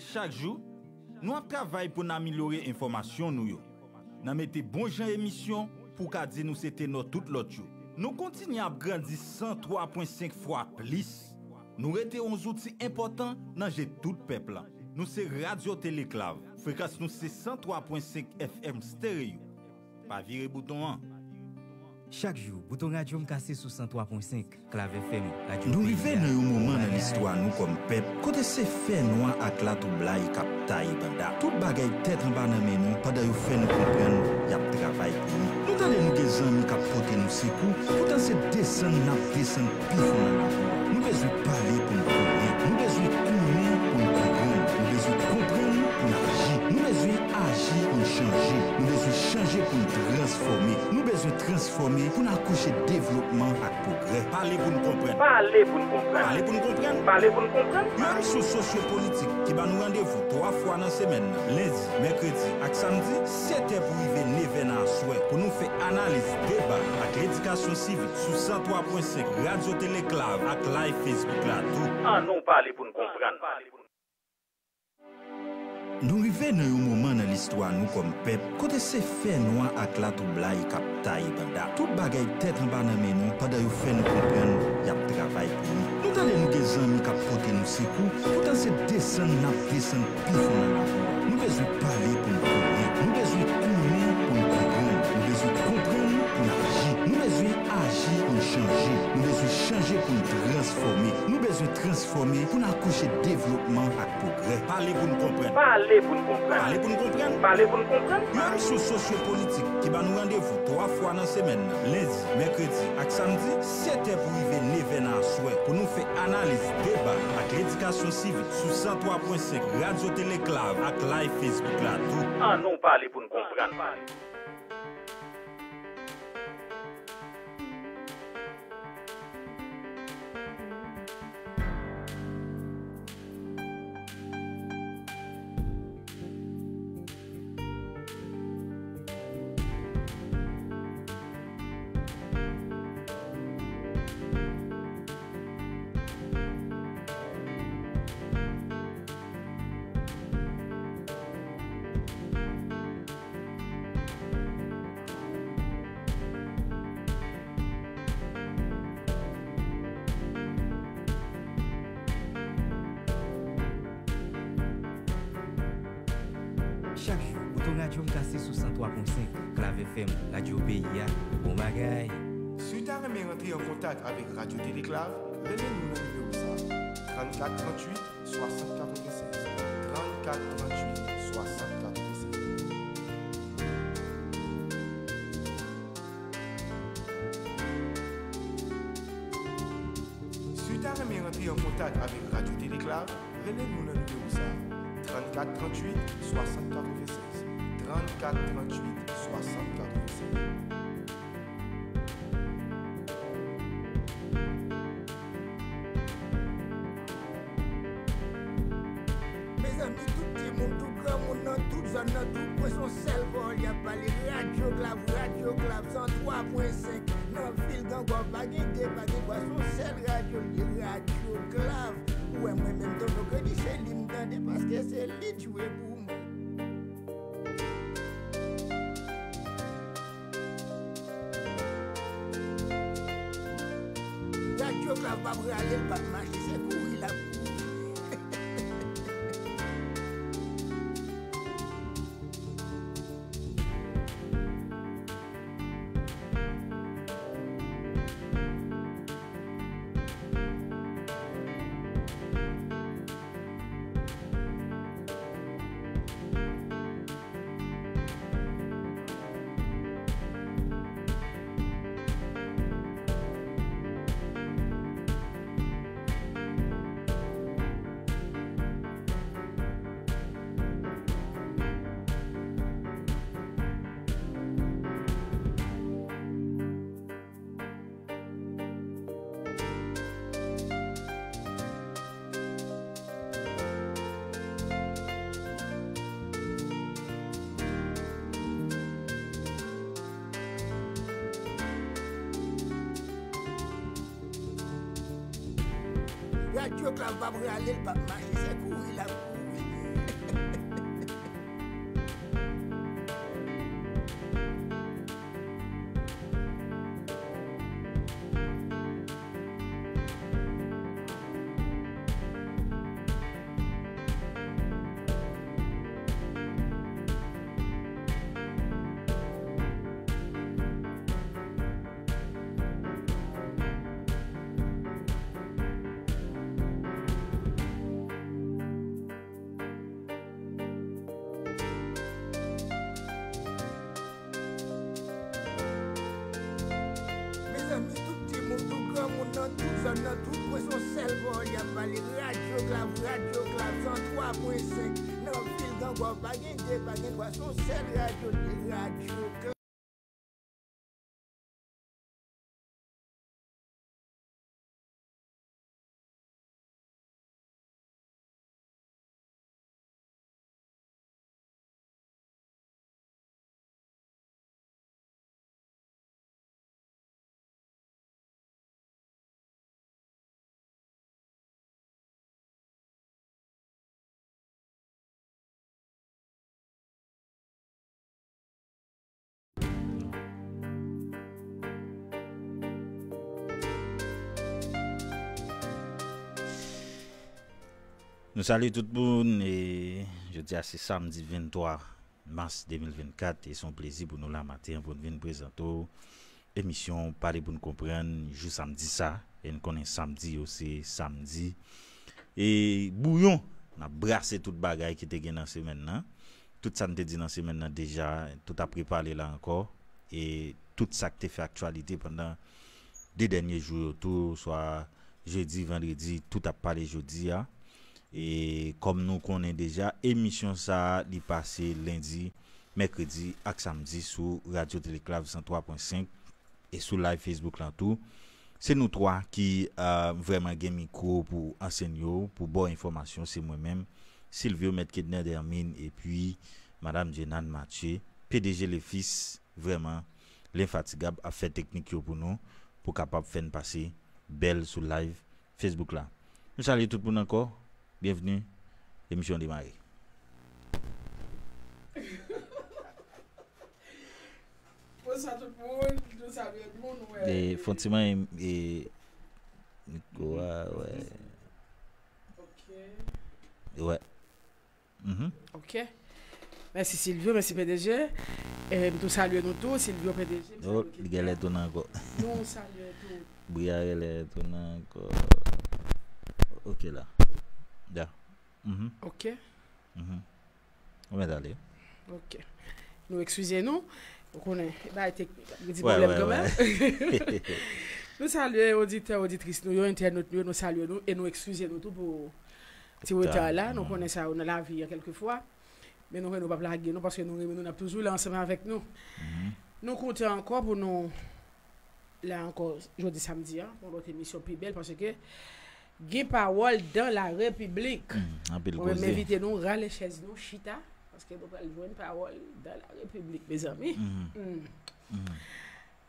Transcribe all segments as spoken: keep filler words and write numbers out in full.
Chak jou, nou ap travay pou n amelyore enfòmasyon nou yo. N a mete bon jan emisyon pou w ka di nou se tenò tout lòt jou. Nou kontinye ap grandi san twa pwen senk fwa plis. Nou rete yon zouti enpòtan nan je tout pèp la. Nou se Radyo Teleklav. Frekans nou se san twa pwen senk F M stereo. Pa vire bouton an. Chak jou, bouton radyo m kase sou san twa pwen senk Klav F M, radyo Nou rive nan yon moman nan listwa nou kòm pèp kote se fènwa ak latwoublay k ap taye banda. Tout bagay tèt anba nan men nou pandan yo fè nou konprann y ap travay pou nou. Nou tande nou gen zanmi k ap pote nou sekou, poutan se desann n ap desann pi fon nan labou a. Nou bezwen pale pou n konnen. Nou bezwen konnen pou n konprann. Nou bezwen konprann pou n aji. Nou bezwen aji pou n chanje. Nou bezwen chanje pou n transfòme. Nou bezwen transfòme pou n akouche devlopman ak pwogrè. Pale pou n konprann. Pale pou n konprann. Pale pou n konprann. Pale pou n konprann. Yon emisyon sosyopolitik ki ba nou randevou twa fwa nan semèn nan, lendi, mèkredi ak samdi, sèt è pou rive nevè nan aswè, pou nou fè analiz, deba ak ledikasyon sivik sou san twa pwen senk Radyo Teleklav ak live Facebook la tou. Ann nou pale pou n konprann. Nou rive nan yon moman nan listwa nou kòm pèp kote se fènwa ak latwoublay k ap taye banda. Tout bagay tèt anba nan men nou pandan yo fè nou konprann y ap travay pou nou. Nou tande nou gen zanmi k ap pote nou sekou, poutan se desann n ap desann pi fon nan labou a. Nou bezwen pale pou n konnen. Nou bezwen konnen pou n konprann. Nou bezwen konprann pou n aji. Nou bezwen aji pou n chanje. Nou bezwen chanje pou n transfòme. Nou bezwen transfòme pou n akouche devlopman ak pwogrè. Pale pou n konprann. Pale pou n konprann. Pale pou n konprann. Pale pou n konprann. Yon emisyon sosyopolitik ki ba nou randevou twa fwa nan semèn nan, lendi, mèkredi ak samdi, sèt è pou rive nevè nan aswè, pou nou fè analiz, deba ak ledikasyon sivik sou san twa pwen senk Radyo Teleklav ak live Facebook la tou. Ann nou pale pou n konprann. Chak jou, bouton radyo m kase sou san twa pwen senk Klav F M, radyo peyi a, bon bagay. Si w ta renmen rantre an kontak avèk Radyo Teleklav, rele nou nan nimewo sa a, trannkat tranntuit swasant katrevennsèz, trannkat tranntuit swasant katrevennsèz. Si w ta renmen rantre an kontak avèk Radyo Teleklav, rele nou nan nimewo sa a, trannkat tranntuit swasant katrevennsèz, trannkat tranntuit swasant katrevennsèz. Mezanmi, tout timoun, tout granmoun nan tout zòn nan, tout kwen, se yon sèl pawòl y ap pale. Radyo Klav, Radyo Klav, san twa pwen senk nan vil Grangwav. Pa gen de, pa gen bwa, se yon sèl radyo l ye, Radyo Klav. Ou wè mwen menm, Tonton Kredi, se li m tande, paske se li k jwe pou mwen. Radyo Klav p ap rale, l p ap mache, se kouri l ap kouri. Radyo Klav p ap rale, l p ap mache, se kouri l ap kouri. Nan tout kwen se yon sèl pawòl y ap pale. Radyo Klav, Radyo Klav san twa pwen senk. Nan vil Grangwav pa gen de, pa gen twa, se yon sèl radyo li, Radyo Klav. Nou salye tout moun, e jodi a se samdi venntwa mas de mil vennkat, e se yon plezi pou nou la maten an pou n vin prezante w emisyon Pale pou n konprann jou samdi sa, e n konnen samdi yo se samdi e bouyon, n ap brase tout bagay ki te gen nan semèn nan, tout sa n te di nan semèn nan deja, tout ap repale la ankò, e tout sa k te fè aktyalite pandan de dènye jou yo tou, swa jedi, vandredi, tout ap pale jodi a. E kòm nou konnen deja, emisyon sa a, li pase lendi, mèkredi ak samdi sou Radyo Teleklav san twa pwen senk e sou live Facebook lan tou. Se nou twa ki, euh, vrèman gen mikwo pou anseye w, pou ba w enfòmasyon. Se mwen menm, Silvio, Mèt Kedner Dermine, epi Madam Jenane Mathieu, P D G Lefis, vrèman, lenfatigab, ap fè teknik yo pou nou, pou kapab fè n pase bèl sou live Facebook la. Nou salye tout moun ankò. Byenvni. Emisyon demare. Bonswa tout moun. Nou salye nou. Nou wè. E, fon ti manyen, e, mikwo a, wè. Ok. Wè. Mhm. Ok. Mèsi Silvio, mèsi P D G. E, m tou salye nou tou, Silvio, P D G, m Oh, salye li genlè Kenya. Tounen ankò. Nou salye tou. Bri a genlè tounen ankò. Ok la. Ya. Mhm. Ok. Mhm. Ou mèt ale. Ok. Nou eskize nou. Ou konnen, e bagay teknik, gen ti Wè, pwoblèm wè, kanmenm. wè. Nou salye oditè, oditris nou yo, entènot nou yo, nou salye nou e nou eskize nou tou pou ti Reta. reta la. Nou Mhm. konnen sa yo nan lavi a kèlkefwa. Men nou konnen nou p ap lage nou paske nou renmen nou, n ap toujou la ansanm avèk nou. Mhm. Nou kontan ankò pou nou la ankò jodi samdi a, pou yon lòt emisyon pi bèl, paske gen pawòl dan la repiblik. Hmm, anpil Mwen menm koze. M envite nou rale chèz nou, chita, paske nou pral jwenn pawòl dan la repiblik, mezanmi. Mhm. Hmm. Mhm.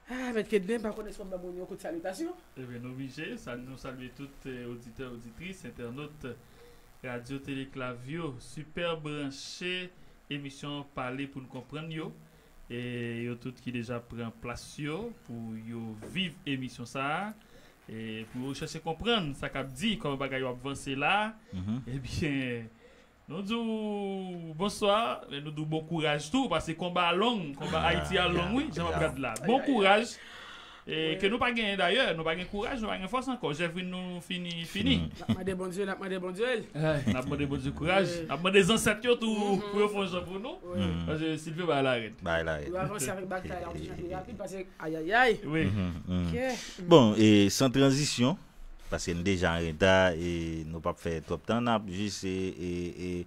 Ah, Mèt Kedner, m pa konnen si w ap ban moun yon kout salitasyon. Ebyen, nou oblije, sa, nou salye tout, eh, oditè, oditris, entènot Radyo Teleklav yo, sipè branche emisyon Pale pou n konprann yo. E yo tout ki deja pran plas yo pou yo viv emisyon sa a, e pou yo chèche konprann sa k ap di, kòman bagay yo ap vanse la. Mhm. Ebyen, nou di w bonswa, men nou di w bon kouraj tou, paske konba a long, konba Ya, Ayiti a ya, long, wi, jan m ap ya. gad la. Bon Ay, ay, ay. kouraj. E Wi. ke nou pa genyen dayè, nou pa gen kouraj, nou pa gen fòs ankò. Jèvrin nou fini, fini. Fini. N ap mande Bondye, n ap mande Bondye. Eh, n ap mande Bondye kouraj. Wi. N ap mande zansèt yo tou Mhm. pou yo fè yon jan pou nou. Wi. Mhm. Paske Silvyo bay la rèd. Bay la rèd. Yo avanse avèk batay la, yon ti jan pi rapid, paske ayayay. Wi. Mhm, mhm. Ok. Bon, e san tranzisyon, paske n deja an reta, e nou p ap fè twòp tan, n ap jis, e, e, e,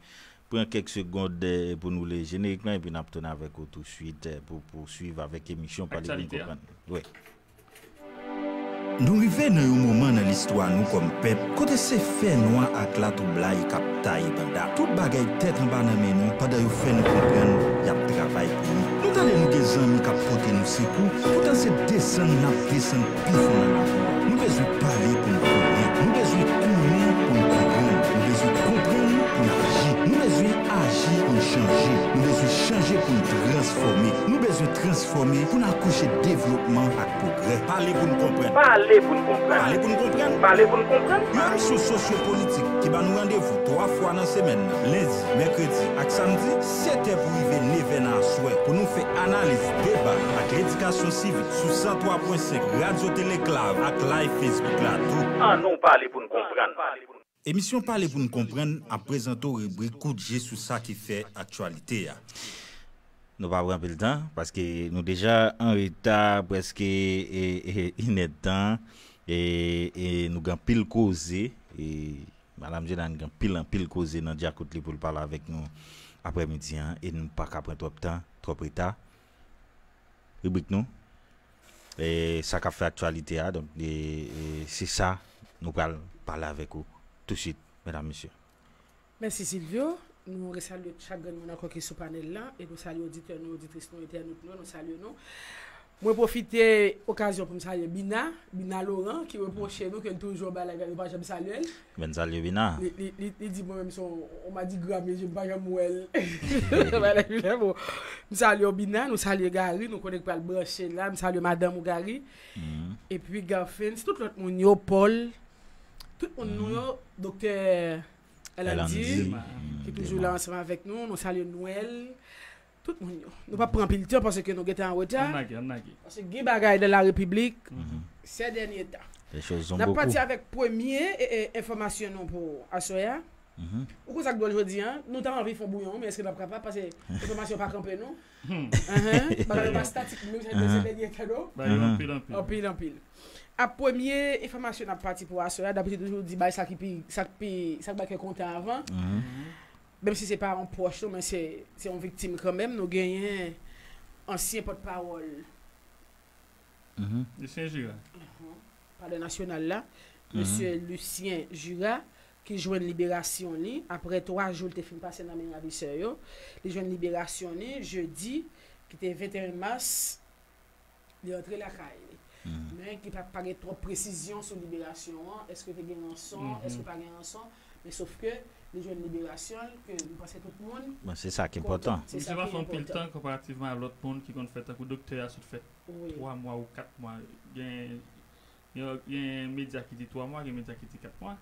pran kèk segond, eh, pou nou li jenerik lan, epi n ap tounen avèk ou touswit, eh, pou pouswiv avèk emisyon Pale pou n Aktyalite a. konprann. Wi. Nou rive nan yon moman nan listwa nou kòm pèp, kote se fènwa ak latwoublay k ap taye banda. Tout bagay tèt anba nan men nou, pandan yo fè nou konprann y ap travay pou nou. Nou tande nou gen zanmi k ap pote nou sekou, poutan se desann n ap desann pi fon nan labou a. Nou bezwen pale pou n konnen. Nou bezwen konnen pou n konprann. Nou bezwen konprann pou n aji. Nou bezwen aji pou n chanje. Nou bezwen chanje pou n transfòme. Nou bezwen transfòme pou n akouche devlopman ak pwogrè. Pale pou n konprann. Pale pou n konprann. Pale pou n konprann. Pale pou n konprann. Yon emisyon sosyopolitik ki ba nou randevou twa fwa nan semèn nan, lendi, mèkredi ak samdi, sèt è pou rive nevè nan aswè, pou nou fè analiz, deba ak ledikasyon sivik sou san twa pwen senk Radyo Teleklav ak live Facebook la tou. An nou pale pou n konprann. Emisyon Pale pou n konprann ap prezante w ribrik Kout je sou sa ki fè aktyalite a. Nou pa pran anpil tan, paske nou deja an reta prèske, e, e, inèdtan. E, e nou gen anpil koze. E Madanm Jenan gen anpil, anpil koze nan djakout li pou l pale avèk nou aprèmidi an. E nou pa ka pran twòp tan, twòp reta. Ribrik nou. E sa k ap fè aktyalite a. Donk, e, e se sa nou pral pale avèk ou tousuit, medam, mesye. Mèsi, Silvio. Nou resalye chak grenn moun ankò ki sou panèl la. E nou salye oditè nou, oditris nou, entènot nou, nou salye nou. Mwen pwofite okazyon pou m salye Bina, Bina Laurent, ki repwoche nou ke l toujou anba live la, nou pa janm salye l. Men salye Bina. Li, li, li, li di mwen menm se yon, yon madigra, men je m pa janm wè l. Bagay la, bon. M salye w, Bina, nou salye Gary, nou konnen k pral branche la, m salye madanm ou, Gary. Epi Garfins, tout lòt moun yo, Paul, tout moun nou yo, doktè Elandi, ki toujou la ansanm avèk nou, nou salye Noël, tout moun yo. Nou p ap pran anpil tan paske nou gentan an reta. Ann lage, ann lage. Paske gen bagay nan la repiblik, ces derniers temps. N ap pati avèk premye e, e, enfòmasyon nou pou aswè a. Ou konn sa k dwòl jodi a? Nou ta anvi fè yon bouyon, men èske n ap kapab? Paske enfòmasyon pa kanpe nou. Bagay yo pa statik, menm jan se dènye tan nou. Bagay yo anpil, anpil. Anpil, anpil. A premye enfòmasyon n ap pati pou aswè a, dabitid toujou di bay sa ki pi, sa k pi, sa k bay kè kontan avan. Menm si se pa yon pwòch nou, men se, se yon viktim kanmenm. Nou genyen ansyen pòtpawòl Lucien Jura. Palè Nasyonal la, mesye Lucien Jura, ki jwenn liberasyon li apre twa jou l te fin pase nan men ravisè yo. Li jwenn liberasyon li jedi, ki te venteyen mas, li rantre lakay li. Men ki pa, pa gen twòp presizyon sou liberasyon an. Èske te gen ranson? Èske pa gen ranson? Men sof ke li jwenn liberasyon l, ke nou panse tout moun kontan. Se sa ki enpòtan. Misye pa fè anpil tan konparativman a lòt moun ki konn fè tankou doktè a sot fè twa mwa ou kat mwa. Gen, gen, gen medya ki di twa mwa, gen medya ki di kat mwa.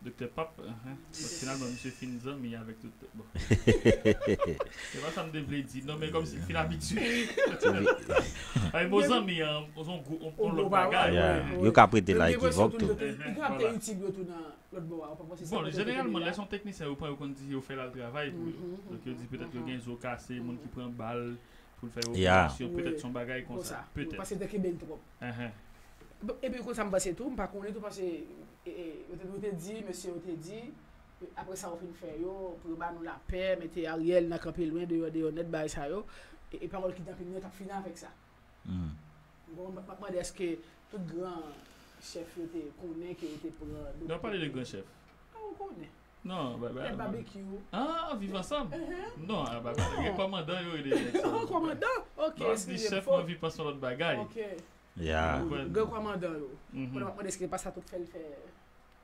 Doktè Pap, enhen. Bon, finalman, misye fin zanmi avèk tout, bon. Se pa sa m te vle di. Non, men kòmsi m fin abitye. Ay, bon, zanmi an, se yon gwo, yon lòt bagay. Yo ka prete la ekivòk tou. Li kapab te itil yo tou nan lòt bò a, ou pa panse sa? Bon, jeneralman, lè se yon teknisyen yo pran, yo konn di yo fè l al travay pou yo. Donk, yo di petèt yo gen zo kase, moun ki pran bal pou l fè yo operasyon, petèt se yon bagay konsa. Petèt. Paske te kenbe l twòp. Bon, epi konsa m panse tou, m pa konnen tou, paske, e, e, yo te, yo te di, mesye yo te di, e, apre sa yo fin fè yo, pou yo ba nou lapè, mete Ariel nan kanpe lwen, deyò, deyò nèt, bagay sa yo. E, e pawòl kidnaping yo t ap fini avèk sa. Bon, m ap mande èske tout gran chèf yo te konnen ke yo te pran doktè. N ap pale de gran chèf. A, ou konnen. Non, ba, ba, Nèt Babekyou. Ah, Viv Ansanm? Non, a, ba, ba, gen kòmandan yo rele nèg sa. Kòmandan? Ok, eskize m. Lè w ap di chèf, m anvi panse yon lòt bagay. Ok. Gran kòmandan yo. Konnen m ap mande èske se pa sa tout fè l fè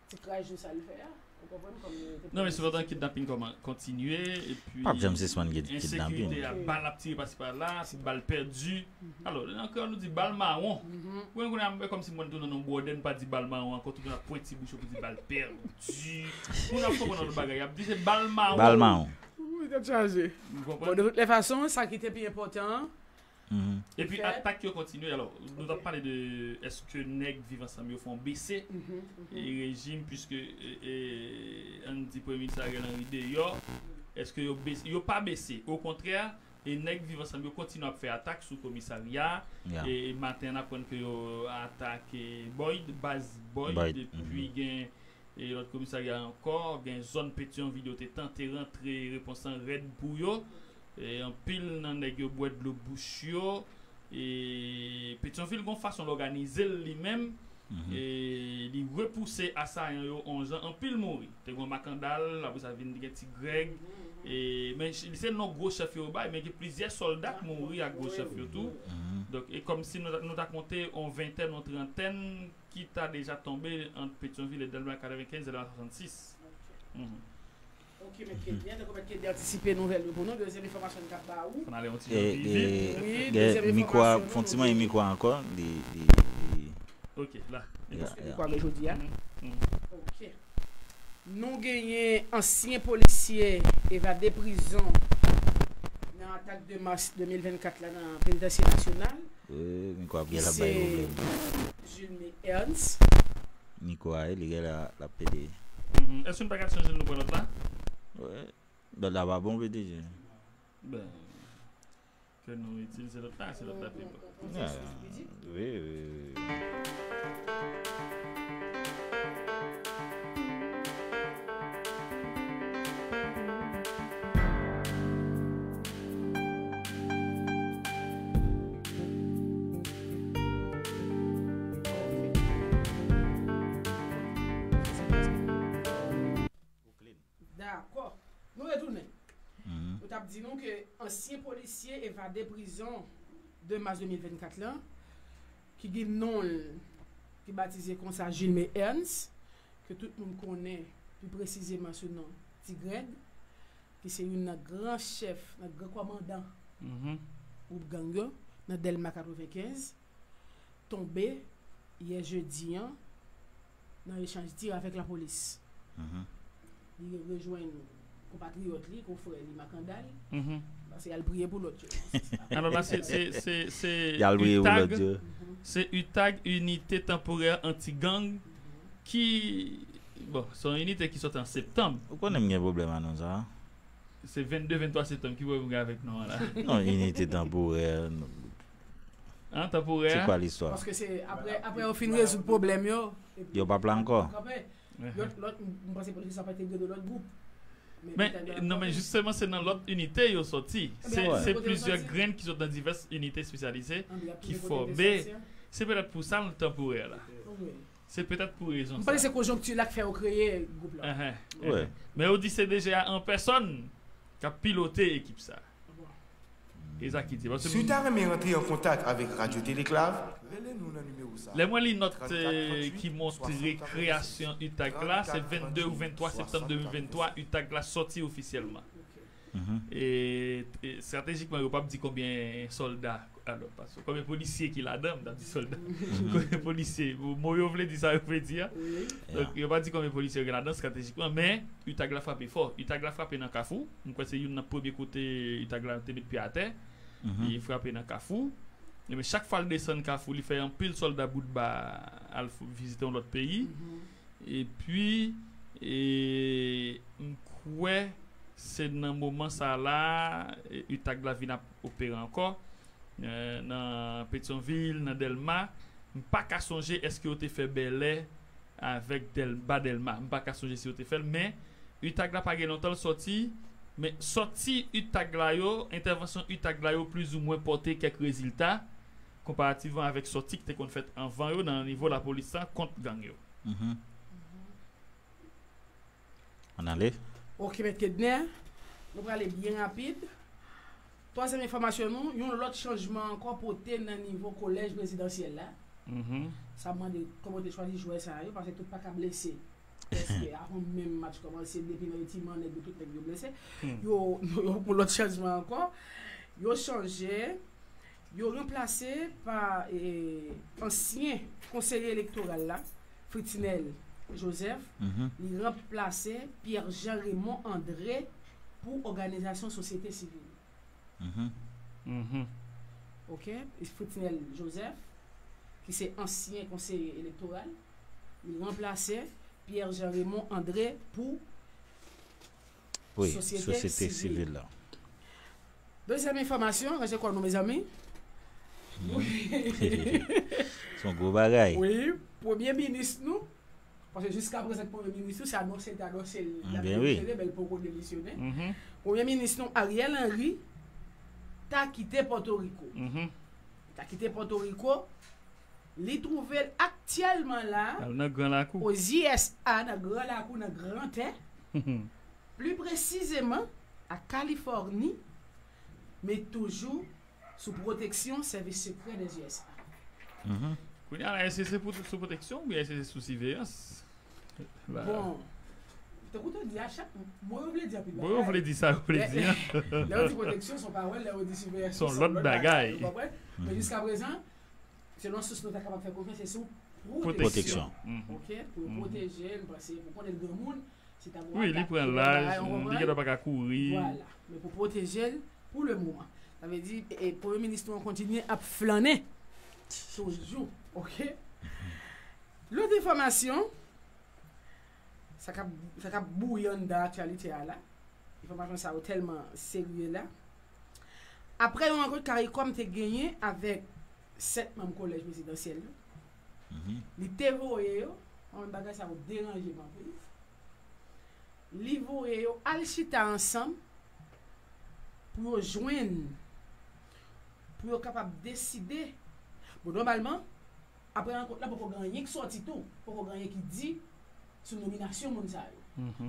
ti kraj yo sa l fè a. Ou konprann kòm yo te... Non, men sepandan kidnaping kòman kontinye, epi... P ap janm sispann gen kidnaping. Ensekirite a, bal ap tire pasi pala, bal pèdi. Alò, an kreyòl nou di bal mawon. Ou konnen kounye a, kòmsi mwen tou nan non bwòdè, n pa di bal mawon ankò, tout moun ap pwenti bouch yo pou di bal pèdi. Moun ap konprann lòt bagay, y ap di se bal mawon. Bal mawon. Wi, tèt chaje. Ou konprann? Bon, de toutes les façons, sa ki te pi enpòtan an, epi atak yo kontinye. Alò, nou t ap pale de èske nèg Viv Ansanm yo fè yon bese e rejim, piske, e, e, ann di Premye Minis Ariel Henry deyò, èske yo bese? Yo pa bese. Okontrè, e nèg Viv Ansanm yo kontinye ap fè atak sou komisarya. E maten an n aprann ke yo atake Boyd, baz Boyd, epi gen e lòt komisarya ankò, gen zòn Petyonvil yo te tante rantre, repons lan rèd pou yo. E anpil nan nèg yo bwè dlo bouch yo. E Petyonvil gon fason l òganize l li menm. E li repouse asayan yo on jan, anpil mouri. Te gon Makandal, apre sa vin gen Ti Grèg. E, men se non gwo chèf yo bay, men gen plizyè sòlda k mouri ak gwo chèf yo tou. Donk, e kòmsi nou, nou ta konte on ventèn, on trantèn, ki ta deja tonbe ant Petyonvil e Dèlma katrevenkenz, Dèlma swasannsis. Ok, mèt Kenny, tankou mèt Kenny antisipe nouvèl yo pou nou, dezyèm enfòmasyon n t ap ba ou. Fò n ale yon ti jan pi vit. Wi, dezyèm enfòmasyon nou, fon ti manyen mikwo a ankò, li, li, li. Ok, la. Paske li kwame jodi a. Ok. Nou genyen ansyen polisye evade prizon nan atak de mas de mil vennkat la nan Penitansye Nasyonal. Wi, mikwo ap gen l ap bay pwoblèm. Julme Ernst. Mikwo a, li gen la, l ap pede. Èske nou pa ka chanje l, nou pran lòt la? Wi. Lòt la pa bon, P D G. Ben, ke nou itilize lòt la, se lòt la pi bon. Wi, wi, wi, wi. Dakò. Nou retounen. Nou t ap di nou ke ansyen polisye evade prizon de mas de mil vennkat lan, ki gen non l, ki batize konsa Julme Ernst, ke tout moun konnen pi presizeman sou non Ti Grèg, ki se youn nan gran chèf, nan gran kòmandan gwoup gang yo, nan Dèlma katrevenkenz, tonbe yè jedi an nan echanj tir avèk lapolis. Li rejwenn konpatriyòt li, konfrè li Makandal, paske y al priye pou lòt yo. Alò la, se, se, se, se Y al priye pou lòt yo. Se UTAG, Inite Tanporè Anti-Gang, ki, bon, se yon inite ki sòti an septanm. Ou konnen m gen pwoblèm ak non sa. Se vennde, venntwa septanm, ki pwoblèm ou gen avèk non an la? Non, inite tanporè. An, tanporè? Se kwa listwa? Paske se apre, apre yo fin rezoud pwoblèm yo, yo p ap la ankò. Lòt, lòt, m panse polis la pa te gen de lòt gwoup. Men, non, men jisteman, se nan lòt inite yo sòti. Se, se plizyè grenn ki sot nan divès inite espesyalize ki fòme. Se petèt pou sa l tanporè la. Se petèt pou rezon sa. M panse se konjonkti la k fè yo kreye gwoup la. Wi. Men yo di se D G A an pèsòn k ap pilote ekip sa. E sa ki di, paske si w ta renmen rantre an kontak avèk Radyo Teleklav, rele nou nan nimewo sa. Lè mwen li nòt ki montre kreyasyon UTAG la, se vennde ou venntwa septanm de mil venntwa, UTAG la sòti ofisyèlman. E, e estratejikman, yo p ap di konbyen sòlda, alò, paske konbyen polisye ki ladan, m t ap di sòlda, konbyen polisye, mo yo vle di sa yo vle di a. Donk, yo pa di konbyen polisye yo gen ladan estratejikman, men UTAG la frape fò. UTAG la frape nan Kafou, m kwè se youn nan premye kote UTAG la te met pye atè. Li frape nan Kafou. Ebyen, chak fwa l desann Kafou, li fè anpil sòlda bout ba al vizite yon lòt peyi. Epi, e, m kwè se nan moman sa la, e, UTAG la vin ap opere ankò, e, nan Petyonvil, nan Dèlma. M pa ka sonje èske yo te fè Bèlè avèk Dèl-, ba Dèlma. M pa ka sonje si yo te fè l, men UTAG la pa gen lontan l sòti, men sòti UTAG la yo, entèvansyon UTAG la yo plizoumwen pòte kèk rezilta, konparativman avèk sòti ki te konn fèt anvan yo nan nivo lapolis la kont gang yo. Ann ale. Ok, Mèt Kedner, nou prale byen rapid. Twazyèm enfòmasyon nou, yon lòt chanjman ankò pote nan nivo kolèj prezidansyèl la. Sa mande kòman yo te chwazi jwè sa yo, paske tout pa ka blese. Prèske avan menm match kòmanse, depi nan yo ti mannèt yo, tout nèg yo blese. Yo, yo, yo pran lòt chanjman ankò. Yo chanje, yo ranplase pa, e, ansyen konseye elektoral la, Fritznel Joseph, li ranplase Pierre Jean Raymond André pou òganizasyon sosyete sivil. Ok? E Fritznel Joseph, ki se ansyen konseye elektoral, li ranplase Pierre Jean Raymond André pou sosyete sivil la. Dezyèm enfòmasyon, ranje kò nou, mezanmi. Se yon gwo bagay. Wi, premye minis nou, paske jiska prezan premye minis nou, se anonse l te anonse l, l ap demisyone, men l poko demisyone. Premye minis nou, Ariel Henry, ta kite Pòtoriko. Li ta kite Pòtoriko, li twouve l aktyèlman la, o J S A, nan Gran Lakou, nan Gran Tè, pli presizeman, a Kalifòni, men toujou sou pwoteksyon sèvis sekrè dè U S A. Kounye a la, èske se pou, sou pwoteksyon oubyen èske se sou siveyans? Bon, tankou te di a, chak mo yo vle di anpil bagay. Mo yo vle di sa yo vle di a. Lè yo di pwoteksyon, se yon pawòl, lè yo di siveyans, se yon lòt bagay, ou konprann? Men jiska prezan, selon sous nou ta kapab fè konfyans, se sou pwoteksyon. Ok, pou yo pwoteje l, paske pou konnen l granmoun, si ta gon atak, li pran laj, li gentan pa ka kouri. Vwala. Men pou pwoteje l, pou le moman. Sa vle di, e, premye minis nou an kontinye ap flannen. Toujou, ok? Lòt enfòmasyon, sa k ap, sa k ap bouyi anndan aktyalite a la. Enfòmasyon sa yo tèlman serye la. Apre yon rankont CARICOM te genyen avèk sèt manm kolèj prezidansyèl yo, Li te voye yo, mwen menm bagay sa yo deranje m anpil. Li voye yo al chita ansanm pou yo jwenn, pou yo kapab deside. Bon, nòmalman, apre rankont la, poko gen anyen ki sòti tou, poko gen anyen ki di sou nominasyon moun sa yo.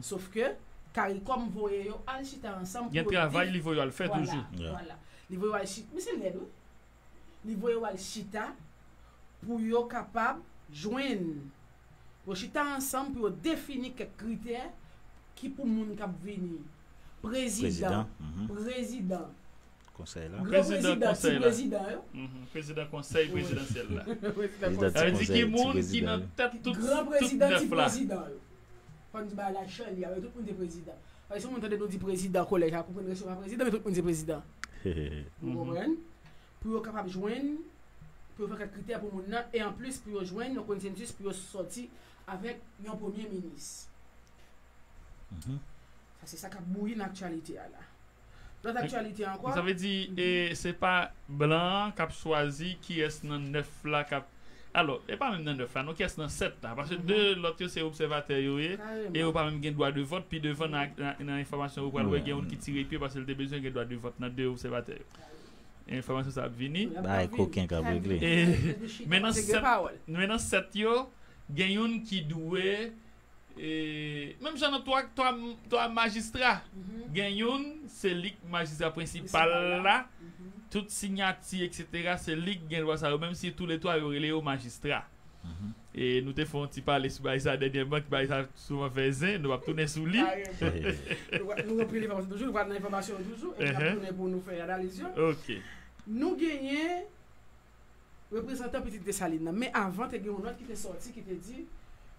Sof ke Caricom voye yo al chita ansanm pou yo travay, li voye yo al fè toujou. Vwala. Li voye yo al chita, men se lèd, wi. Li voye yo al chita pou yo kapab jwenn, pou yo chita ansanm pou yo defini kèk kritè ki pou moun k ap vini prezidan, prezidan konsèy la. Gran prezidan, ti prezidan yo. Prezidan konsèy prezidansyèl la. Sa vle di ki moun ki nan tèt tout, gran prezidan, ti prezidan yo. Fò n di bagay la chèlye, tout moun se prezidan. Paske si yon moun tande nou di prezidan kolèj la, konprann ke se pa prezidan, men tout moun se prezidan. Ou konprann? Pou yo kapab jwenn, pou yo fè kèk kritè pou moun nan, e anplis pou yo jwenn yon konsansis pou yo sòti avèk yon premye minis. Sa se sa k ap bouyi nan aktyalite a la. Lòt aktyalite ankò. Sa vle di, e, se pa blan an k ap chwazi kiyès nan nèf la k ap, alò, e pa menm nan nèf la, non, kiyès nan sèt la. Paske de lòt yo se obsèvatè yo ye, e yo pa menm gen dwa de vòt, pi devan nan, nan, nan enfòmasyon yo pral wè gen youn ki tire pye paske l te bezwen gen dwa de vòt nan de obsèvatè yo. Enfòmasyon sa ap vini. Bay koken k ap regle. E, men nan sèt, men nan sèt yo, gen youn ki dwe E, menm jan nan twa, twa, twa majistra, gen youn, se li k majistra prensipal la, tout siyati, etsetera, se li k gen dwa sa yo, menm si toulètwa yo rele yo majistra. E nou te fè yon ti pale sou bagay sa dènyèman, ki bagay sa souvan fè zen, nou p ap tounen sou li. Nou ranpli enfòmasyon toujou, nou pral nan enfòmasyon yo toujou, epi n ap tounen pou nou fè analiz yo. Nou genyen reprezantan Pitit Desalin nan. Men avan, te gen yon nòt ki te sòti ki te di,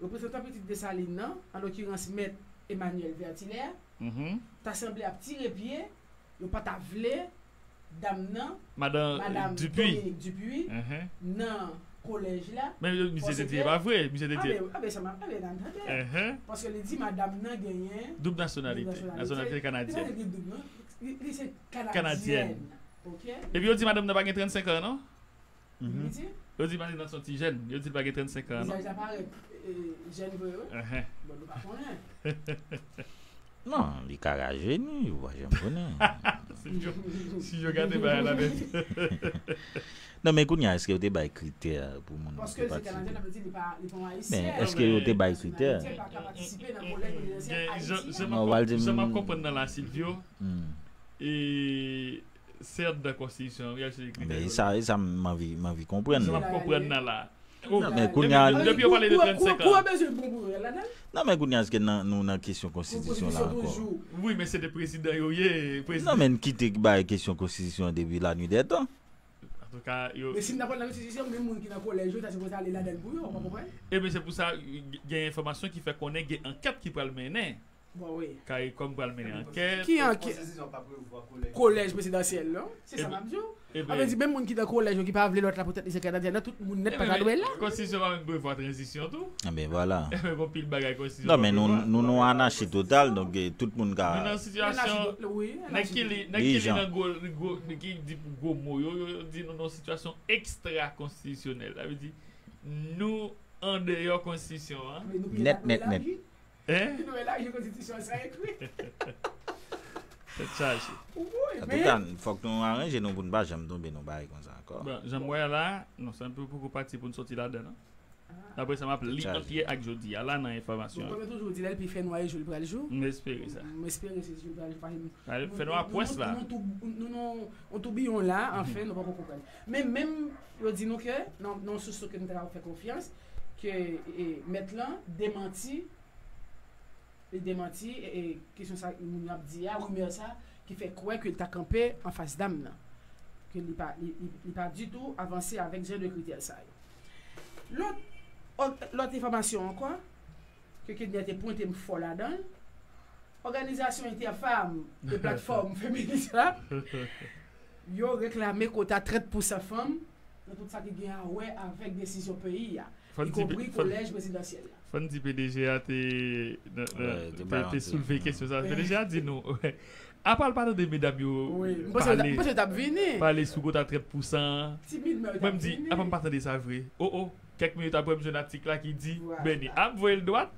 reprezantan Pitit Desalin nan, an lokirans Mèt Emmanuel Vertilaire, ta sanble ap tire pye, yo pa ta vle dam nan, madan, madan Dupuy. Dominique Dupuy, nan kolèj la. Men misye te di e pa vre, misye te di. Anben, anben, sa m ap, anben, n a tande. Paske li di madanm nan genyen doub nasyonalite, nasyonalite kanadyèn. Li pa te gen doub, non. Li, li se kanadyèn. Epi yo di madanm nan pa gen trannsenk an, non? Yo di madanm nan se yon ti jèn. Yo di l pa gen trannsenk an, non? Vizaj la parèt, e, jèn vre, wi. Bon, nou pa konnen. Non, li ka rajeni, ou pa janm konnen. Si yo, si yo gade bagay la, men. Non, men kounye a, èske yo te bay kritè pou moun ki patisipe? Paske l se kanadyèn, sa vle di li pa, li pa yon ayisyen. Men èske yo te bay kritè? Li pa ka patisipe nan kolèj prezidansyèl Ayiti. Jan, jan m ap konprann nan la, Silvio, e, se anndan konstitisyon an, wi, se kritè yo. Men sa, sa m anvi, m anvi konprann. Jan m ap konprann nan la. Non, men kounye a, depi yo pale de trannsenk an. Kou an bezwen bon pou yo ladan. Non, men kounye a, èske nan, nou nan kesyon konstitisyon la ankò? Wi, men se de prezidan yo ye, prezidan. Non, men kite bay kesyon konstitisyon an depi la nuit des temps. Antouka, yo. Men si n ta pral nan konstitisyon, menm moun ki nan kolèj yo, ta sipoze ale ladan l pou yo, ou pa konprann? Ebyen, se pou sa, gen enfòmasyon ki fè konnen gen ankèt ki pral mennen. Bon, wi. Caricom pral mennen ankèt. Ki ankèt? Konstitisyon pa prevwa kolèj. Kolèj prezidansyèl, non? Se sa m ap di w. Sa vle di, menm moun ki nan kolèj yo ki pa vle lòt la poutèt li se kanadyèn nan, tout moun nèt pa ta dwe la. Konstitisyon pa menm prevwa tranzisyon tou. Enben, vwala. Enben, gon pil bagay konstitisyon pa prevwa. Non, men nou, nou, nou anachi total, donk, e, tout moun ka. Nou nan sitiyasyon, nèg ki li, nèg ki li nan gwo, gwo, ki di gwo mo yo, yo, yo di nou nan sitiyasyon ekstra konstitisyonèl. Sa vle di, nou andeyò konstitisyon an. Nèt, nèt, nèt. Hein? Nou elaji konstitisyon an san ekri. Tèt chaje. Antouka, fòk nou aranje nou pou n pa janm tonbe nan bagay konsa ankò. Bon, jan m wè a la, non, sa nou poko pati pou n soti ladan, non. Daprè sa m ap li ant yè ak jodi a la nan enfòmasyon. Bon, kòm yo toujou di, lè l pi fè nwa e jou l pral jou. M espere sa. M espere se jou l pral jou, paske fè nwa pwès la. Nou, nou, nou, nou, nou toubiyon la, anfen, nou poko konprann. Men menm, yo di nou ke, nan, nan sous ke nou ta ka fè konfyans, ke, e, mèt lan demanti Li demanti, e, e, kesyon sa moun yo ap di a, rimè sa, ki fè kwè ke l ta kanpe anfas dam nan. Ke li pa, li, li, li pa ditou avanse avèk jan de kritè sa yo. Lòt, lòt, lòt enfòmasyon ankò, ke Kedner te pwente m fò ladan l, òganizasyon Interfam e platfòm feminis la, yo reklame kota trant pousan fanm nan tout sa ki gen a wè avèk desizyon peyi a, ikonpri kolèj prezidansyèl la. Fò n di P D G a te, nan, nan, te, te soulve kesyon sa. P D G a di nou, apa l pa tande medam yo pale, pale sou kota trant pousan an? Mwen m di, apa m pa tande sa vre? O, o. Kèk minit apre, m jwenn atik la ki di, Beni ap voye l dwat.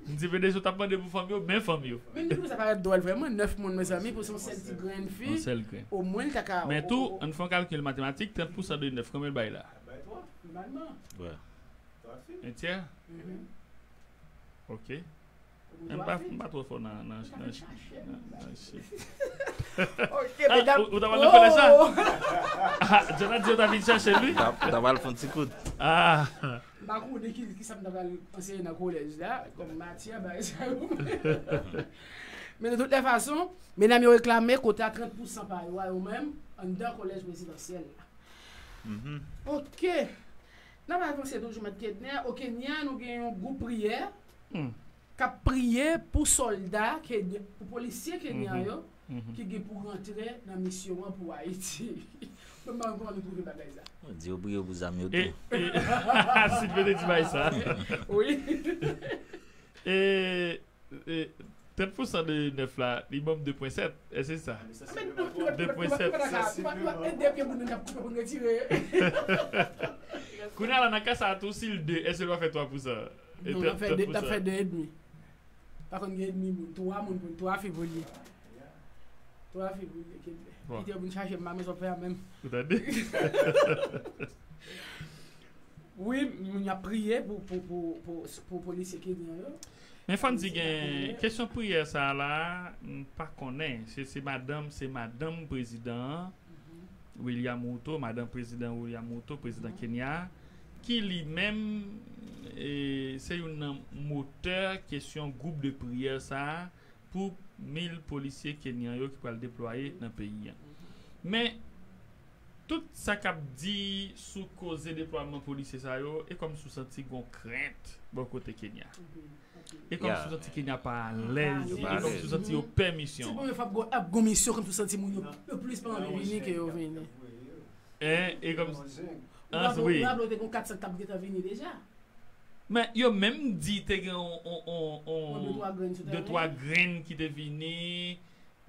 M di, P D G, w t ap mande pou fanm yo, men fanm yo. Men nou sa parèt dwòl vrèman, nèf moun, mezanmi, pou se yon sèl ti grenn fi. Yon sèl grenn. Omwen, l ta ka. Men tou, ann fè yon kalkil matematik, trant pousan de nèf, konbyen l bay la? Nòmalman. Wè. En tyè? Ok. M pa, m pa twò fò nan, nan, nan, nan, nan chif. Ok, ah, medam. Ou, ou ta pral nan kolèj la? Ah, Jonathan di ou ta vin chèche li? Ou ta, ou ta pral fè yon ti kout. Ah. M pa konnen ki, ki sa m ta pral anseye nan kolèj la, kòm matyè, bagay sa yo. Men de tout lè fason, medam yo reklame kota trant pousan pa yo a yo menm anndan kolèj prezidansyèl la. Ok. N ap avanse toujou, Mèt Kednè. O Kenya, nou gen yon gwoup priyè k ap priye pou sòlda kenyan, pou polisye kenyan yo ki gen pou rantre nan misyon an pou Ayiti. Mwen pa konn twouve bagay sa. Di yo priye pou zam yo tou. Si te di bay sa. Wi. E, e, trant pousan de nèf la, li ban m de pwen sèt. Èske se sa? De pwen sèt. Kounye a la, nan ka sa a tou, si l de, èske l va fè twa pousan? Non, l ap fè de, l ap fè de edmi. Pa konn gen edmi moun, twa moun pou twa fi pou li. Twa fi pou li, kite yo vin chache m, pa bezwen fè a menm. Ou tande? Wi, moun y ap priye pou, pou, pou, pou, pou polisye kenyan yo. Men fò n di gen kesyon priyè sa a la, m pa konnen. Se, se madanm, se madanm prezidan an, William Ruto, madanm prezidan William Ruto, prezidan Kenya, ki li menm, e, se youn nan motè kesyon gwoup de priyè sa a pou mil polisye kenyan yo ki pral deplwaye nan peyi an. Men, tout sa k ap di sou koze deplwaman polisye sa yo, e kòmsi w santi gon krent bò kote Kenya. E kòmsi w santi Kenya pa alèz, e kòmsi w santi yo pè misyon an. Se premye fwa ap gon, ap gon misyon kòmsi w santi moun yo, yo plis pa anvi vini ke yo vini. En, e kòmsi, an, wi. Ou raple w te gon kat san k t ap gentan vini deja. Men yo menm di te gen on, on, on, on, de twa grenn ki te vini,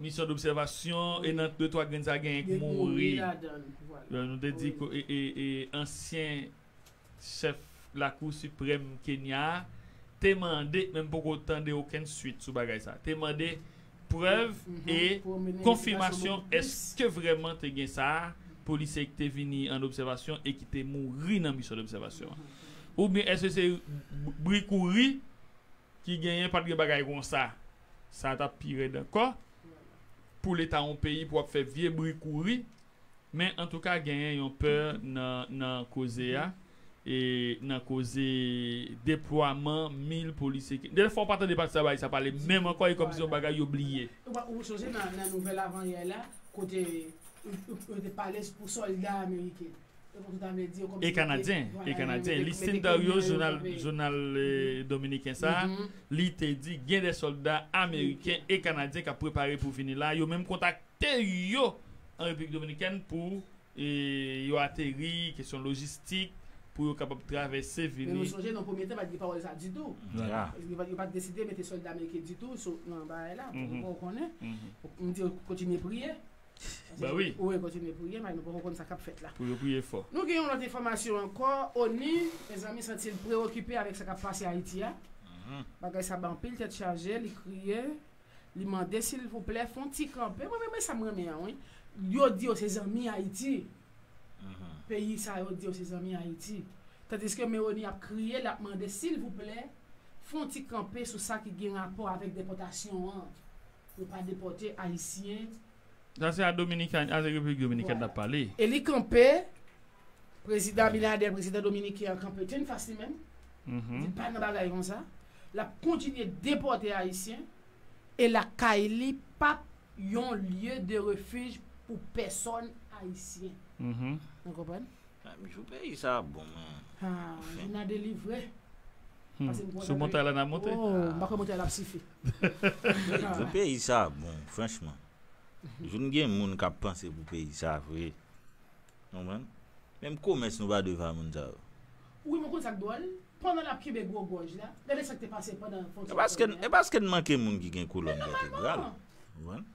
misyon dobsèvasyon, e nan de twa grenn sa genyen ki mouri. Yo, nou te di ke, e, e, e, ansyen chèf Lakou Siprèm Kenya a te mande, men m poko tande okenn swit sou bagay sa, te mande prèv e konfimasyon èske vrèman te gen sa, polisye ki te vini an obsèvasyon e ki te mouri nan misyon dobsèvasyon an. Oubyen èske se bri kouri ki genyen, pa t gen bagay konsa? Sa t ap pi rèd ankò pou leta yon peyi pou w ap fè vye bri kouri. Men antouka, genyen yon pè nan, nan koze a, e nan koze deplwaman mil polisye. Dèfwa w pa tande pati sa, bagay sa pale menm ankò, e kòmsi yon bagay yo bliye. Ou pa, ou sonje nan, nan nouvèl avanyè la, kote yo, yo, yo te pale pou sòlda ameriken. E kanadyen, e kanadyen. Listin Dario, jounal, jounal, eh, dominiken sa, li te di gen de sòlda ameriken e kanadyen k ap prepare pou vini la. Yo menm kontakte yo an Repiblik Dominikèn pou, eh, yo ateri, kesyon lojistik, pou yo kapab travèse vini. Men nou sonje, nan premye tan, pa t gen pawòl sa ditou. Yo pa t deside mete sòlda ameriken ditou nan bagay la, pou nou konnen. M di yo kontinye priye. Ba wi. Wi, kontinye priye, men nou poko konn sa k ap fèt la. Pou yo priye fò. Nou gen yon lòt enfòmasyon ankò. ONU, mezanmi, santi l preokipe avèk sa k ap pase Ayiti a. Bagay sa ba anpil tèt chaje, li kriye, li mande silvouplè fè yon ti kanpe. Mwen renmen sa m renmen an, wi. Yo di yo se zanmi Ayiti. Peyi sa yo di yo se zanmi Ayiti. Tandiske men ONU ap kriye, l ap mande silvouplè fè yon ti kanpe sou sa ki gen rapò avèk depòtasyon an. Yo pa depòte Ayisyen. Sa se a Dominikan, a Repiblik Dominikèn n ap pale. E li kanpe, prezidan Abinader, prezidan dominiken an kanpe tennfas li menm. Li pa nan bagay konsa. L ap kontinye depòte Ayisyen. E lakay li p ap yon lye de refij pou pèsòn ayisyen. Nou konprann? Ah, m jwe peyi sa bon, men. Ah, Jouna delivre. Sou montay la n ap monte? Oh, m pa kwè montay la ap sifi. Pou peyi sa bon, franchman. Joun gen moun k ap panse pou peyi sa vre. Konprann? Menm komès nou pa dwe fè a moun sa yo. Wi, men konn sa k dwòl? Pandan l ap kenbe gwo gòj la, gade sa k te pase pandan fwontyè. E paske, e paske n manke moun ki gen kolòn vètebral. Konprann?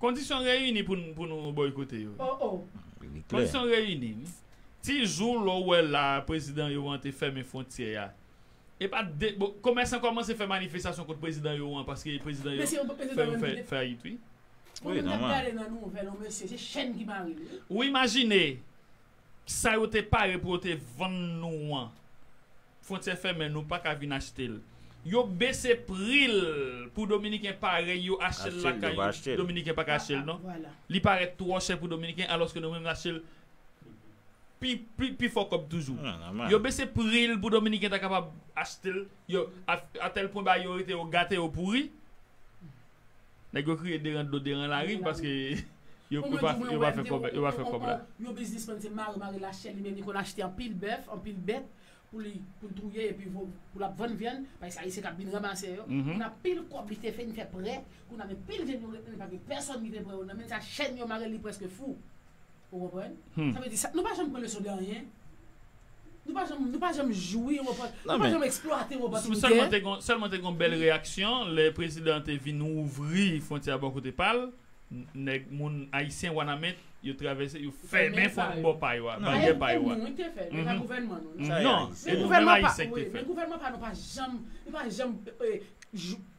Kondisyon reyini pou n, pou nou boykote yo. Oh, oh. Kondisyon reyini, wi. Ti jou lè w wè la, prezidan yo an te fèmen fwontyè a. E pa de, bon, komèsan kòmanse fè manifestasyon kont prezidan yo an, paske prezidan yo fè yo fè fayit, wi. Wi, nòmal. Ou menm gade nan nouvèl, yon mesye, se chèn ki mare l, wi. Ou imajine sa yo te pare pou yo te vann nou an. Fwontyè fèmen, nou pa ka vin achte l. Yo bese pri l pou Dominiken parèy yo achte l lakay yo. Dominiken pa ka achte l, non. Li parèt twò chè pou Dominiken, alòske nou menm n achte l pi, pi, pi fò kòb toujou. Yo bese pri l pou Dominiken ta kapab achte l. Yo, a, a tèl pwen ba yo rete yo gate yo pouri. Nèg yo kriye deran dlo deran lari paske yo, yo pa, yo pa fè kòb, yo pa fè kòb la. Yon biznismann se mare, mare lachè li menm, li konn achte anpil bèf, anpil bèt pou li, pou l touye epi pou l ap vann vyann, paske se Ayisyen k ap vin ranmase yo. Kounye a pil kòb li te fè, li fè prè, kounye a men pil vyann yo ret nan men, pa gen pèsonn ki vle pran yo nan men, sa chèn yo mare l, li prèske fou. Ou konprann? Sa vle di sa, nou pa janm pran leson de anyen. Nou pa janm, nou pa janm jwi, ou konprann? Nou pa janm eksplwate opòtinite. Sèlman te gon, sèlman te gon bèl reyaksyon lè prezidan te vin ouvri fwontyè a bò kote pa l. Nèg, moun ayisyen Wanament, yo travèse, yo fèmen bò pa yo a, baryè pa yo a. Gouvènman nou, sa e Ayisyen. Non, se gouvènman pa, wi, men gouvènman pa nou pa janm, li pa janm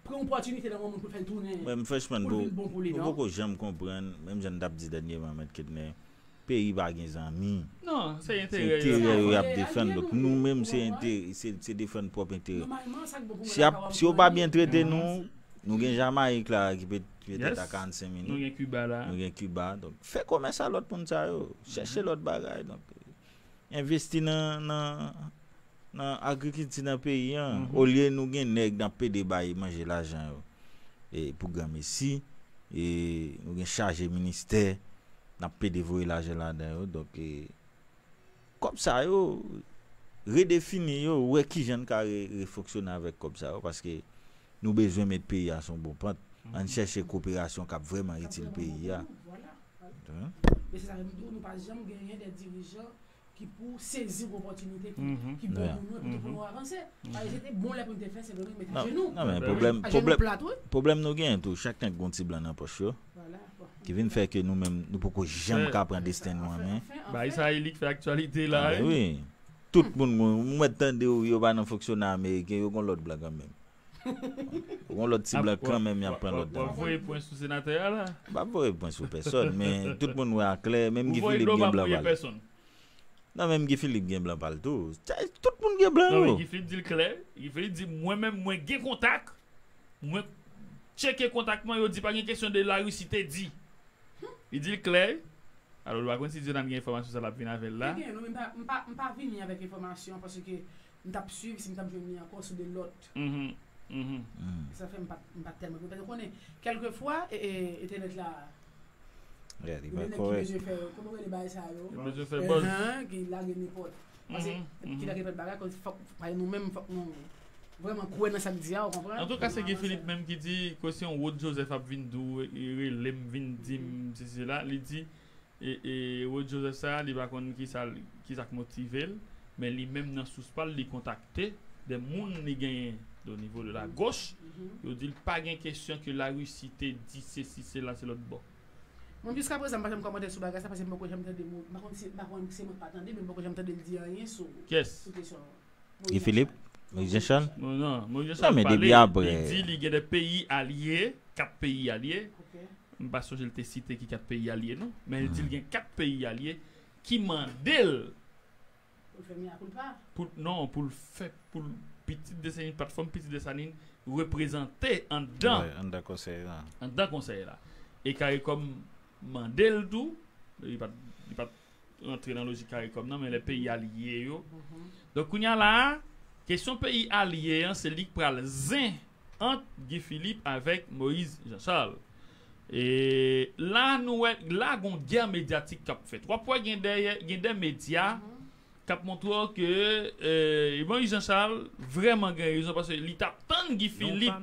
pran opòtinite nan yon moun pou l fè l tounen, pou l vin bon pou li, non. Mwen, franchman, m poko janm konprann, menm jan n t ap di dènyèman, Mèt Kednè, peyi pa gen zanmi. Non, se enterè yo y ap defann. Donk, nou menm, se enterè, se, se defann pwòp enterè. Si y ap, si yo pa byen trete nou, nou gen Jamayik la ki pe, petèt a karannsenk minit. Nou gen Kiba la. Nou gen Kiba. Donk, fè komès a lòt moun sa yo. Chèche lòt bagay. Donk, envesti nan, nan, nan agrikilti nan peyi an. Olye nou gen nèg n ap pede bay manje lajan yo. E pou granmesi, e nou gen chaje ministè, n ap pede voye lajan ladan yo. Donk, e, kòb sa yo, redefini yo, wè kijan n ka re, refonksyone avèk kòb sa yo, paske nou bezwen met peyi a sou yon bon pant. Ann chèche koperasyon k ap vrèman itil peyi a. Men se sa ke m di w, nou pa janm genyen de dirijan ki pou sezi opòtinite ki, ki bon pou nou epi tou pou nou avanse. Paske se te bon lè pou nou te fè, se vre nou mete ajenou. Non, men pwoblèm, pwoblèm, pwoblèm nou genyen tou, chak nèg gon ti blan nan pòch yo. Ki vin fè ke nou menm, nou poko janm ka pran desten nou an men. Bagay sa e li k fè aktyalite la, wi. Tout moun, ou mèt tande yo, yo pa nan fonksyonè ameriken, yo gon lòt blan kanmenm. Ou gon lòt ti blan kanmenm, y ap pran lòt dan. W ap voye pwen sou senatè a la? M p ap voye pwen sou pèsòn, men tout moun wè a klè, menm Guy Philippe gen blan pa l. Non, menm Guy Philippe gen blan pa l tou. Tout moun gen blan yo. Non, men Guy Philippe di l klè. Guy Philippe di, mwen menm, mwen gen kontak. Mwen tcheke kontak mwen, yo di pa gen kesyon de Larisi te di. Li di l klè. Alò, nou pa konn si Jonan gen enfòmasyon sa l ap vin avè l la. Li gen, non, men m pa, m pa, m pa vini avèk enfòmasyon paske m t ap swiv si m t ap jwenn li ankò sou de lòt. Sa fè m pa, m pa tèlman kontan. Ou konnen, kèlkefwa, e, e, entènèt la, li pa kòrèk. Kòman yo rele bagay sa yo? Li bezwen fè buzz. Ki lage nenpòt. Paske ki lage nenpòt bagay, fòk, fòk nou menm, fòk nou vrèman kwè nan sa l di a, ou konprann? Antouka, se Guy Philippe menm ki di, ke se yon Rod Joseph ap vin di w, e, rele m, vin di m, sesi, sela. Li di, e, e, Rod Joseph sa, li pa konn ki sa, ki sa k motive l, men li menm nan sous pa l, li kontakte de moun li genyen o nivo de la goch, yo di l pa gen kesyon ke Larisi te di sesi, sela, se lòt bò. Mwen, jiska prezan, m pa janm kòmante sou bagay sa, paske m poko janm tande mo, m pa konn si, m pa konn si mwen pa tande, men m poko janm tande l di anyen sou, sou kesyon Guy Philippe? Moïse Jean Charles? Non, non, Moïse Jean Charles pale, li di li gen de peyi alye, kat peyi alye. M pa sonje l te site ki kat peyi alye, non. Men l di l gen kat peyi alye ki mande l pou l fè mea culpa. Pou, non, pou l fè, pou l Pitit Desalin, platfòm Pitit Desalin reprezante anndan, anndan konsèy la. Anndan konsèy la. E Caricom mande l tou, li pa t, li pa t rantre nan lojik Caricom nan, men lè peyi alye yo. Donk, kounye a la a, kesyon peyi alye an, se li k pral zen ant Guy Philippe avèk Moïse Jean Charles. E la, nou wè, la, gon gè medyatik k ap fèt. W ap wè gen dèyè, gen de medya k ap montre w ke, e, Moïse Jean Charles vrèman gen rezon, paske li t ap tann Guy Philippe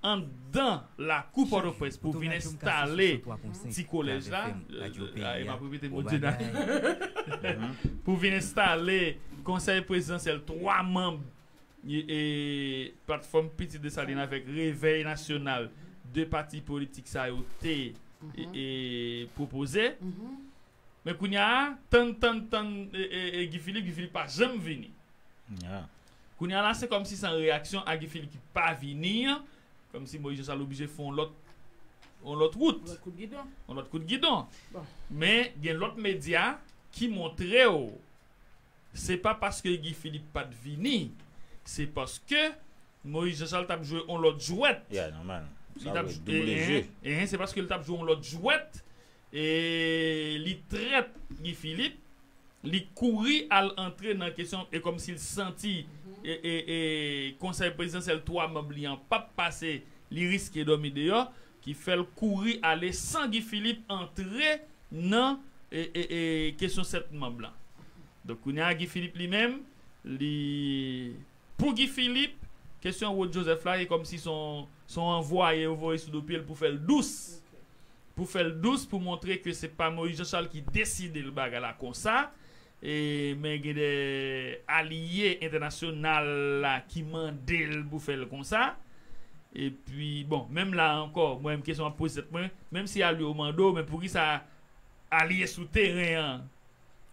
anndan lakou Pòtoprens pou vin enstale ti kolèj la, e, e, m ap repete mo Djenal, pou vin enstale konsèy prezidansyèl twa manm, e, e, platfòm Pitit Desalin avèk Revèy Nasyonal, de pati politik sa yo te, e, e, pwopoze. Men kounye a, tann, tann, tann e, e, e Guy Philippe, Guy Philippe pa janm vini. Kounye a la, se kòmsi se an reyaksyon a Guy Philippe ki pa vini an, kòmsi Moïse Jean Charles oblije fè yon lòt, yon lòt wout, yon lòt kout gidon. Yon lòt kout gidon. Bon. Men gen lòt medya ki montre w, se pa paske Guy Philippe pa t vini, se paske Moïse Jean Charles t ap jwe yon lòt jwèt. Yeah, nòmal. Li t ap jwe double jeu. Ehen, se paske li t ap jwe yon lòt jwèt, e li trèt Guy Philippe, li kouri al antre nan kesyon, e kòmsi l santi e, e, e konsèy prezidansyèl twa manm li an p ap pase, li riske dòmi deyò, ki fè l kouri ale san Guy Philippe antre nan e, e, e kesyon sèt manm lan. Donk, kounye a, Guy Philippe li menm, li, pou Guy Philippe, kesyon Rod Joseph la, e kòmsi se yon, se yon anvwaye yo voye sou do pye l pou fè l dous. Pou fè l dous, pou montre ke se pa Moïse Jean Charles ki deside l bagay la konsa, e, men gen de alye entènasyonal la ki mande l pou fè l konsa. Epi, bon, menm la ankò, mwen menm kesyon m ap poze tèt mwen, menm si alye yo mande w, men poukisa alye sou teren an,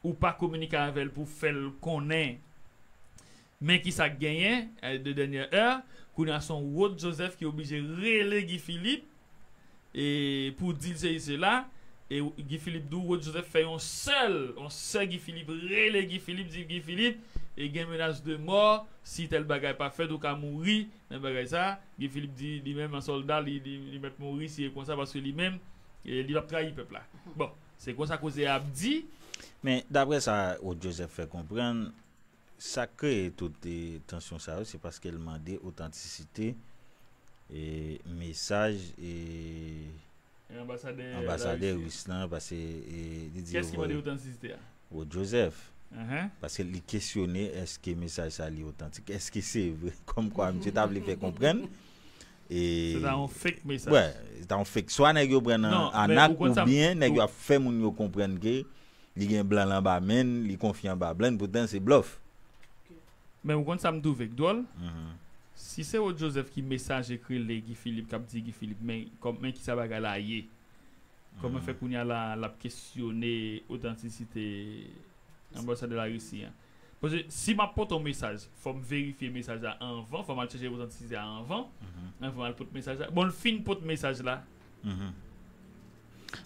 ou pa kominike avè l pou fè l konnen men ki sa k genyen, eh, de dènyè è, kounye a se yon Rod Joseph ki oblije rele Guy Philippe, e pou di l sesi sela, e Guy Philippe di w Rod Joseph fè yon sèl, yon sèl Guy Philippe rele Guy Philippe, di Guy Philippe, e gen menas de mò, si tèl bagay pa fèt, ou ka mouri nan bagay sa. Guy Philippe di, li menm an sòlda, li, li, li mèt mouri si e konsa, paske li menm, e li p ap trayi pèp la. Bon, se konsa koze a ap di. Men, daprè sa Rod Joseph fè konprann, sa k kreye tout, e, tansyon sa yo, se paske l mande otantisite, e, mesaj, e, anbasadè ris lan, paske, e, li di yo voye. Kiyès ki mande otantisite a? Rod Joseph. Paske li kesyone èske mesaj sa li otantik, èske se vre, kòmkwa misye ta vle fè konprann, e, se ta yon fake mesaj. Wè, se ta yon fake. Swa nèg yo pran nan anak, oubyen nèg yo ap fè moun yo konprann ke li gen blan l anba men l, li konfye anba blan l, poutan se blòf. Men ou konn sa m twouve k dwòl? Si se Rod Joseph ki mesaje k rele Guy Philippe, k ap di Guy Philippe, men, kòm, men kisa bagay la ye? Kòman fè kounye a la, l ap kesyone otantisite anbasadè Larisi an? Paske si m ap pote yon mesaj, fò m verifye mesaj la anvan, fò m al chèche otantisite a anvan, anvan m al pote mesaj la. Bon, l fin pote mesaj la.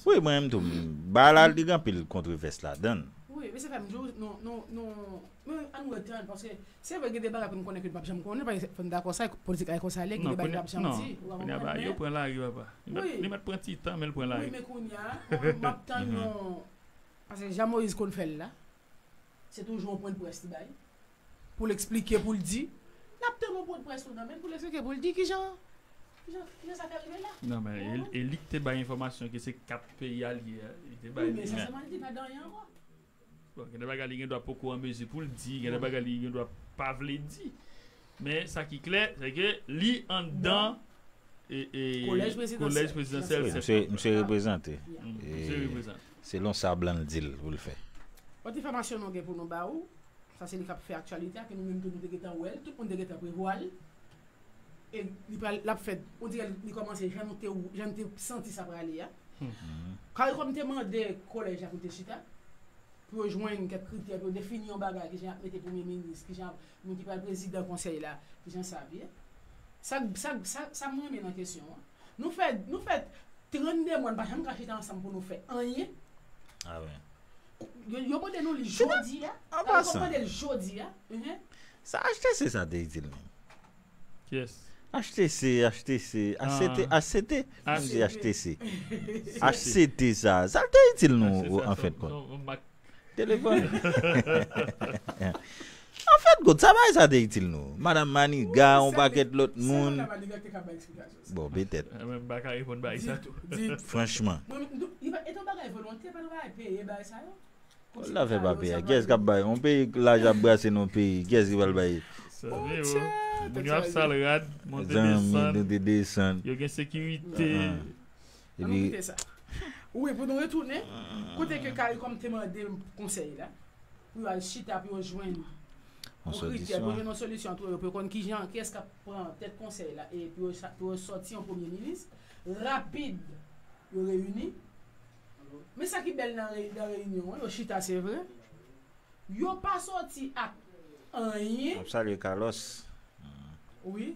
Wi, mwen menm tou, bagay la, li gen anpil kontwovès ladan l. Wi, men se fè m di w, nou, nou, nou, men ann retann, paske se vre, gen de bagay pou n konnen ke n p ap janm konnen, paske fò n dakò sa, politik la e konsa l ye, gen de bagay n p ap janm di, ou pa konprann, men yo pran lari, papa. Li mèt, li mèt pran ti tan, men l pran lari. Wi, men kounye a, m ap tann yon, paske Jean Moïse konn fè l la, se toujou yon pwen de près li bay. Pou l eksplike, pou l di. N ap tann yon pwen de près tou nan men l pou l eksplike, pou l di kijan, kijan, kijan sa fè rive la. Non, men e, e li k te bay enfòmasyon ke se kat peyi alye a, li te bay li. Wi, men sa sèlman li di, pa di anyen ankò. Bon, gen de bagay li gen dwa poko an mezi pou l di, gen de bagay li gen dwa pa vle di. Men sa ki klè, se ke li anndan e, e, kolèj prezidansyèl. Kolèj prezidansyèl. Wi, misye, misye reprezante. E, misye reprezante. Selon sa blan l di l pou l fè. Lòt enfòmasyon nou gen pou nou ba ou, sa se li k ap fè aktyalite a, ke nou menm tou nou te gentan wè l, tout moun te gentan prevwa l. E li pral, l ap fèt, on dirè li kòmanse jan nou te, jan nou te santi sa prale a. Caricom te mande kolèj la pou l te chita, pou yo jwenn kèk kritè, pou yo defini yon bagay, kijan y ap mete premye minis, kijan moun ki pral prezidan konsèy la, kijan sa ap ye. Sa, sa, sa, sa m renmen nan kesyon an. Nou fè, nou fè trannde mwa, n pa janm ka chita ansanm pou nou fè anyen. Yo, yo mande nou li jodi a. Caricom mande l jodi a. Sa H T C sa te itil menm? Kiyès? H T C, H T C, H C T, H C T, m di H T C. H C T sa, sa l te itil nou, an fen de kont? Telefòn. An fen de kont, sa bagay sa te itil nou? Madanm Maniga, yon pakèt lòt moun. Bon, petèt. Mwen, m pa ka reponn bagay sa. Franchman. Mwen, m, m, e ton bagay volonte, pa ton bagay peye bagay sa yo. Kòmsi l ap fè pa peye. Kiyès k ap bay? Yon peyi laj ap brase nan yon peyi. Kiyès ki pral bay? Sa vre, yo. Moun yo ap sal rad, monte desann. Monte desann. Yo gen sekirite. Ann nou kite sa. Wi, pou nou retounen, kote ke Caricom te mande konsèy la, pou yo al chita, pou yo jwenn yon kritè, pou yo jwenn yon solisyon antre yo, pou yo konn kijan, kiyès k ap pran tèt konsèy la, e pou yo, pou yo sòti yon premye minis, rapid, yo reyini. E sa ki bèl nan re- nan reyinyon an, yo chita, se vre. Yo pa sòti ak anyen. Ap salye Carlos. Wi.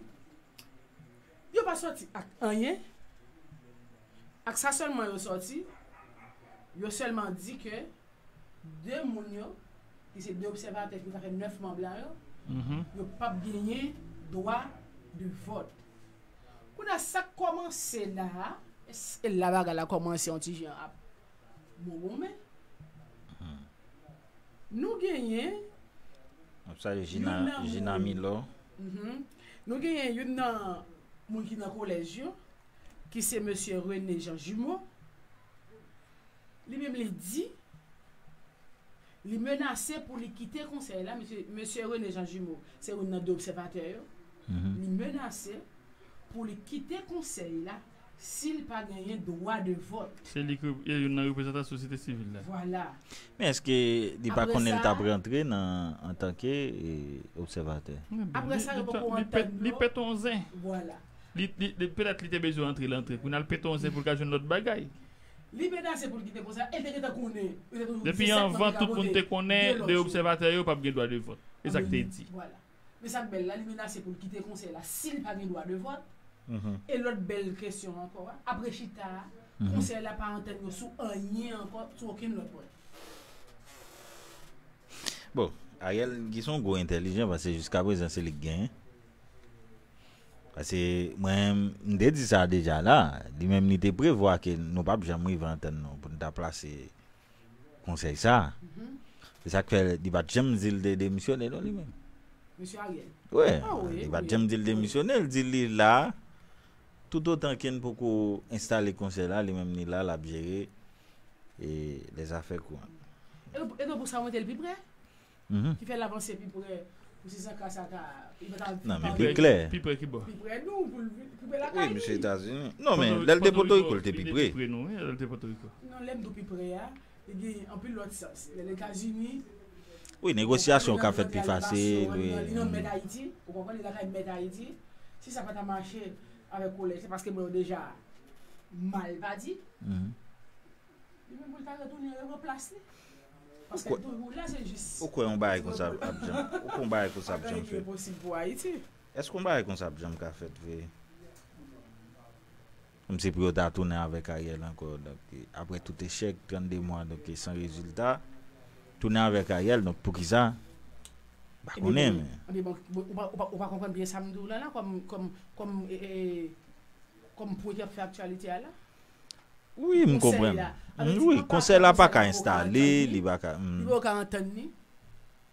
Yo pa sòti ak anyen. Ak sa sèlman yo sòti. Yo sèlman di ke de moun yo, ki se de obsèvatè ki ta fè nèf manm la yo, yo p ap genyen dwa de vòt. Kounye a, sa k kòmanse la a, e la bagay la kòmanse yon ti jan ap bonbonmen. Nou genyen Ap salye Gina, Gina Milor. Nou genyen youn nan moun ki nan kolèj yo, ki se mesye René Jean Jumeau. Li menm li di, li menase pou li kite konsèy la. Mesye, mesye René Jean Jumeau, se youn nan de obsèvatè yo. Li menase pou li kite konsèy la si l pa genyen dwa de vòt. Se li ki e youn nan reprezantan sosyete sivil la. Vwala. Men èske li pa konnen l t ap rantre nan antanke e, obsèvatè? Apre sa, yo poko antann yo. Li pèt yon zen. Vwala. Li, li, li, petèt li te bezwen antre, l antre. Kounye a l pete yon zen pou l ka jwenn lòt bagay. Li menase pou l kite konsèy la, e l te gentan konnen. Depi anvan, tout moun te konnen de obsèvatè yo p ap gen dwa de vòt. E sa k te di. Vwala. Men sa k bèl la, li menase pou l kite konsèy la si l pa gen dwa de vòt. E lòt bèl kesyon ankò a, apre chita a, konsèy la pa antann yo sou anyen ankò, sou okenn lòt pwen. Bon, Ariel, ki se yon gwo entèlijan, paske jiska prezan se li k genyen. Paske mwen, m te di sa deja la, li menm li te prevwa ke nou p ap janm rive antann nou pou n ta plase konsèy sa. Se sa k fè li pa t janm di l te demisyone non li menm. Mesye Ariel. Wi, li pa t janm di l demisyone, l di li la, toutotan ke n poko enstale konsèy la, li menm li la, l ap jere e, lèzafè kouran. E, e donk pou sa mete l pi pre? Ki fè l avanse pi pre pou si sa ka, sa ka, li pa ta. Non, men pi klè. Pi pre ki bò? Pi pre nou, pou l vin, pi pre lakay li. Wi, misye Etazini. Non, men lè l te Pòtoriko, l te pi pre. Pi pre nou, wi, lè l te Pòtoriko. Non, lè m di w pi pre a, li gen anpil lòt sans. Lè l Etazini, wi, negosyasyon ka fèt pi fasil, wi. Li nan mèt Ayiti, ou konprann, li lakay mèt Ayiti. Si sa pa ta mache avèk kolèj, se paske mwen yo deja mal pa di. Li menm pou l ta retounen ranplas li. Paske toujou la, se jis. Ou kwè yon bagay konsa ap janm, ou kwè yon bagay konsa ap janm fèt? Sa ka rive posib pou Ayiti. Èske yon bagay konsa ap janm ka fèt vre? Kòmsi pou yo ta tounen avèk Ariel ankò, donk, apre tout echèk, trannde mwa, donk, san rezilta, tounen avèk Ariel, donk, poukisa? M pa konnen, men. Ebyen, bon, ou pa, ou pa, ou pa konprann byen sa m di w la, la, kòm, kòm, kòm, e, e, kòm pwen k ap fè aktyalite a la? Wi, m konprann. Wi, konsèy la pa ka enstale, li pa ka. Li poko ka antann li.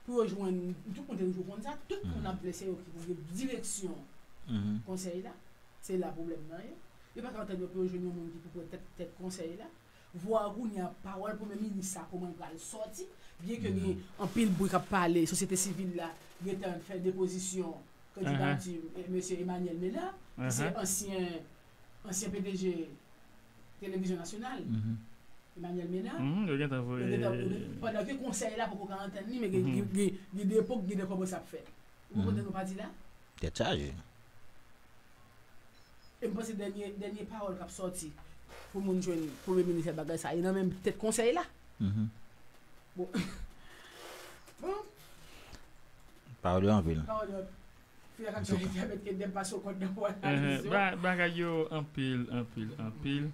Pou yo jwenn, tout moun te toujou konn sa, tout moun ap vle se yo ki pou gen direksyon konsèy la. Se la pwoblèm nan ye. Yo pa ka antann yo pou yo jwenn yon moun ki pou pran tèt, tèt konsèy la. Vwa kounye a pawòl premye minis sa, kòman l pral sòti, byen ke gen anpil bri k ap pale, sosyete sivil la gentan fè depozisyon kandidati, eh, mesye Emmanuel Ménard, ki se ansyen, ansyen P D G televizyon nasyonal, Emmanuel Ménard. Yo gentan voye. Pandan ke konsèy la poko ka antann li, men gen, gen, gen, gen de epòk, gen de kòmanse ap fèt. Ou konprann sa nou pa di la? Tèt chaje. E m panse dènye, dènye pawòl k ap sòti pou moun jwenn premye minis fè bagay sa, e nan menm tèt konsèy la. Bon. Bon. Pawòl yo anpil. Pawòl yo anpil. Fè ak aktyalite avèk Kedem pase w kòd nan pwa la vizyon. Ba- Bagay yo anpil, anpil, anpil.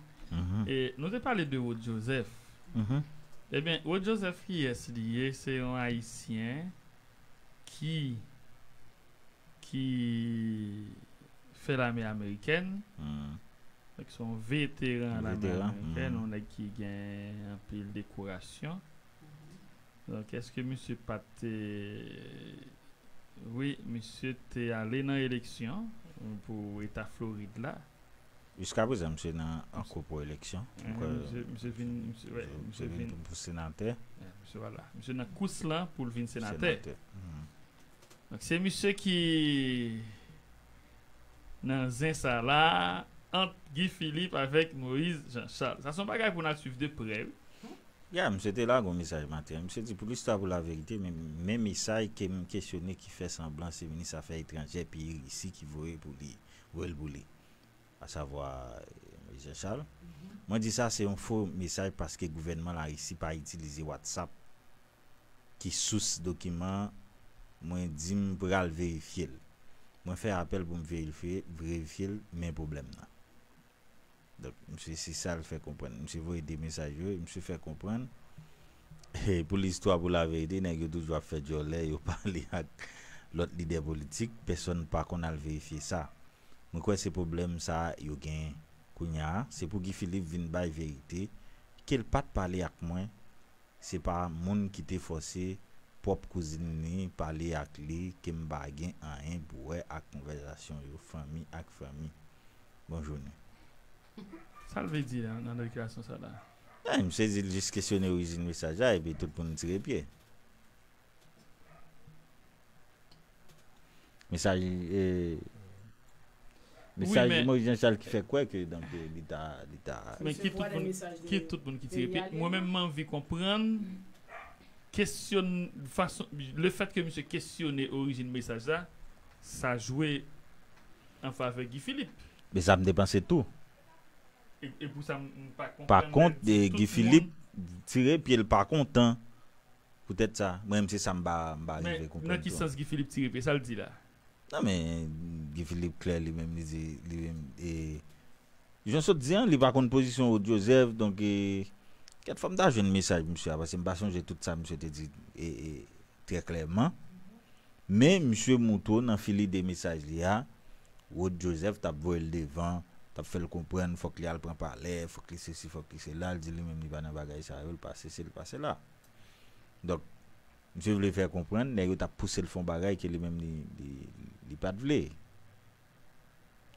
E nou te pale de Rod Joseph. Ebyen, Rod Joseph, kiyès li ye? Se yon Ayisyen ki, ki fè lame amerikèn. Donk, se yon veteran lame amerikèn, yon nèg ki gen anpil dekorasyon. Donk, èske misye pa t, wi, misye te ale nan eleksyon pou eta Florid la. Jiska prezan, misye nan an kou pou eleksyon. Misye, misye vin, misye, wè, misye vin pou senatè. Misye, vwala. Misye nan kous lan pou l vin senatè. Donk, se misye ki nan zen sa la, ant Guy Philippe avèk Moïse Jean Charles. Sa se yon bagay pou n al swiv de prè, wi. Ya, misye te lage yon mesaj maten an. Misye di, pou listwa, pou laverite, men, men mesaj ke m kesyone ki fè sanblan se minis afè etranjè peyi Risi ki voye pou li, voye l pou li. Asavwa, eh, Moïse Jean Charles. Mwen di sa se yon fo mesaj paske gouvènman Larisi pa itilize WhatsApp ki sous dokiman an, mwen di m pral verifye l. Mwen fè apèl pou m verifye, verifye l, men pwoblèm nan. Donk, misye, se sa l fè konprann. Misye voye de mesaj yo, e misye fè konprann. E pou listwa, pou laverite, nèg yo toujou ap fè djòlè, yo pale ak lòt lidè politik, pèsonn pa konn al verifye sa. Mwen kwè se pwoblèm sa a yo genyen kounye a. Se pou Guy Philippe vin bay verite, ke l pa t pale ak mwen, se pa moun ki te fòse pwòp kouzin li pale ak li, ke m pa gen anyen pou wè ak konvèsasyon yo, fanmi ak fanmi. Bonjounen. Sa l vle di la, nan deklarasyon sa la? Eh, misye di l jis kesyone orijin mesaj la, epi tout moun tire pye. Mesaj, eh, mesaj Moïse Jean Charles ki fè kwè ke donk, eh, li ta, li ta. Men ki tout moun ki tire pye? Mwen menm, m anvi konprann kesyon, fason, le fèt ke misye kesyone orijin mesaj la, sa jwe an favè Guy Philippe. Men sa m te panse tou. E, e pou sa, m pa konprann. Pa kont, eh, Guy Philippe tire pye l pa kontan. Poutèt sa, mwen menm se sa m pa, m pa rive konprann. Men nan ki sans Guy Philippe tire pye? Sa l di la? Non, men Guy Philippe klè li menm, li di, li menm, e, jan sot di an, li pa konn pozisyon Rod Joseph, donk, e, kèt fwa m ta jwenn mesaj misye a, paske m pa sonje tout sa misye te di, e, e, trè klèman. Men misye moutre w nan fil ide mesaj li a, Rod Joseph t ap voye l devan, t ap fè l konprann fòk li al pran palè, fòk li sesi, fòk li sela, l di li menm li pa nan bagay sa yo, l pa sesi, l pa sela. Donk, misye vle fè konprann nèg yo t ap pouse l fè yon bagay ke li menm li, li, li pa t vle.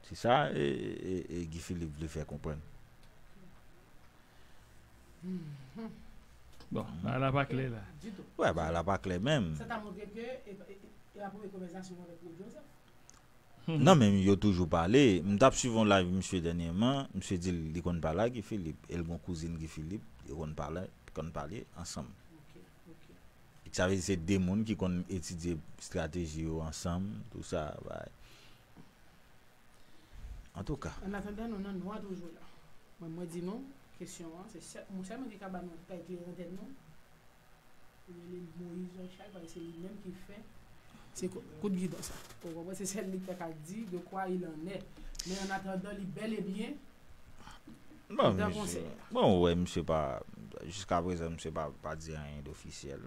Se sa, e, e, e Guy Philippe vle fè konprann. Bon, bagay la pa klè la. Ditou. Wè, bagay la pa klè menm. Sa ta montre ke e, e, e la premye konvèsasyon avèk Rod Joseph. Non, men yo toujou pale. M t ap swiv yon live misye dènyèman. Misye di l li konn pale ak Guy Philippe. E l gon kouzin Guy Philippe, yo konn pale, konn pale ansanm. Sa vle di se de moun ki konn etidye estrateji yo ansanm, tou sa, bay. Antouka. An atandan, nou nan nwa toujou la. Mwen, mwen di nou, kesyon an, se sèl, mwen sèlman ki ka ba nou, ka eklere nan tèt nou. Yo rele l Moyiz Jan Chal, paske se li menm ki fè se kout gidon sa. Ou konprann? Se sèl li ki ta ka di de quoi il en est. Men an atandan, li bèl e byen Bon, misye, bon, ou wè, misye pa, jiskaprezan, misye pa, pa di anyen dofisyèl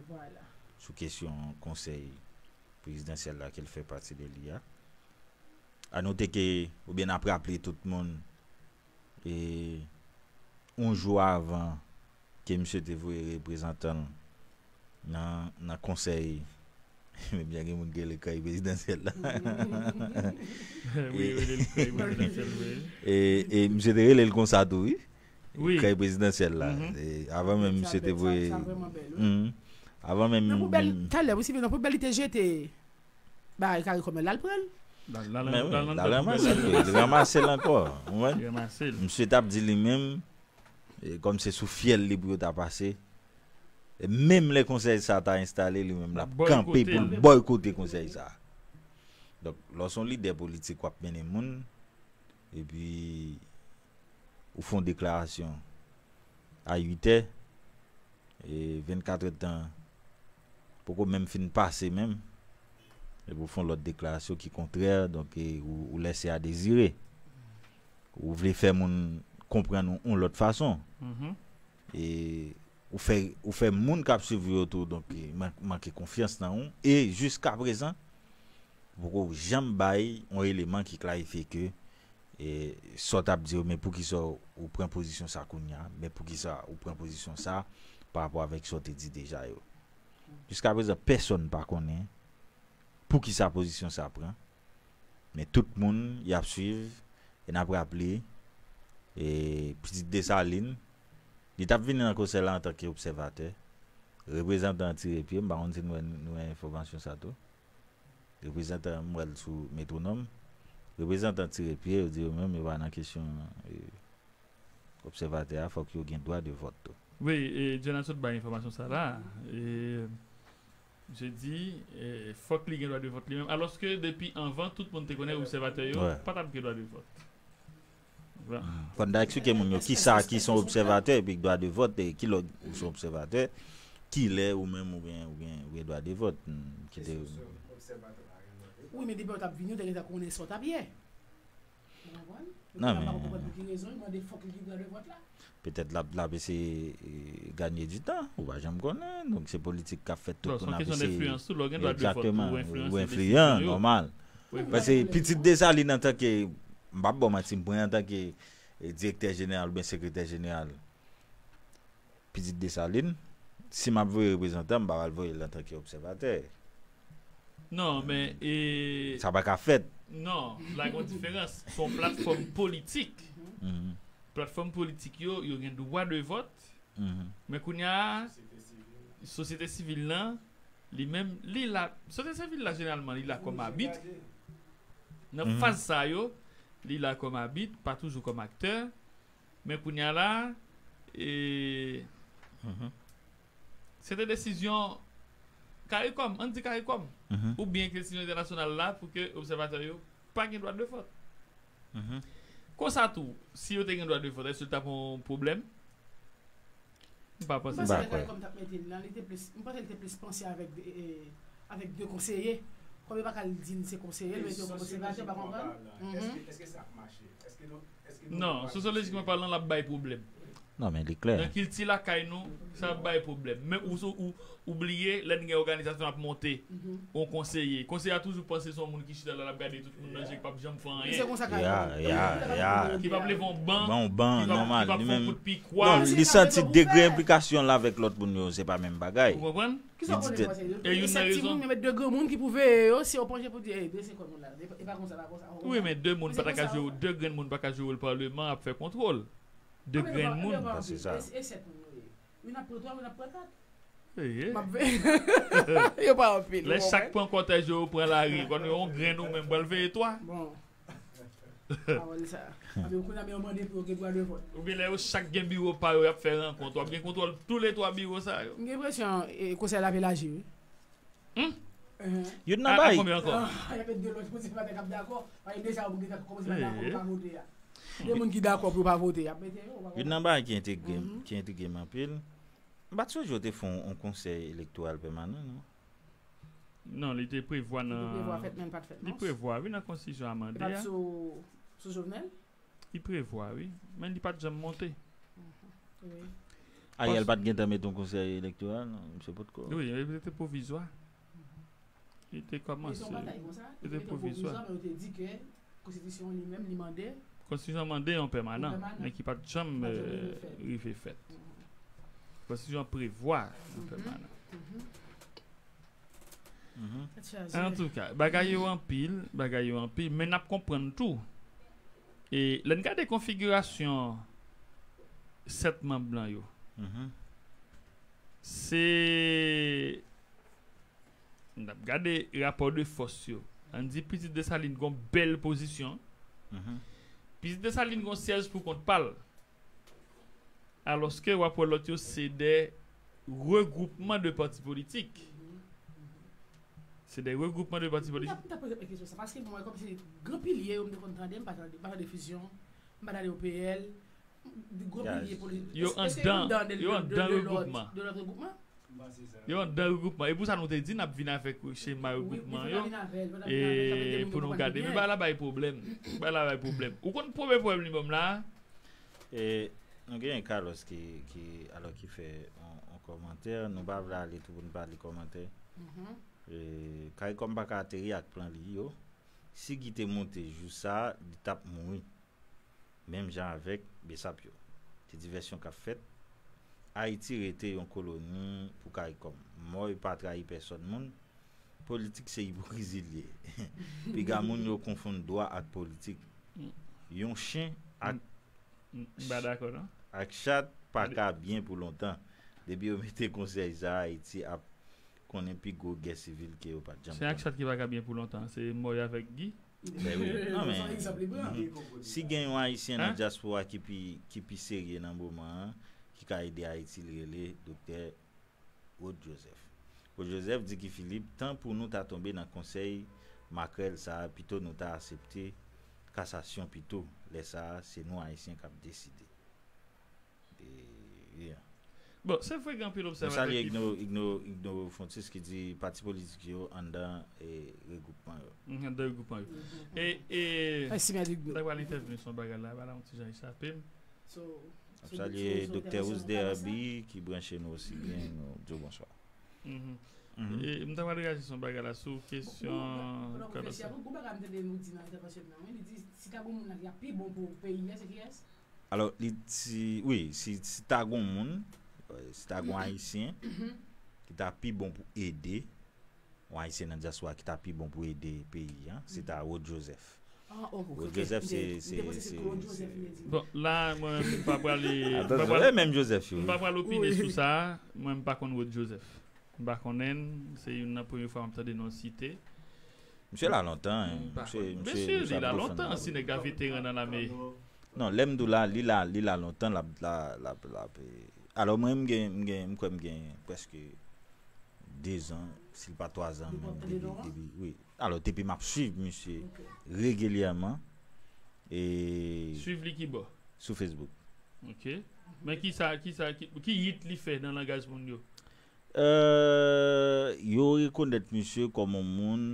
sou kesyon konsèy prezidansyèl la ke l fè pati de li a. A note ke, oubyen n ap raple tout moun, e, yon jou avan ke misye te voye reprezantan l nan, nan konsèy, menm jan gen moun ki rele kay prezidansyèl la. Wi, yo rele l kay prezidansyèl, wi. E, e misye te rele l konsa tou, wi. Wi. Kay prezidansyèl la. E, avan menm misye te voye. Avan menm. Nan poubèl, talè, wi, si nan poubèl li te jete bagay kari kòmèl la, l pran l. L al ranmase l, li ranmase l ankò. Ou konprann? Misye t ap di li menm, e, kòm se sou fyèl li pou yo ta pase. E menm lè konsèy sa ta enstale, li menm l ap kanpe pou l bòykote konsèy sa. Donk, lè w se yon lidè politik, w ap mennen moun, epi ou fè yon deklarasyon a uit è, e vennkat è tan poko menm fin pase menm, epi ou fè yon lòt deklarasyon ki kontrè, donk, e, ou, ou lèse a dezire. Ou vle fè moun konprann ou yon lòt fason. E ou fè, ou fè moun k ap swiv ou yo tou, donk, e, man-, manke konfyans nan ou. E jiskaprezan, ou poko janm bay yon eleman ki klarifye ke, e, sa w t ap di yo, men poukisa w pran pozisyon sa kounye a, men poukisa ou pran pozisyon sa pa rapò avèk sa w te di deja yo. Jiskaprezan, pèsonn pa konnen poukisa pozisyon sa pran. Men tout moun y ap swiv, e n ap raple, e, Pitit Desalin, li t ap vini nan konsèy la antanke obsèvatè. Reprezantan an tire pye, m pa konn si nou wè, nou wè enfòmasyon sa tou. Reprezantan an, m wè l sou Metwonòm. Reprezantan an tire pye, yo di yo menm, yo pa nan kesyon, e, obsèvatè a, fòk yo gen dwa de vòt tou. Wi, e, Jonas sot bay enfòmasyon sa la. E, misye di, e, fòk li gen dwa de vòt li menm. Alòske depi anvan, tout moun te konnen obsèvatè yo pa t ap gen dwa de vòt. Fò n ta eksplike moun yo ki sa ki se yon obsèvatè epi dwa de vòt, e ki lè ou se yon obsèvatè, ki lè ou menm ou gen, ou gen, ou gen dwa de vòt. Kite. Wi, men depi w t ap vini, ou te gentan konnen sa w t ap ye. Ou konprann? Non, Mwen pa men- konprann pou ki rezon, li mande fòk li gen dwa de vòt la. Petèt l ap, l ap eseye ganye di tan, ou pa janm konnen. Donk se politik k ap fèt, tout Bon, se moun yon ap kesyon eseye. Enfliyans tou, lè w gen dwa de vòt Egzakteman, pou ou enfliyanse enfliyan, desizyon yo. Nòmal. Paske pitit Desalin antanke, m p ap ba w manti, m pran antanke e, direktè jeneral oubyen sekretè jeneral. Pitit Desalin, si m ap voye reprezantan, m pa pral voye l antanke obsèvatè. Non, men e, Sa pa ka fèt. Non, la gen yon diferans. Se yon platfòm politik. Mhm, Platfòm politik yo, yo gen dwa de vòt. mhm. Men kounye a, sosyete sivil lan, li menm, li la. Sosyete sivil la, jeneralman, li la kòm abit. Nan Mhm. Faz sa yo, li la kòm abit, pa toujou kòm aktè. Men kounye a la, e, Mhm, se te desizyon Karikòm, ann di Karikòm, mhm. oubyen ke desizyon entènasyonal la pou ke obsèvatè yo pa gen dwa de vòt. Mhm. Konsa tou, si yo te gen dwa de vòt, èske l t ap yon pwoblèm? M pa Mwen panse. panse Ba, ke kwè. Karikòm t ap mete l la, li te plis, mwen panse li te plis panse avèk de, e, avèk de konseye. Kòm yo pa ka di l se konseye, l mete yo kòm obsèvatè, pa konprann? Mhm. Èske, èske sa ap mache? Èske nou, èske nou Non, sosyolojikman palan, l ap bay pwoblèm. Non, men li klè. Nan kilti lakay nou, sa ap bay pwoblèm. Men ou, ou, ou bliye, lè n gen òganizasyon ap monte, Mhm. yon konseye. Konseye a toujou panse se yon moun ki chita la, l ap gade tout moun nan je, k p ap janm fè Se anyen. konsa ka Ya, yo. ya, Yo ya. pa Ki p ap leve yon ban, Ban yon ban, ki p ap, nòmal, ki p ap li fè yon menm. kout pikwa. Non, li santi degre enplikasyon l avèk lòt moun yo, se pa menm bagay. Ou konprann? Kisa w Li konnen di- konsa? E youn nan Sèt rezon. Timoun, yo met de granmoun ki pou veye yo, si yo panje pou di, "Ey, dwe se kòd moun la." E pa konsa, pa konsa. Wi, men de moun Se pa ta ka konsa. Jwe, de grenn moun pa ka jwe wòl palman ap fè kontwòl. De grenn moun. Se sa. E sèt moun yo ye. Youn ap pran twa, youn ap pran kat. Eye. M ap veye. Yo pa anpil. Lè chak pran kòtèj yo, pran lari, kòm yon grenn ou menm pral veye twa. Bon. Pawòl sa. Anben, kounye a, men yo mande pou yo gen dwa de vòt. Oubyen lè yo chak gen biwo pa yo, y ap fè rankont. W ap gen kontwòl tou le twa biwo sa yo. M gen enpresyon, e, konsèy la ap elaji, wi. Hmm? Ehe. Youn A, nan a bagay. Konbyen ankò? Ah, y ap met de lòt konsèvatè k ap dakò. Paske deja, ou gen kòmanse pa dakò, Ee. ou pa vote a. De moun ki dakò pou yo pa vote, y ap mete yo. Ou pa Youn nan bagay ki entrige m, Mhm. ki entrige m anpil. M pa t sonje yo te fè yon, yon konsèy elektoral pèmanan, non? Non, li te prevwa Li te prevwa nan. fèt, men l pa t fèt, Li non. Prevwa, wi, nan konstitisyon Li amande pa t a. sou, sou Jovenel? Li prevwa, wi. Men li pa t janm monte. Wi. Ariel pa t gentan met yon konsèy elektoral, non? Misye potko. Wi, li te pwovizwa. Li te kòmanse. Li te yon batay konsa, Li li te te pwovizwa. Pwovizwa, men yo te di ke konstitisyon li menm, li mande. Konstitisyon mande yon pèmanan, Yon pèmanan. Men ki pa t janm Pa t janm eh, fèt. Rive fèt. Konstitisyon prevwa yon Mhm. Pèmanan. Mhm. Mhm. Tèt chaje. Antouka, bagay yo anpil, bagay yo anpil, men n ap konprann tou. E lè n gade konfigirasyon sèt manm lan yo, Mhm. se n ap gade rapò de fòs yo. Ann di Pitit Desalin gon bèl pozisyon. Mhm. Pitit Desalin gon syèj pou kont pa l. Alòske w ap wè lòt yo se de regroupman de pati politik. Se de regroupman de pati M t politik. ap, m t ap poze kesyon sa, paske mwen, kòmsi gran pilye yo, m te konn tande, m pa tande, m pa tande Fusion, m pa tande O P L, gran Yes. pilye politik. Yo Èske, èske anndan, yo anndan de, yo de, anndan de, de lòt, regroupman. De lòt regroupman? Yo anndan regroupman. E pou sa nou te di n ap vin avèk chema Wi, regroupman wi, yo. fò n vin avè l, fò n vin E avè l, pou nou gade. Men bagay la bay pwoblèm. Bagay la bay pwoblèm. Ou konn premye pwoblèm li ban m la? E nou gen Carlos ki, ki, alò, ki fè yon, yon kòmantè. Nou pa vle ale tou pou nou pa li kòmantè. Mhm. E Caricom pa ka ateri ak plan li yo. Si Guy te moute jou sa, li t ap mouri. Menm jan avèk Besap yo. Ti divèsyon k ap fèt. Ayiti rete yon koloni pou Caricom. Mò yo pa trayi pèsòn moun. Politik se ipokrizi l ye. Piga moun yo konfonn dwa ak politik. Yon chen ak M m pa dakò, non. Ak chat pa ka byen pou lontan. Depi yo mete konsèy sa, Ayiti ap konnen pi gwo gè sivil ke yo pa t janm Chen ak konnen. Chat ki pa ka byen pou lontan, se mò yo avèk Guy. Ben wi. Non, men, Se yon egzanp li pran. mhm. Si gen yon Ayisyen nan Hein? dyaspora ki pi, ki pi serye nan moman an, ki ka ede Ayiti, l rele Doktè Rod Joseph. Rod Joseph di Guy Philippe, tan pou nou ta tonbe nan konsèy makrèl sa a, pito nou ta aksepte kasasyon pito. Lè sa a, se nou Ayisyen k ap deside. E, yeah. Bon, se vre gen anpil obsèvatè ki. Nou salye Igno, Igno, Igno Fontis ki di pati politik yo anndan e regroupman yo. Mhm, anndan regroupman yo. E, e, Mèsi, Mèt Igno. Sa pral entèvni sou bagay la, bagay la yon ti jan echape m. So, N ap salye Doktè Ousder Herby ki branche nou osi byen, nou di w bonswa. Mhm. Mhm. E, m ta pral reyaji sou yon bagay la, sou kesyon Gon bagay m tande nou di nan entèvansyon nan, wi, li di si ta gon moun la ki ap pi bon pou peyi a, se kiyès? Alò, li di, wi, si, si ta gon moun, euh, si ta gon Ayisyen ki ta pi bon pou ede, yon Ayisyen nan dyaspora ki ta pi bon pou ede peyi a, se ta Rod Joseph. Ah, ok, ok, Rod Joseph, se, se, se, se Bon, la, mwen, m pa prale, m pa Atann, prale, se menm Joseph yo. M pa prale opine sou sa. Mwen, m pa konn Rod Joseph. M pa konnen l, se youn nan premye fwa m ap tande non l site. Misye la lontan, hein. M pa Misye, konn. Misye, Mesye, misye li ap la defan lontan, si nèg la veteran nan lame. Non, lè m di w la, li la, li la lontan, l ap, l ap, l ap, l ap, eh, alò, mwen, m gen, m gen, m kwè m gen prèske de zan, si l pa twa zan menm, depi, depi, wi. Alò, depi m ap swiv misye regyèman, e Swiv li ki bò? Sou Facebook. Ok. Men ki sa, ki sa, ki, ki hit li fè nan langaj moun yo? Euh, yo rekonèt misye kòm yon moun,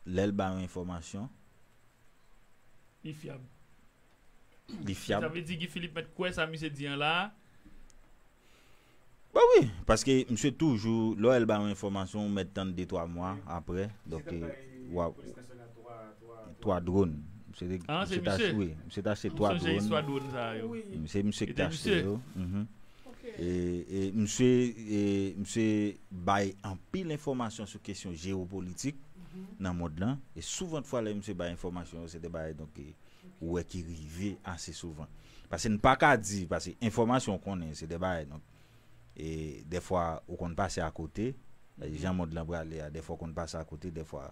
lè l ba yon enfòmasyon. Li fyab. Li fyab. Sa vle di Guy Philippe mèt kwè sa misye di an la a? Bon, wi, paske misye toujou, lè w wè l ba yon enfòmasyon, ou mèt tann de twa mwa apre. Donk, e, w ap, twa dwòn. Misye te, Ah, se misye t achte, misye? Wi, misye t achte twa dwòn. M sonje istwa dwòn sa yo. Wi. Se misye ki te achte yo. Mhm. Ok. E, e misye, e misye bay anpil enfòmasyon sou kesyon jewopolitik nan mond lan. E souvantfwa lè misye bay enfòmasyon yo, se de bagay, donk, e, ou wè ki rive ase souvan. Paske n pa ka di, paske enfòmasyon w konnen, se de bagay, donk, e dèfwa ou konn pase akote, jan mond lan prale a, dèfwa ou konn pase akote, dèfwa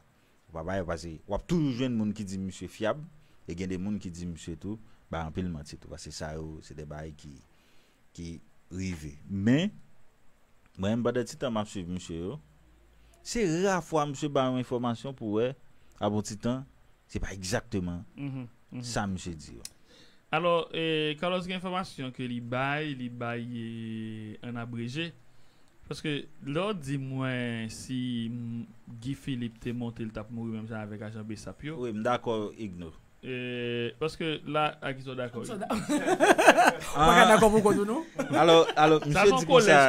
ou pa bay, paske w ap toujou jwenn moun ki di misye fyab, e gen de moun ki di misye tou bay anpil manti tou, paske sa yo, se de bagay ki, ki rive. Men, mwen menm, pandan ti tan m ap swiv misye yo, se ra fwa misye bay yon enfòmasyon pou wè, ap yon ti tan, se pa egzakteman Mhm, mhm. sa misye di yo. Alò, e, Carlos gen enfòmasyon ke li bay, li bay, e, an abreje. Paske lè w di mwen si m, Guy Philippe te monte, l t ap mouri menm jan avèk ajan Bessap yo. Wi, m dakò, Igno. E, paske la, a ki sa w dakò? Ou pa ka dakò pou kont ou, non? Alò, alò, misye di konsa.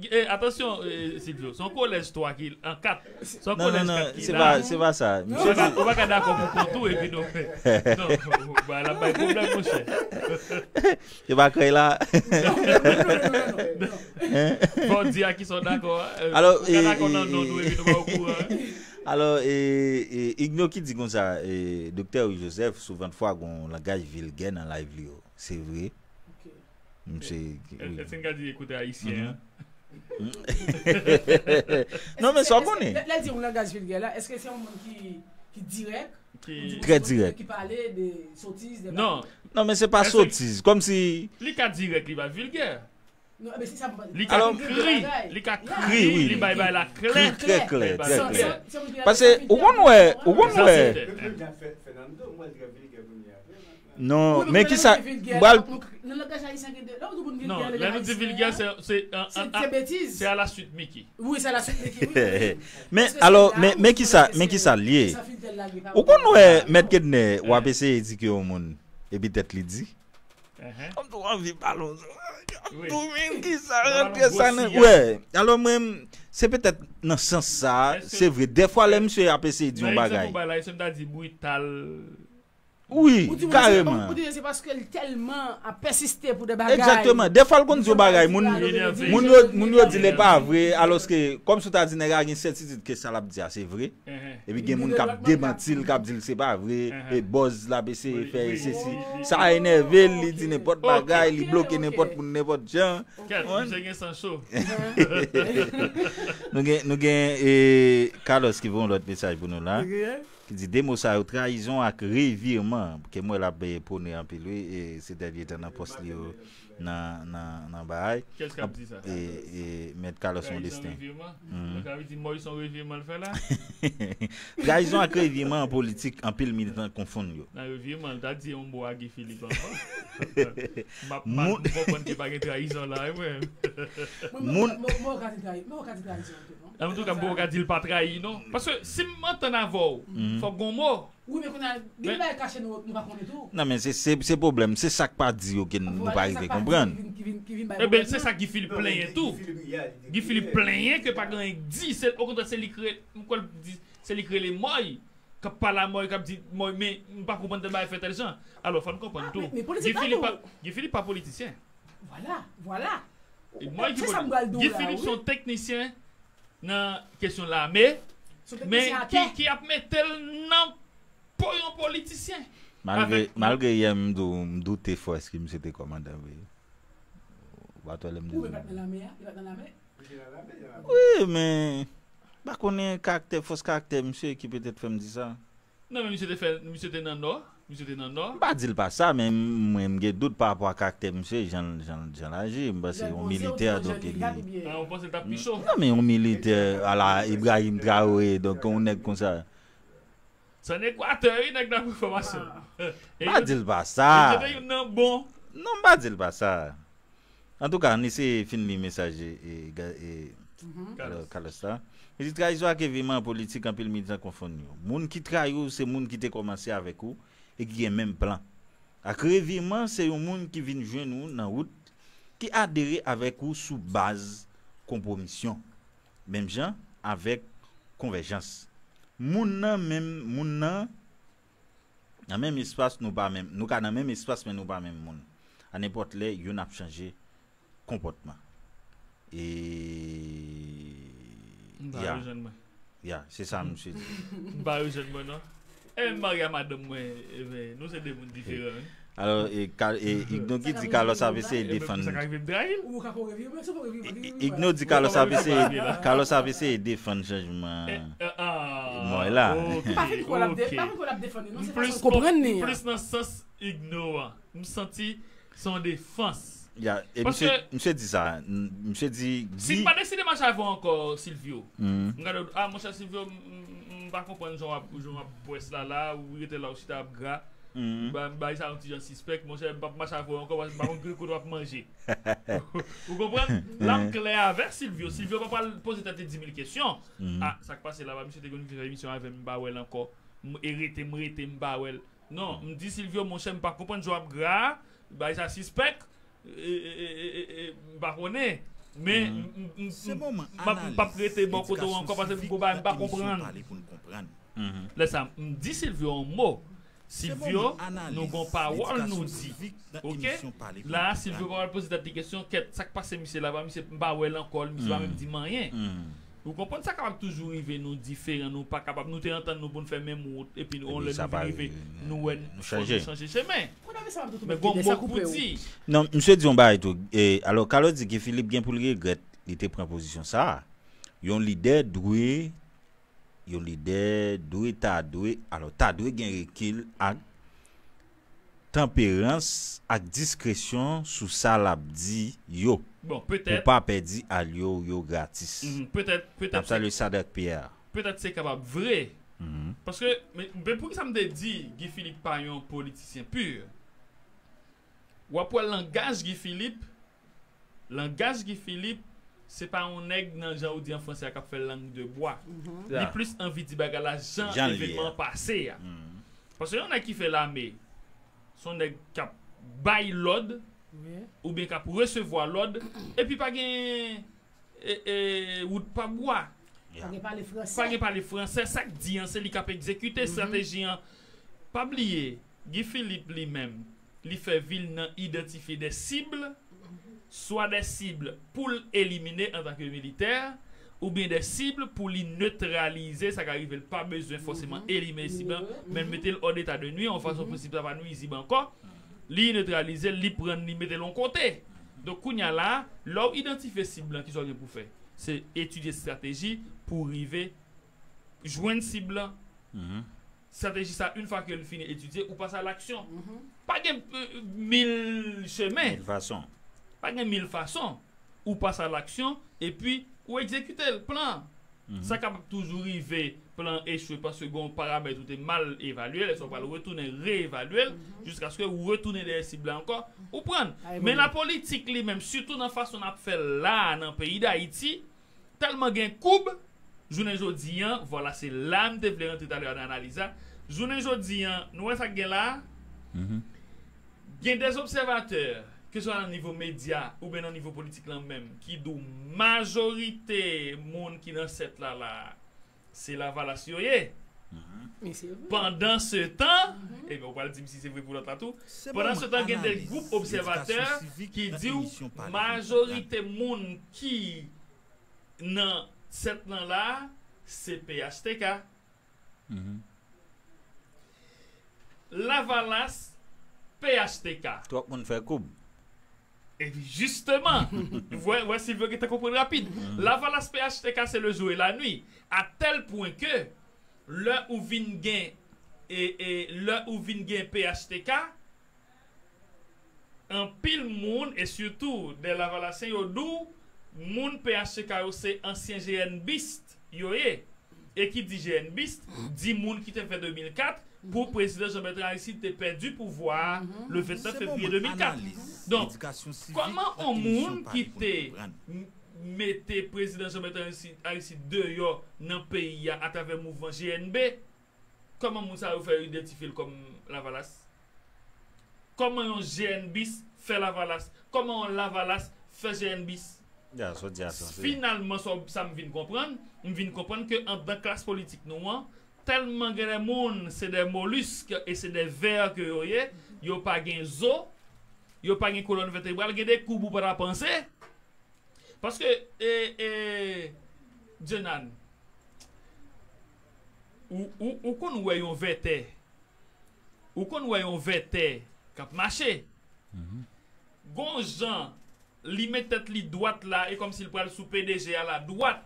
E, atansyon, e, Silvio, se yon kolèj twa ki an kat. Se yon kolèj kat ki la. Non, non, non, se pa, se pa sa. Misye di ou pa ka dakò pou kont ou, epi nou. Non, ba, l ap bay pwoblèm, monchè. Se pa krèy la. Non, non, non, non, non, non. Fò w di a ki sa w dakò, e, alò, ou ka dakò nan non nou, epi nou pa okouran. Alò, e, e, Igno ki di konsa, e, Doktè Joseph, souvantfwa, gon langaj vilgè nan live li yo. Se vre. Ok. Misye, wi. Èske n ka di ekoute ayisyen an? Non, men sa w konnen. Lè, lè l di yon langaj vilgè la, èske se yon moun ki, ki dirèk? Ki Trè dirèk. Ki pale de sotiz, de Non. Non, men se pa sotiz. Kòmsi li ka dirèk, li pa vilgè. Non, men se sa m panse. Li ka kri, li ka kri, wi, li bay bay la klè. Kri trè klè, trè klè. Paske ou konn wè, ou konn wè. Non, men kisa, bal Nan langaj ayisyen gen de, lè w di moun vilgè, Non, lè nou di vilgè, se, se, an, se, an, se betiz. Se a la suit Mickey. Wi, se a la suit Mickey, wi. Men alò, men, men kisa, men kisa l ye? Ou konn wè, Mèt Kednè, w ap eseye di ke yon moun, epi tèt li di. Kòm tou anvi pale w. Wi. Tou vin kisa rantre sa nan. Wè, alò mwen, se petèt nan sans sa, se vre. Dèfwa lè misye ap eseye di yon bagay. Nan egzanp ou bay la, se m ta di brital. Wi, kareman. Ou di se paske l tèlman ap pèsiste pou de bagay. Egzakteman. Dèfwa l konn di yon bagay, moun, moun yo, moun yo di l e pa vre, alòske, kòmsi w ta di nèg la gen sètitid ke sa l ap di a se vre. Epi gen moun k ap demanti l, k ap di l se pa vre, e buzz l ap eseye fè, e sesi. Sa enève l, li di nenpòt bagay, li bloke nenpòt moun, nenpòt jan. Kèt, misye gen san cho. Nou gen, nou gen, e, Carlos ki voye yon lòt mesaj pou nou la. Ki di de mo sa yo, trayizon ak revirman, ke m wè l ap, e, pwone anpil, wi, e, se dènye tan nan pòs li yo, nan nan nan bagay. Kès k ap di sa? E, e, Mèt Carlos Trayizon, Modestin. Revireman. Donk sa vle di Moïse yon revireman l fè la? Trayizon ak revireman an politik, anpil militan konfonn yo. Nan revireman l ta di yon mo a Guy Philippe ankò. M ap m konprann ke pa gen trayizon la wi mwen. Moun mwen ka di trayi mwen ka di trayizon tou non. Antouka m poko ka di l pa trayi non. Paske si m antann avè w, fòk gon mo. Wi men kounye a gen bagay kache nou nou pa konnen tou. Non men se se se pwoblèm, se sa k pa di yo ke nou pa rive konprann. Ebyen se sa Guy Philippe plenyen tou. Guy Philippe plenyen ke pa gen anyen k di, se okontrè se li k rele, m kwè l di se li k rele Moy, k ap pale a Moy, k ap di Moy men m pa konprann tèl bagay fè tèl jan. Alò fò n konprann tou. Guy Philippe pa politisyen. Vwala, vwala. Moy ki politisyen. Guy Philippe se yon teknisyen nan kesyon lame, men ki, ki ap mete l nan po yon politisyen. Malgre, avèk malgre yè m dou, m doute fò èske misye te kòmandan vre. Ou pa t wè lè m di. Ou pa t nan lame a? Li pa t nan lame? Wi, men m pa konnen karaktè, fòs karaktè misye ki petèt fè m di sa. Non, men misye te fè, misye te nan Nò. Misye te nan Nò. M pa di l pa sa, men mwen m gen dout pa rapò a karaktè misye, jan l jan l jan l aji. M panse yon militè, donk li. Ah, ou panse l t ap pi cho? Non, men yon militè ala Ibrahim Traoré, donk yon nèg konsa. Se ann Ekwatè wi nèg la pran fòmasyon. M pa di l pa sa. Misye te youn nan bon. Non, m pa di l pa sa. Antouka, ann eseye fin li mesaj e, e, e, Carlos la. Li di, trayizon ak revireman an politik, anpil militan konfonn yo. Moun ki trayi w, se moun ki te kòmanse avèk ou e ki gen menm plan. Ak revireman, se yon moun ki vin jwenn ou nan wout, ki adere avèk ou sou baz konpwomisyon, menm jan avèk konvèjans. Moun nan menm, moun nan nan menm espas, nou pa menm, nou ka nan menm espas, men nou pa menm moun. A nenpòt lè, youn ap chanje konpòtman. E. M pa rejwenn mwen. Ya, se sa misye di. M pa rejwenn mwen, non. E m marye a madanm mwen, e ben, nou se de moun diferan, wi. Alò, e, e, Igno ki di Carlos ap eseye defann. Igno di Carlos ap eseye, Carlos ap eseye defann chanjman. Mwen la. M pa fin kwè l ap defann li, non, se fason l konprann li an. M plis nan sans Igno a. M santi se yon defans. Ya, e misye, misye di sa. Misye di. Si m pa deside mache avè w ankò, Silvio. M gade w, ah, monchè Silvio, m pa konprann jan w ap, jan w ap pwès la la, ou rete la, ou chita ap gra. M ba, m bay sa yon ti jan sispèk, monchè, m p ap mache avè w ankò, paske m pa konn ki kote w ap manje. Ou konprann? L ap klè avè Silvio. Silvio pa pral poze tèt li di mil kesyon. Ah, sa k pase la, pa misye te konn vin fè emisyon avè m, m pa wè l ankò. M, e rete, m rete, m pa wè l. Non, m di Silvio, monchè, m pa konprann jan w ap gra, bay sa sispèk. E, e, e, e, e, e, m pa konnen. Men, m, m, m, m, m p ap, m p ap rete bò kote w ankò, paske m gon bagay m pa konprann. Lè sa, m di Silvio yon mo. Silvio, nou gon pawòl nou di. Oke? La, Silvio pa pral poze tèt li kesyon, kèt, sa k pase misye la, pa misye, m pa wè l ankò, misye pa menm di m anyen. Ou konprann sa kapab toujou rive, nou diferan, nou pa kapab, nou te antann nou pou n fè menm wout, epi yon lè nou vin rive, nou wè fò nou chanje chemen. Men gon mo pou di. Non, misye di yon bagay tou. E, alò, Carlos di Guy Philippe gen pou l regrèt li te pran pozisyon sa a. Yon lidè dwe, yon lidè dwe ta dwe, alò, ta dwe gen rekil ak tanperans ak diskresyon sou sa l ap di yo, pou pa pèdi alye w yo gratis. N ap salye Sadak Pierre. Petèt se kapab vre. Paske, men, men poukisa m te di Guy Philippe pa yon politisyen pur? W ap wè langaj Guy Philippe, langaj Guy Philippe, se pa yon nèg nan jan ou di an franse a k ap fè lang de bwa. Li plis anvi di bagay la jan evenman an pase a. Paske yon nèg ki fè lame, se yon nèg k ap bay lòd, oubyen k ap resevwa lòd, epi pa gen e, e, wout pa bwa. Pa gen pale fransè. Pa gen pale fransè, sa k di an, se li k ap egzekite estrateji an. Pa bliye, Guy Philippe li menm, li fè vi l nan idantifye de sib, swa de sib pou l elimine antanke militè, oubyen de sib pou li netralize, sa ka rive l pa bezwen fòseman elimine sib lan, men l mete l hors d'état de nuire, yon fason pou sib la pa nwizib ankò, li netralize l, li pran l, li mete l yon kote. Donk, kounye a la, lè w idantifye sib lan, kisa w gen pou fè? Se etidye estrateji pou w rive jwenn sib lan. Estrateji sa, yon fwa ke l fini etidye, ou pase a laksyon. Pa gen, euh, mil chemen. Mil fason. Pa gen mil fason. Ou pase a laksyon, epi ou egzekite l, plan an. Sa kapab toujou rive, plan an echwe paske gen yon paramèt ou te mal evalye l, èske w pral retounen reevalye l, jiskaske ou retounen dèyè sib la ankò, ou pran l. Men lapolitik li menm, sitou nan fason n ap fè l la a nan peyi Dayiti, tèlman gen koub, jounen jodi an, vwala se la m te vle rantre talè a nan analiz la, jounen jodi an, nou wè sa k gen la a? Gen de obsèvatè, keseswa nan nivo medya oubyen nan nivo politik lan menm, ki di w majorite moun ki nan sèt la la a, se Lavalas yo ye. Pandan se tan, ebyen, ou pral di m si se vre pou lòt la tou. Pandan se tan, gen de gwoup obsèvatè ki di w majorite moun ki nan sèt lan la a, se P H T K. Lavalas, P H T K. Twòp moun fè koub. Epi jisteman, wè, wè Silvio gentan konprann rapid. Lavalas, P H T K, se le jour et la nuit. A tèl pwen ke lè ou vin gen, e, e, lè ou vin gen P H T K, anpil moun, e sitou de Lavalasyen, yo di w, moun P H T K yo se ansyen GNBist yo ye. E ki di GNBist, di moun ki te fè de mil kat pou prezidan Jean Bertrand Aristide te pèdi pouvwa a le vennèf fevriye de mil kat. Donk, kòman yon moun ki te m-, mete prezidan Jean Bertrand Aristide, Aristide deyò nan peyi a atravè mouvman GNB, kòman moun sa yo fè yo idantifye l kòm Lavalas? Kòman yon GNBis fè Lavalas? Kòman yon Lavalas fè GNBis? Ya, sa w di a, sa, se Finalman, sa, sa m vin konprann, m vin konprann ke anndan klas politik nou an, tèlman gen de moun, se de molisk e se de vè ke yo ye, yo pa gen zo, yo pa gen kolòn vètebral, gen de koub ou pa ta panse. Paske, e, e, Djenan, ou, ou, ou konn wè yon vètè, ou konn wè yon vètè k ap mache. Gon jan, li met tèt li dwat la, e kòmsi l pral sou P D G a la dwat.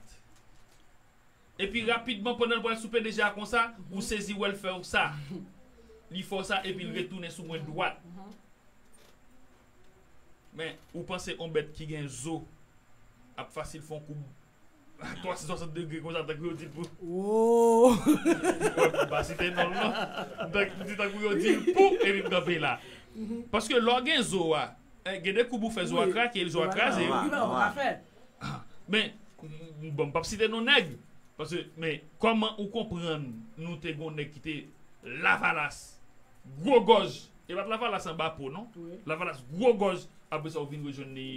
Epi rapidman, pandan l pral sou P D G a konsa, ou sezi wè l fè w sa. Li fè w sa, epi l retounen sou mwen dwat. Men, ou panse yon bèt ki gen zo ap fasil fè yon koub twa san swasant degre konsa, tankou yo di l pou. Wè, m pa site non l non. Tank, m di tankou yo di l pou, epi m kanpe la. Paske lè w gen zo a, eh, gen de koub ou fè zo a krake, zo a kraze. Wi, men ou pa ka fè. Men, m, m, bon, m p ap site non nèg. Paske, men, kòman ou konprann nou te gon nèg ki te Lavalas, gwo gòj, e pa t Lavalas anba po, non? Lavalas, gwo gòj, apre sa, ou vin rejwenn li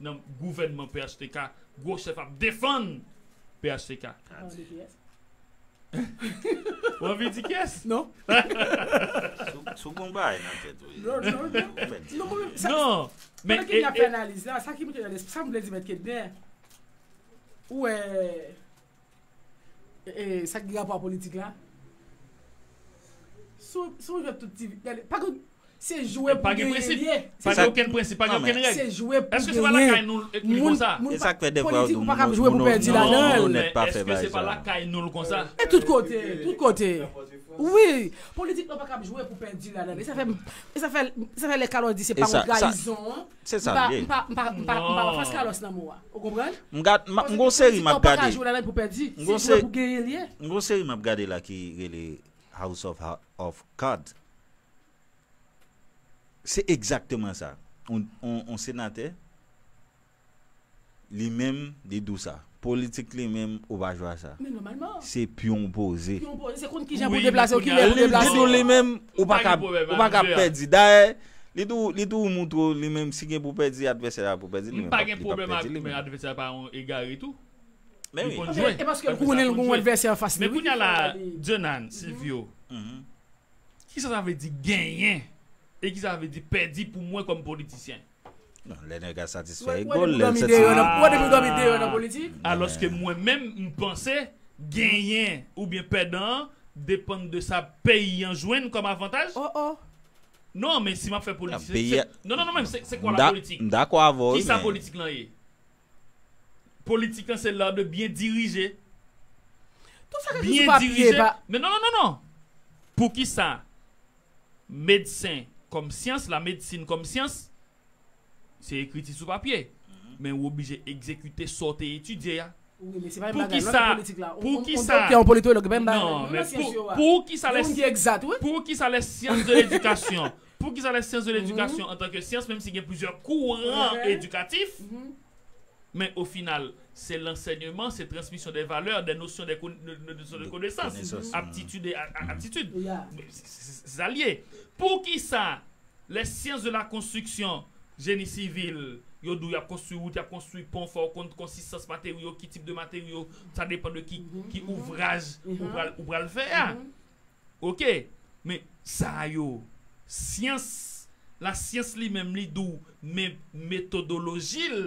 nan gouvènman P H T K, gwo chèf ap defann P H T K. Ou anvi di kiyès? Non. Si w, si w gon bagay nan tèt ou, non, non, non. Non, men pandan ke n ap fè analiz la, sa ki monte nan lespri, sa m vle di, Mèt Kednè, ou wè, e, e, sa ki gen rapò a politik la, si w, si w jwe tout ti, gade, pa gen, se jwe pou genyen l ye. Pa gen prensip. Pa gen okenn prensip, pa gen okenn règ. Se jwe pou genyen l. Èske se pa lakay nou l konsa? E sa k fè dèfwa yo di moun onèt pa fè bagay sa. Èske se pa lakay nou l konsa? E tout kote, tout kote. Wi, politik nou pa kab jwe pou pèdi ladan. E sa fè, e sa fè, e sa fè lè Carlos di se pa yon trayizon. Se sa l ye. M pa, m pa, m pa, m pa, m pa anfas Carlos nan mo a. Ou konprann? M gad, m gon seri m ap gade. Paske politik la, w pa ka jwe ladan pou pèdi. Se jwe pou genyen l ye. M gon seri m ap gade la ki rele House of, of Cards. Se egzakteman sa. On, on, on senatè, li menm, li di w sa. Politik li menm, ou pa jwe a sa. Men nòmalman. Se pyon poze. Pyon poze, se konn kijan pou deplase, ou kilè pou deplase. Li di w li menm, ou pa ka, ou pa ka pèdi. Dayè, li tou, li tou moutre w li menm si gen pou pèdi, advèsè a pou pèdi, li menm li p ap pèdi li menm. M pa gen pwoblèm ak, men advèsè a pa yon egare tou. Men wi. E paske l konnen l gon advèsè anfas li. Men kounye a la, Djenan, Silvio, kisa sa vle di genyen? E kisa sa vle di pèdi pou mwen kòm politisyen? Non, lè nèg a satisfè ego l, lè l satisfè. Alòske mwen menm, m panse genyen oubyen pèdan an depann de sa peyi an jwenn kòm avantaj. Non, men si m ap fè politik, se, non, non, non, men se, se kwa la politik? M dakò avè w, men kisa politik lan ye? Politik lan se l'art de bien diriger. Tout sa k ekri sou papye pa. Men non, non, non, non. Poukisa medsen kòm syans, la medsin kòm syans, Se ekriti sou papye. Men ou oblije egzekite sa w te etidye a. Wi, men se pa menm bagay. Lè w nan politik la, pou ki sa? Yon doktè, yon politològ, menm bagay. Non, men pou ki sa lè pou ki sa lè syans de ledikasyon? Pou ki sa lè syans de ledikasyon antanke syans, menm si gen plizyè kouran edikatif, men o final, se lansèyman, se transmisyon de valè, de nosyon, de konesans, aptitid e aptitid. Se sa l ye. Pou ki sa lè syans de la konstriksyon, jeni sivil, yo di w y ap konstwi wout, y ap konstwi pon, fò w konn konsistans materyo, ki tip de materyo, sa depann de ki, ki ouvraj ou pral, ou pral fè a. Oke, men sa yo, syans, lasyans li menm li di w, men metodoloji l,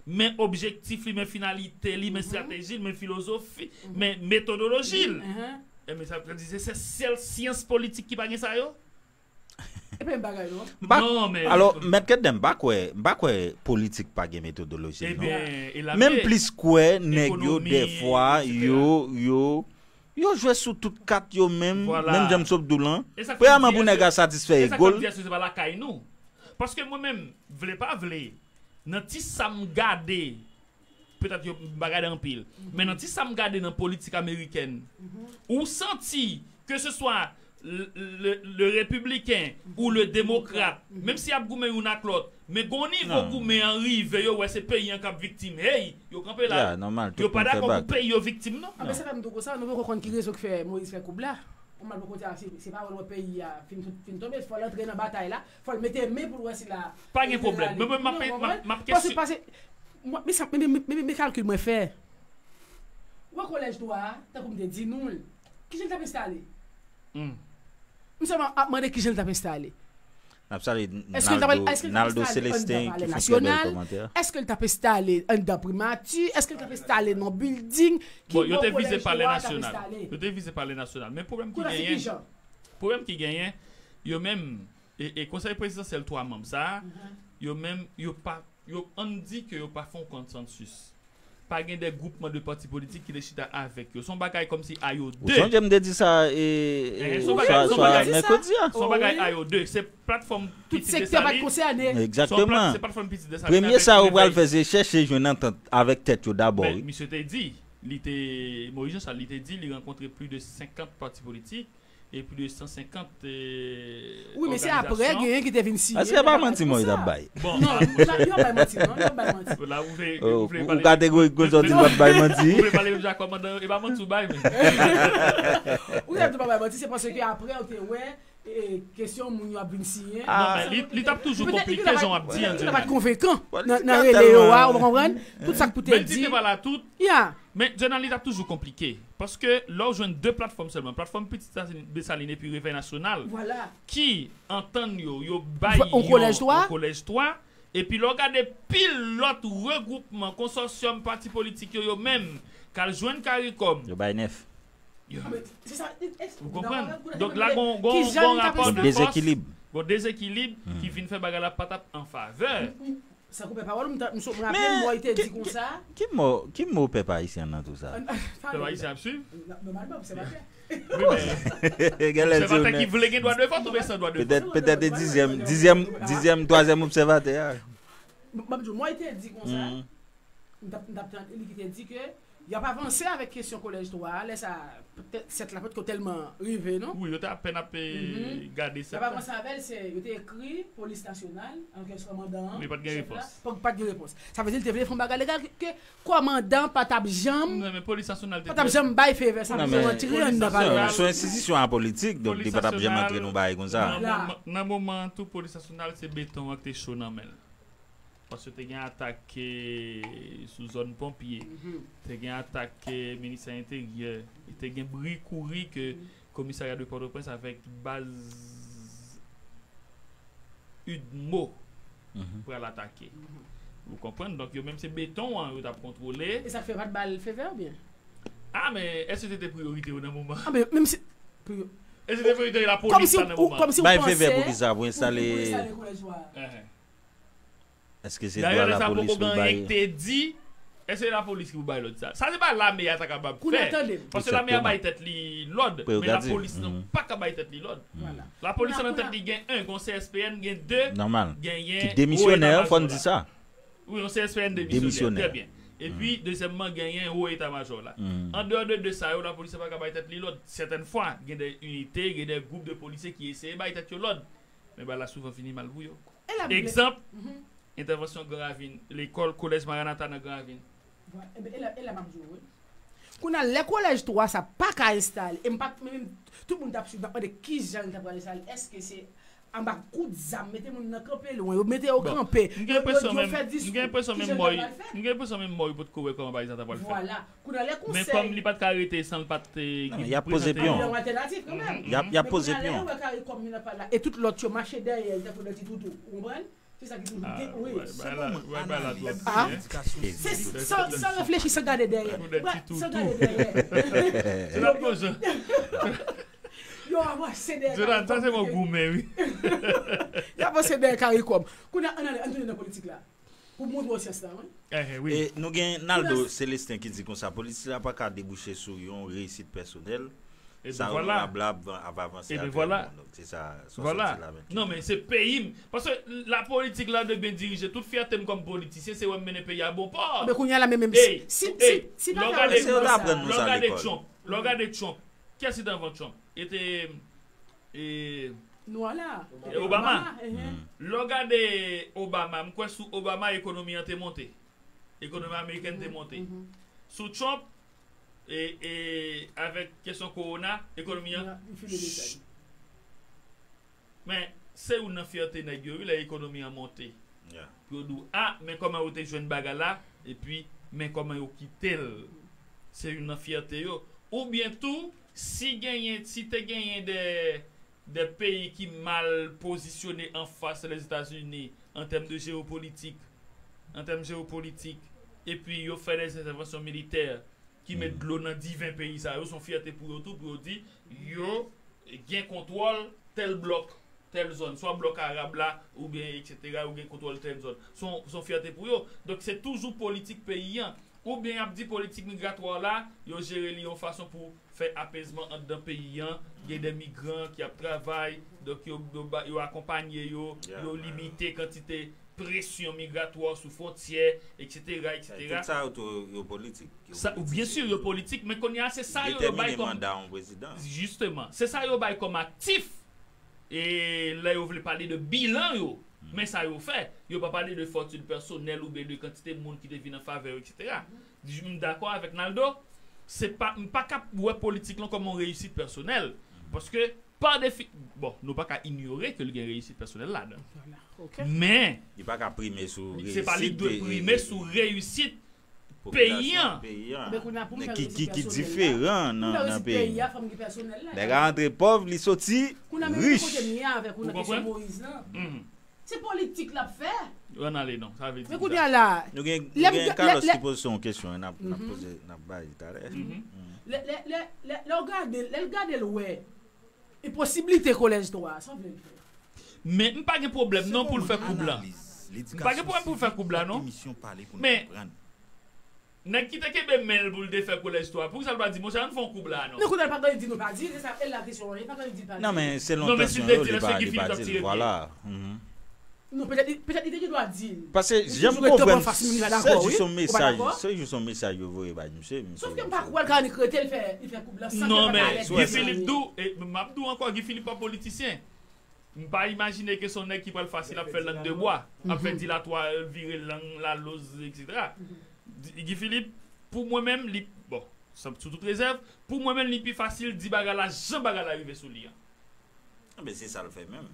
men objektif li, men finalite li, men estrateji l, men filozofi, men metodoloji l. Ebyen sa vle di se sèl syans politik ki pa gen sa yo? E pa menm bagay non. M pa, non, men, alò, Mèt Kendenm, m pa kwè, m pa kwè politik pa gen metodoloji l non. Menm plis kwè nèg yo dèfwa yo, yo, yo jwe sou tout kat yo menm, menm jan m sot di w lan. Premyèman pou nèg la satisfè ego l. Paske mwen menm, vle pa vle, nan ti sa m gade, petèt yo m pa gade anpil, men nan ti sa m gade nan politik amerikèn, ou santi ke se swa le, le, le repibliken ou le demokrat, menm si y ap goumen youn ak lòt, men gon nivo goumen an rive, yo wè se peyi an k ap viktim. Hey, yo kanpe la. Yo pa dakò pou peyi yo viktim non. Anben se fè m tou konsa, nou poko konn ki rezon ki fè Moyiz fè koub la. Pou m al bò kote a, se pa wè lè peyi a fin, fin tonbe, fò l antre nan batay la, fò l mete men pou l wè si la. Pa gen pwoblèm. Mwen, mwen, m ap, m ap, m ap kesyon. Paske, paske, mwen, men sa, men, men, men, men kalkil mwen fè. Ou wè kolèj dwa a, tankou m te di nou l, kijan l t ap enstale? M sèlman ap mande kijan l t ap enstale. N ap salye Naldo, Naldo Celestin ki fè yon trè bèl kòmantè. Èske l t ap enstale anndan primati? Èske l t ap enstale nan yon bilding? Ki bò kolèj dwa a t ap enstale? Yo te vize palè nasyonal. Yo te vize palè nasyonal. Men pwoblèm ki genyen, pwoblèm ki genyen, yo menm, e, e konsèy prezidansyèl twa manm sa a, yo menm, yo pa, yo, ann di ke yo pa fè yon konsansis. Pa gen de gwoupman de pati politik ki te chita avèk yo. Se yon bagay kòmsi Ayo de. Ou sonje m te di sa e, e, swa, swa mèkredi a. Se yon bagay Ayo de. Se platfòm Pitit Desalin. Tout sektè pa t konsène. Egzakteman. Se platfòm Pitit Desalin. Premye sa yo pral fè se chèche jwenn antant avèk tèt yo dabò. Men misye te di, li te, Moyiz Jan Chal, li te di li rankontre plis de senkant pati politik. E plis de san senkant òganizasyon. Wi, men se aprè genyen ki te vin siyen. Èske pa manti Moyiz ap bay? Bon, non, yo bay manti, non, yo bay manti. Ou kategorik konsa w di l p ap bay manti? Ou vle pale deja kòmandan, e pa manti w bay, men. Ou te di w pa bay manti, se paske aprè ou te wè kesyon moun yo ap vin siyen. Non, men li, li t ap toujou konplike, jan w ap di an. Li pa t konvenkan nan rele yo a, ou konprann? Tout sa k pou te di. Men li di te pale a tout. Men Jonan, li t ap toujou konplike. Paske lè w jwenn de platfòm sèlman, platfòm Pitit Desalin epi Revèy Nasyonal, ki antann yo, yo bay yon kolèj twa, epi lè w gade pil lòt regwoupman, konsòsyòm pati politik yo, yo menm, k al jwenn Karikòm. Yo bay nèf. Ou konprann? Donk la, gon, gon, gon rapò de fòs, gon dezekilib ki vin fè bagay la pa t ap an favè. Sa koupe pawòl ou, m raple m wè li te di konsa. Ki mo, ki mo pèp ayisyen nan tou sa? Pèp ayisyen ap swiv? Nòmalman, obsèvatè. Wi, men. Gen lè di ou ki vle gen dwa de vòt oubyen san dwa de vòt. Petèt, petèt e dizyèm, dizyèm, dizyèm, twazyèm obsèvatè a. M ap di w, m wè li te di konsa. M t ap, m t ap tande li ki te di ke y ap avanse avèk kesyon kolèj twa a, lè sa a, petèt sèt la potko tèlman rive, non? Wi, yo te apèn ap gade sèt la. Y ap avanse avè l, se, yo te ekri polis nasyonal, anke kòmandan an, men pa t gen repons. Pa t gen repons. Sa vle di l te vle fè yon bagay legal ke kòmandan pa t ap janm, pa t ap janm bay fevè sa pou yo antre anndan palè a. Se yon enstitisyon apolitik, donk li pa t ap janm antre nan yon bagay konsa. Nan moman an tou, polis nasyonal, se beton an ki te cho nan men l. Paske te gen atak sou zòn ponpye, te gen atak ministè enteryè, te gen bri kouri ke komisarya de Pòtoprens avèk baz UDMO pral atake. Ou konprann? Donk yo menm se beton an yo t ap kontwole. E sa k fè yo pa t ba l fevè oubyen? Ah, men èske se te priyorite yo nan moman? Ah, men menm si. Èske se te priyorite lapolis la nan moman? Kòmsi ou panse. Bay fevè pou kisa? Pou enstale. Èske se dwa lapolis pou bay? Dayè lè sa poko gen anyen ki te di Èske se lapolis ki pou bay lòd sa? Sa se pa lame a ta kapab fè. Paske lame a bay tèt li lòd, men lapolis nan pa ka bay tèt li lòd. Lapolis nan tèt li gen, en, gen C S P N, gen de, genyen wo eta majò la. Wi, yon C S P N demisyonè, trè byen. Epi, dezyèmman, genyen wo eta majò la. An deyò de de sa yo, lapolis pa ka bay tèt li lòd. Sètèn fwa, gen de inite, gen de gwoup de polisye ki eseye bay tèt yo lòd. Men bagay la souvan fini mal pou yo. Egzanp, entèvansyon Gran Ravin, lekòl, kolèj Maranatha nan Gran Ravin. Kounye a, lè kolèj twa sa pa ka enstale, e m pa t menm, tout moun t ap swiv, m ap mande kijan l ta pral enstale. Èske se anba kout zam, mete moun nan kanpe lwen, yo mete yo kanpe, yo, yo, yo fè diskou, kijan l ta pral fèt? M gen enpresyon menm mò yo potko wè kòman bagay sa ta pral fèt. Vwala. Kounye a, lè konsèy. Men kòm li pa t ka rete san l pa t, e, prezante yo. Non, men y ap poze pyon. Yon altènativ kanmenm. Y ap, y ap poze pyon. Men kounye a, lè yo wè Karikom vin ap pale la, e tout lòt yo mache dèyè l tankou de ti toutou. Ou konprann? Se sa ki toujou gen, wi. Se bon, mwen analize. Se san, san reflechi, san gade dèyè. San gade dèyè. Yo avanse dèyè Karikom. Sa se mwen goumen, wi. Yo avanse dèyè Karikom. Kounye a, ann ale, ann tounen nan politik la. Pou montre w syans la, wi. E nou gen Naldo Celestin ki di konsa, politik la pa ka debouche sou yon reyisit pèsonèl. Sa yo nan lablab ap avanse avè l. Donk, se sa, sa w sot di la menm. Non, men se peyi m. Paske lapolitik la de byen dirije, tout fyète m kòm politisyen, se wè m mennen peyi a bon pò. Men kounye a la, men menm si, si, si pa ka lè w gade Trump, lè w gade Trump, kiyès ki te anvan Trump? E te, e, Obama. Lè w gade Obama, m kwè sou Obama, ekonomi an te monte. Ekonomi amerikèn te monte. Sou Trump, e, e, avèk kesyon kowona, ekonomi an. Men, se youn nan fyète nèg yo, wi, lè ekonomi an monte. Pou yo di w, a, men kòman yo te jwenn bagay la, epi, men kòman yo kite l. Se youn nan fyète yo. Oubyen tou, si genyen, si te genyen de, de peyi ki mal pozisyone anfas Lèzetazini an tèm de jewopolitik, an tèm jewopolitik, epi yo fè de entèvansyon militè ki met dlo nan diven peyi sa yo, se yon fyète pou yo tou, pou yo di, yo gen kontwòl tèl blòk, tèl zòn, swa blòk arab la, oubyen etsetera, yo gen kontwòl tèl zòn. Se yon, se yon fyète pou yo. Donk, se toujou politik peyi an. Oubyen y ap di politik migratwa la, yo jere li yon fason pou fè apezman anndan peyi an, gen de migran ki ap travay, donk yo, yo ba, yo akonpanye yo, yo limite kantite presyon migratwa sou fwontyè, etsetera, etsetera. Tout sa yo tou, yo politik. Sa, byen si, yo politik, men kounye a, se sa yo, yo bay kòm, jisteman, se sa yo bay kòm aktif. E lè yo vle pale de bilan yo, men sa yo fè, yo pa pale de fòtin pèsonèl oubyen de kantite moun ki te vin an favè yo, etsetera. M dakò avèk Naldo, se pa, m pa ka wè politik lan kòm yon reyisit pèsonèl, paske pa defi, bon, nou pa ka inyore ke l gen reyisit pèsonèl ladan. Men li pa ka prime sou reyisit, se pa li ki dwe prime sou reyisit peyi an. Ki, ki, ki diferan nan, nan peyi an. Nèg a antre pòv, li soti rich. Ou konprann? Se politik l ap fè. Yo ann ale non, sa vle di. Men kounye a la, nou gen, nou gen Carlos ki poze yon kesyon, n ap, n ap poze, n ap ba li talè. Lè, lè, lè, lè, lè w gade, lè l gade l wè e posiblite kolèj twa, sa w vle l fè? Men m pa gen pwoblèm non pou l fè koub la. M pa gen pwoblèm pou l fè koub la non. Men nèg ki te kenbe men l pou l te fè kolèj twa, poukisa l pa di, monchè, ann fè yon koub la non? Men kounye a l pa gen anyen di nou pa di l, se sa, e la kesyon an, li pa gen anyen di l pa di l. Non, men selon tansyon yo, li pa, li pa di l, vwala. Non, petèt li, petèt li te gen dwa di l. Paske jan m konprann, se jis yon mesaj, se jis yon mesaj yo voye bay misye. Sòf ke m pa kwè l ka annik rete, l fè, li fè koub la san ke l pa ka alèz. Non, men Guy Philippe di w, e m ap di w ankò, Guy Philippe pa politisyen. M pa imajine ke se yon nèg ki pral fasil ap fè lang de bwa, ap fè dilatwa, vire lang, laloz, etsetera. Guy Philippe, pou mwen menm, li, bon, sou tout rezèv, pou mwen menm, li pi fasil di bagay la jan bagay la rive sou li an. Enben, se sa l fè menm.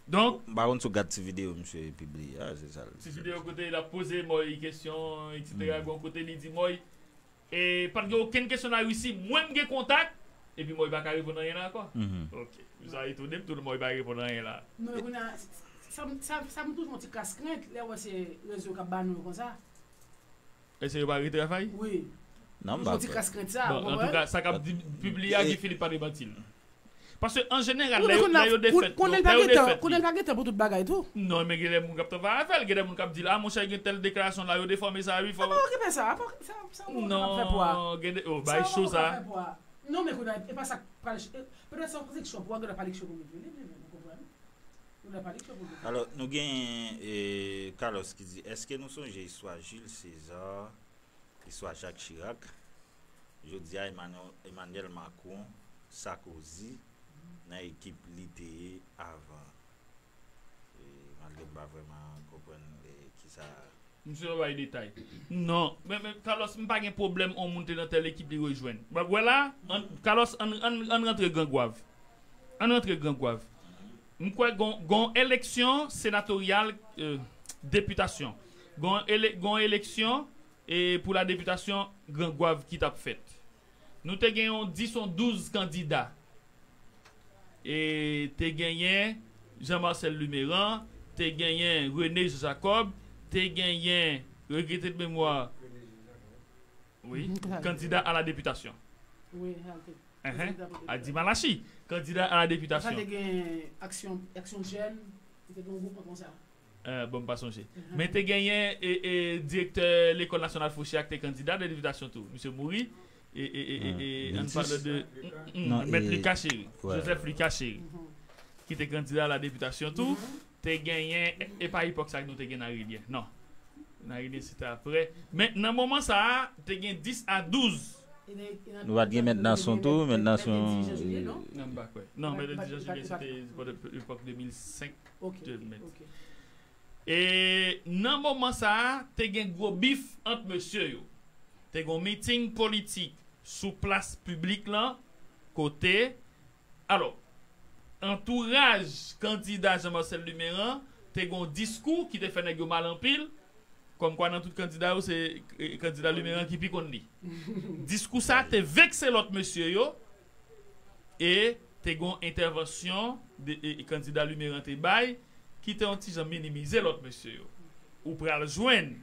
Donk, m pa konn si w gad ti videyo misye pibliye a, se sa l. Ti videyo kote l ap poze Moy kesyon, etsetera. Gon kote li di Moy, e pa t gen okenn kesyon Larisi, mwen m gen kontak, epi Moy pa ka reponn anyen la ankò. Ok. Sa etone m tou, Moy pa reponn anyen la. Non, men kounye a, sa, sa, sa m toujou yon ti kras krent, lè w wè se rezo k ap ba nou yo konsa. Èske yo pa retravay? Wi. Non, m pa kwè. Bon, antouka, sa k ap di, pibliye a, Guy Philippe pa demanti l. Paske an jeneral, lè yo, lè yo defèt, konnen l pa gentan, konnen l pa gentan pou tout bagay tou. Non, men gen de moun k ap travay avè l, gen de moun k ap di l, a monchè, gen tèl deklarasyon la, yo defòme sa, wi, fò. Apa okipe sa, apa okipe sa, sa ou ap fè pou a. Non, gen de, oh, bay cho sa. Non, men kounye a, e pa sa k pral, petèt se yon koreksyon pou a, gen pa leksyon pou vin, vin, vin, ou konprann? Gen pa leksyon pou vin. Alò, nou gen, eh, Carlos ki di, èske nou sonje istwa Jules César, istwa Jacques Chirac? Jodi a, Emmanuel, Emmanuel Macron, Sarkozy, nan ekip li te ye avan. E, malgre m pa vrèman konprann, e, kisa. Misye pa bay detay. Non, men, men, Carlos, m pa gen pwoblèm on moun te nan tèl ekip li rejwenn. W ap wè la, an, Carlos, ann, ann, ann rantre Gran Gwav. Ann rantre Gran Gwav. M kwè gon, gon eleksyon senatoryal, euh, depitasyon. Gon ele-, gon eleksyon, e, pou la depitasyon Gran Gwav ki t ap fèt. Nou te gen yon dis on douz kandida. E te genyen Jean Marcel Luméran, te genyen René Jean Jacob, te genyen, regrete de memwa, wi, kandida a la depitasyon. Wi, Halte. Enhen. Adi Malachi, kandida a la depitasyon. Sa te gen aksyon, aksyon jèn, li te gen yon gwoup konsa. Euh, bon, m pa sonje. Men te genyen e, e, direktè Lekòl Nasyonal Fouché a ki te kandida de depitasyon tou. Misye mouri. E, e, e, e, e, ann pale de, mm, mm, Mèt Lucas Chéry, Joseph Lucas Chéry, ki te kandida a la depitasyon tou. Te genyen, e, e pa epòk sa a nou te gen Narilyen. Non. Narilyen se te apre. Men nan moman sa a, te gen dis a douz. Nou pa t gen Mèt Nason tou, Mèt Nason. Non, m pa kwè. Non, Mèt Edi Jan Jilyen, se te epòk de mil senk. E nan moman sa a, te gen gwo bif ant mesye yo. Te gen yon miting politik sou plas piblik lan, kote, alò, antouraj kandida Jean Marcel Luméran te gen yon diskou ki te fè nèg yo mal anpil, kòmkwa nan tout kandida yo, se, e, kandida Luméran ki pi konn li. Diskou sa te vekse lòt mesye yo, e te gen yon entèvansyon de, e, e kandida Luméran te bay, ki te yon ti jan minimize lòt mesye yo. Ou pral jwenn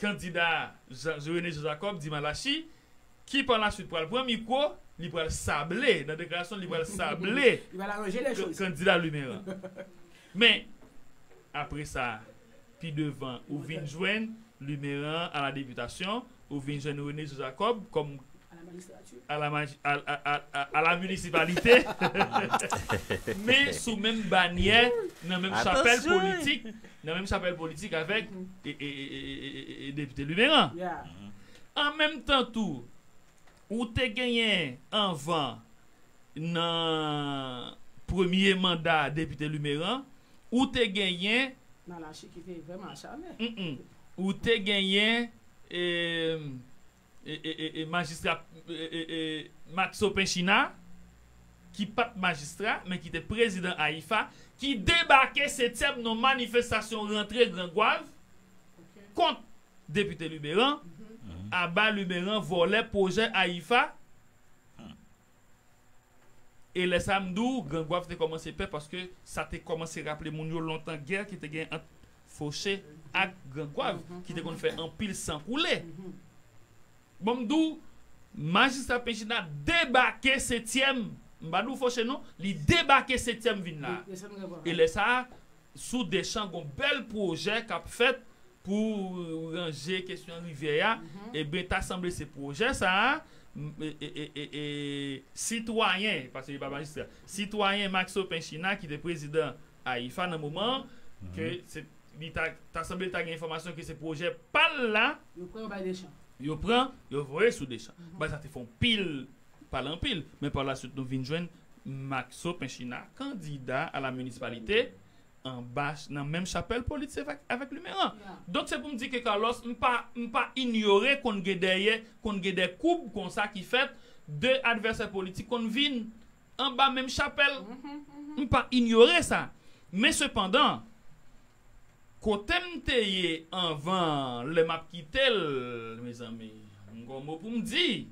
kandida Jean, René Jean Jacob, Di Malachi, ki pa la swit pral pran mikwo, li pral sable, nan deklarasyon, li pral sable kandida Luméran. Men, apre sa, pi devan, ou vin jwenn Luméran a la depitasyon, ou vin jwenn René Jean Jacob kòm a la maji-, a, a, a, a, a la minisipalite, men sou menm banyè, nan menm chapèl politik, nan menm chapèl politik avèk e, e, e, e, e, e, e depite Luméran. An menm tan tou, ou te genyen anvan nan premye manda depite Luméran, ou te genyen Malachi ki te vrèman acharne. Mm-mm. Ou te genyen, e, e, e, e, e, majistra, e, e, e, Maxo Penchina, ki pa t majistra, men ki te prezidan AIFA, ki debake setyèm nan manifestasyon rantre Gran Gwav kont depite Luméran, aba Luméran vòlè pwojè AIFA. E lè sa a, m di w, Gran Gwav te kòmanse pè paske sa te kòmanse raple moun yo lontan gè ki te gen ant Foche ak Gran Gwav, ki te konn fè anpil san koule. Bon, m di w, majistra Penchina debake setyèm, m pa di w Foche non, li debake setyèm vin la. E lè sa a, sou Deschamps, gon bèl pwojè k ap fèt pou ranje kesyon rivyè a, ebyen, ta sanble se pwojè sa a, m, e, e, e, e, e, sitwayen, paske li pa majistra, sitwayen Maxo Penchina, ki te prezidan AIFA nan moman an, ke se, li ta, ta sanble li ta gen enfòmasyon ke se pwojè pa l la, yo pran, yo bay Deschamps. Yo pran, yo voye sou Deschamps. Bagay sa te fè yon pil, pale anpil, men pa la swit nou vin jwenn Maxo Penchina, kandida a la minisipalite, anba ch-, nan menm chapèl politik avèk, avèk Luméran. Donk, se pou m di ke Carlos, m pa, m pa inyore konn gen dèyè, konn gen de koub konsa ki fèt, de advèsè politik konn vin anba menm chapèl. M pa inyore sa. Men sepandan, kote m te ye anvan, lè m ap kite l, mezanmi, m gon mo pou m di.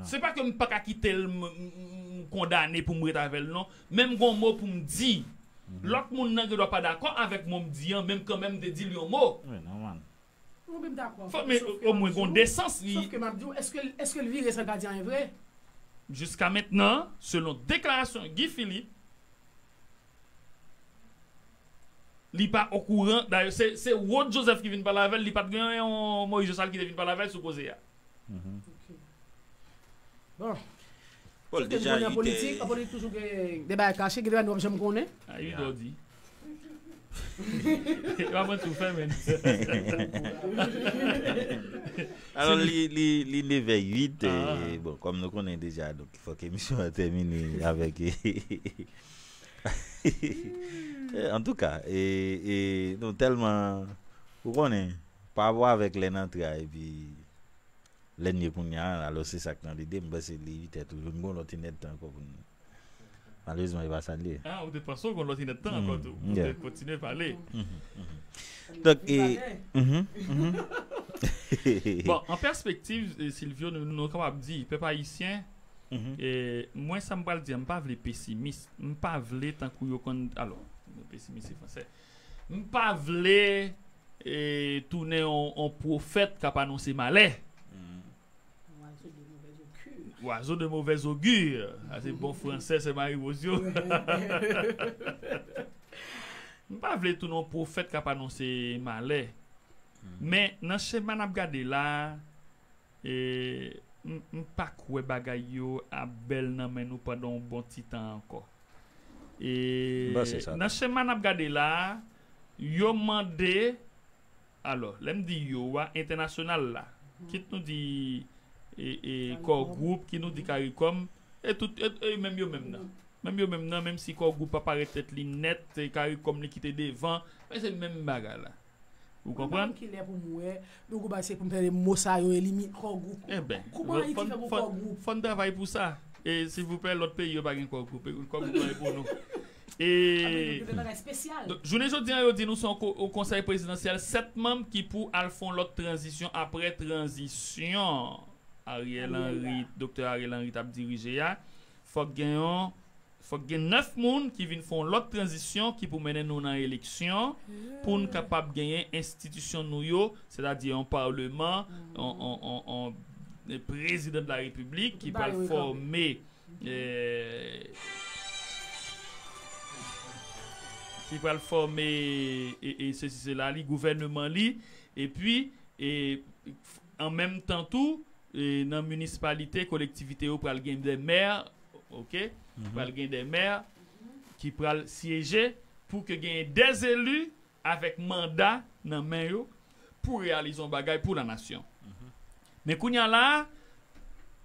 Se pa ke m pa ka kite l, m, m, m kondane pou m ret avè l, non. Men m gon mo pou m di. Lòt moun nan gen dwa pa dakò avèk mo m di an, men m kanmenm te di l yon mo. Wi, nòmal. Wi, men m dakò. Fò, men omwen gon desans, li. Sof ke m ap di w, èske l, èske l vire san l pa di anyen vre? Jiska mentnan, selon deklarasyon Guy Philippe, li pa okouran. Dayè, se, se Rod Joseph ki vin pale avè l, li pa t gen yon Moïse Jean Charles ki te vin pale avè l sou koze a. Bon. Bon, deja, an politik, an politik toujou gen de bagay kache, gen de bagay nou p ap janm konnen. A, yu dò di. E pa mwen tou fè, men. Alò, li, li, li nevè uit, e, bon, kòm nou konnen deja, donk, fòk emisyon an tèmine avèk. Antouka, e, e, nou tèlman, ou konnen, pa rapò avèk lè n antre a, epi lè n ye kounye a, alò se sa k nan lide m, panse li uit è toujou, n gon lòt inèdtan ankò pou n. Malerezman, e pa sa l ye. Ah, ou te panse w gon lòt inèdtan ankò tou. Ou te kontinye pale. Donk, e. Bon, an pèspektiv, e, Silvio, nou, nou kapab di, pèp ayisyen, e, mwen, sa m pral di a, m pa vle pesimis. M pa vle tankou yo konn. Alò, pesimis se fransè. M pa vle e, tounen yon, yon pwofèt k ap anonse malè. Oiseau de mauvaise augure. Oiseau de mauvaise augure. Sa se bon fransè, sè Marie Rose yo. M pa vle tounen yon pwofèt k ap anonse malè. Men, nan chema n ap gade la, e, m, m pa kwè bagay yo ap bèl nan men nou pandan yon bon ti tan ankò. E, nan chema n ap gade la a, yo mande, alò, lè m di yo a, entènasyonal la, kit nou di e, e, Core Group, kit nou di Caricom, e tout, e, e menm yo menm nan. Menm yo menm nan, menm si Core Group pa parèt tèt li nèt, e Caricom li kite devan, men se menm bagay la. Ou konprann? Ki lè pou m wè, nou gon bagay se pou m tande mo sa yo elimine Core Group. Kòman Ayiti fè pou Core Group? Fò n travay pou sa. E silvouplè, lòt peyi yo pa gen Core Group. Core Group nan e pou nou. E jounen jodi an, yo di nou se yon konsèy prezidansyèl sèt manm ki pou al fè yon lòt tranzisyon apre tranzisyon Ariel Henry, Doktè Ariel Henry t ap dirije a. Fòk gen yon Fòk gen nèf moun ki vin fè yon lòt tranzisyon ki pou mennen nou nan eleksyon pou n kapab genyen enstitisyon nou yo, sètadi yon paleman, yon, yon, yon, yon prezidan de la repiblik ki pral fòme, e, ki pral fòme e, e sesi sela li, gouvèneman li, epi e, an menm tan tou, e, nan minisipalite, kolektivite yo pral gen de mè, oke, pral gen de mè ki pral syeje pou ke genyen de eli avèk manda nan men yo pou reyalize yon bagay pou lanasyon. Men kounye a la a,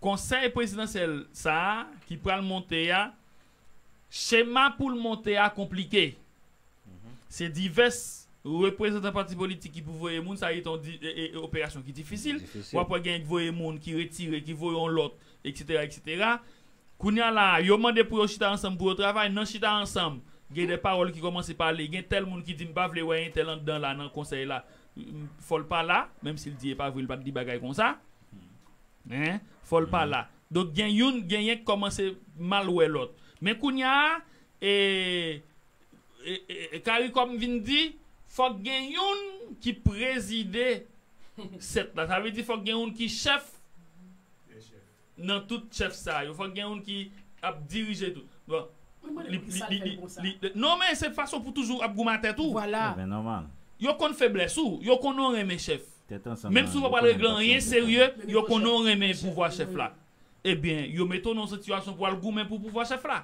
konsèy prezidansyèl sa a ki pral monte a, chema pou l monte a konplike. Se divès reprezantan pati politik ki pou voye moun, sa rete yon di- e- e- operasyon ki difisil. W ap wè gen k voye moun, ki retire, ki voye yon lòt, eksetera, eksetera. Kounye a la a, yo mande pou yo chita ansanm, pou yo travay. Nan chita ansanm, gen de pawòl ki kòmanse pale. Gen tèl moun ki di, "M pa vle wè entèl anndan la, nan konsèy la." Fò l pa la, menm si l di e pa vre, l pa t di bagay konsa. Hein? Fò l pa la. Donk, gen youn, gen yen k kòmanse mal wè lòt. Men kounye a, e, e, e, e, Caricom vin di, fòk gen youn ki prezide sèt la. Sa vle di fòk gen youn ki chèf nan tout chèf sa yo. Fòk gen youn ki ap dirije tout. Bon, li, li, li, li, li, non, men se fason pou toujou ap goumen atè tou. Vwala. Ebyen, nòmal. Yo konn feblès ou, yo konn ou renmen chèf. Menm si w pa pral regle anyen serye, yo konnen w renmen pouvwa chèf la. Ebyen, yo mete w nan yon sitiyasyon pou w al goumen pou pouvwa chèf la.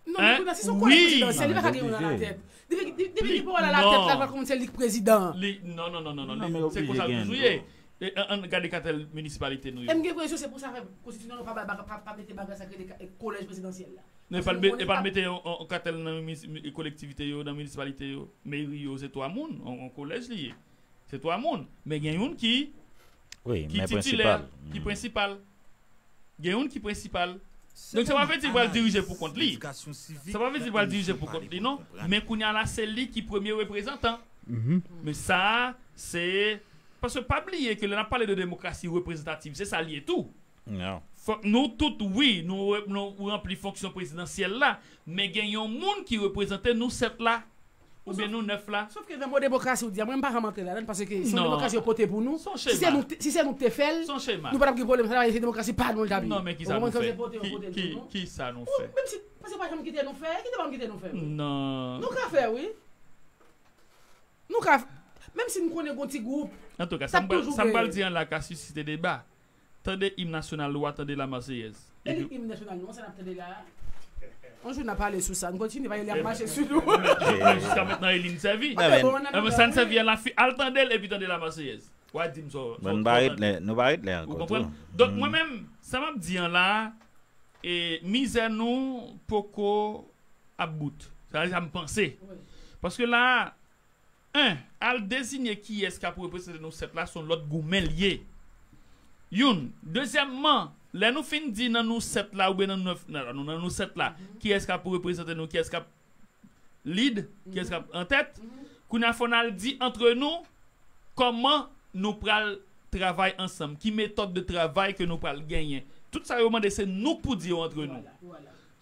Non, men kounye a, si se yon konsèy prezidansyèl, li pa ka gen youn alatèt. Depi, depi, depi gen pawòl alatèt la, l pa konn se li k prezidan. Non, non, non, non, non. Se konsa l toujou ye. E, ann, ann gade katèl minisipalite nou yo. M gen enpresyon se pou sa fè konstitisyon an pa, pa, pa, pa mete bagay sa k rele kolèj prezidansyèl la. Non, e pa l met, e pa l mete yon, yon katèl nan minis- mi- kolektivite yo, nan minisipalite yo. Meri yo, se twa moun. Yon, yon kolèj li ye. Se twa moun. Men gen youn ki, ki titilè, ki prensipal. Gen youn ki prensipal. Donk, sa pa vle di l pral dirije pou kont li. Sa pa vle di l pral dirije pou kont li, non. Men kounye a la, se li ki premye reprezantan. Men sa a, se. Paske pa bliye ke lè n ap pale de demokrasi reprezantativ, se sa l ye tou. Fòk nou tout, wi, nou, nou ranpli fonksyon prezidansyèl la, men gen yon moun ki reprezante nou sèt la. Oubyen nou nèf la? Sof ke nan mo demokrasi ou di a, mwen m pa janm antre ladan l, paske se yon demokrasi yo pote pou nou. Si se nou, si se nou ki te fè l, nou pa t ap gen pwoblèm, sa ta vle di se demokrasi pa nou l t ap ye. Non, men ki sa nou fè? Ki sa nou fè? Menm si, paske pa janm kite nou fè, kite pa m kite nou fè. Non. Nou ka fè, wi. Nou ka, menm si n konnen gon ti gwoup, antouka, sa m pral, sa m pral di an la ka sisite deba. Tande im nasyonal ou a, tande la Marseillaise. E li im nasyonal nou an, sa n ap tande la a? Yon jou n a pale sou sa, n kontinye, paske li ap mache sou nou. Men jiska mentnan e li n sèvi. Sa n sèvi an la fi, al tande l epi tande la Marseillaise. W a di m sa w, sa w tande. Nou pa ret lè ankò tou. Donk mwen menm, sa m ap di an la a, e mizè nou poko ap bout. Sa, sa m panse. Paske la a, en, al deziye kiyès k ap reprezante nou sèt la, se yon lòt goumen l ye. Youn. Dezyèmman, lè nou fin di nan nou sèt la, oubyen nan nèf, nan, nan nou sèt la, kiyès k ap reprezante nou, kiyès k ap lead, kiyès k ap antèt, kounye a fò n al di antre nou, kòman nou pral travay ansanm, ki metòd de travay ke nou pral genyen. Tout sa yo mande se nou k pou di yo antre nou.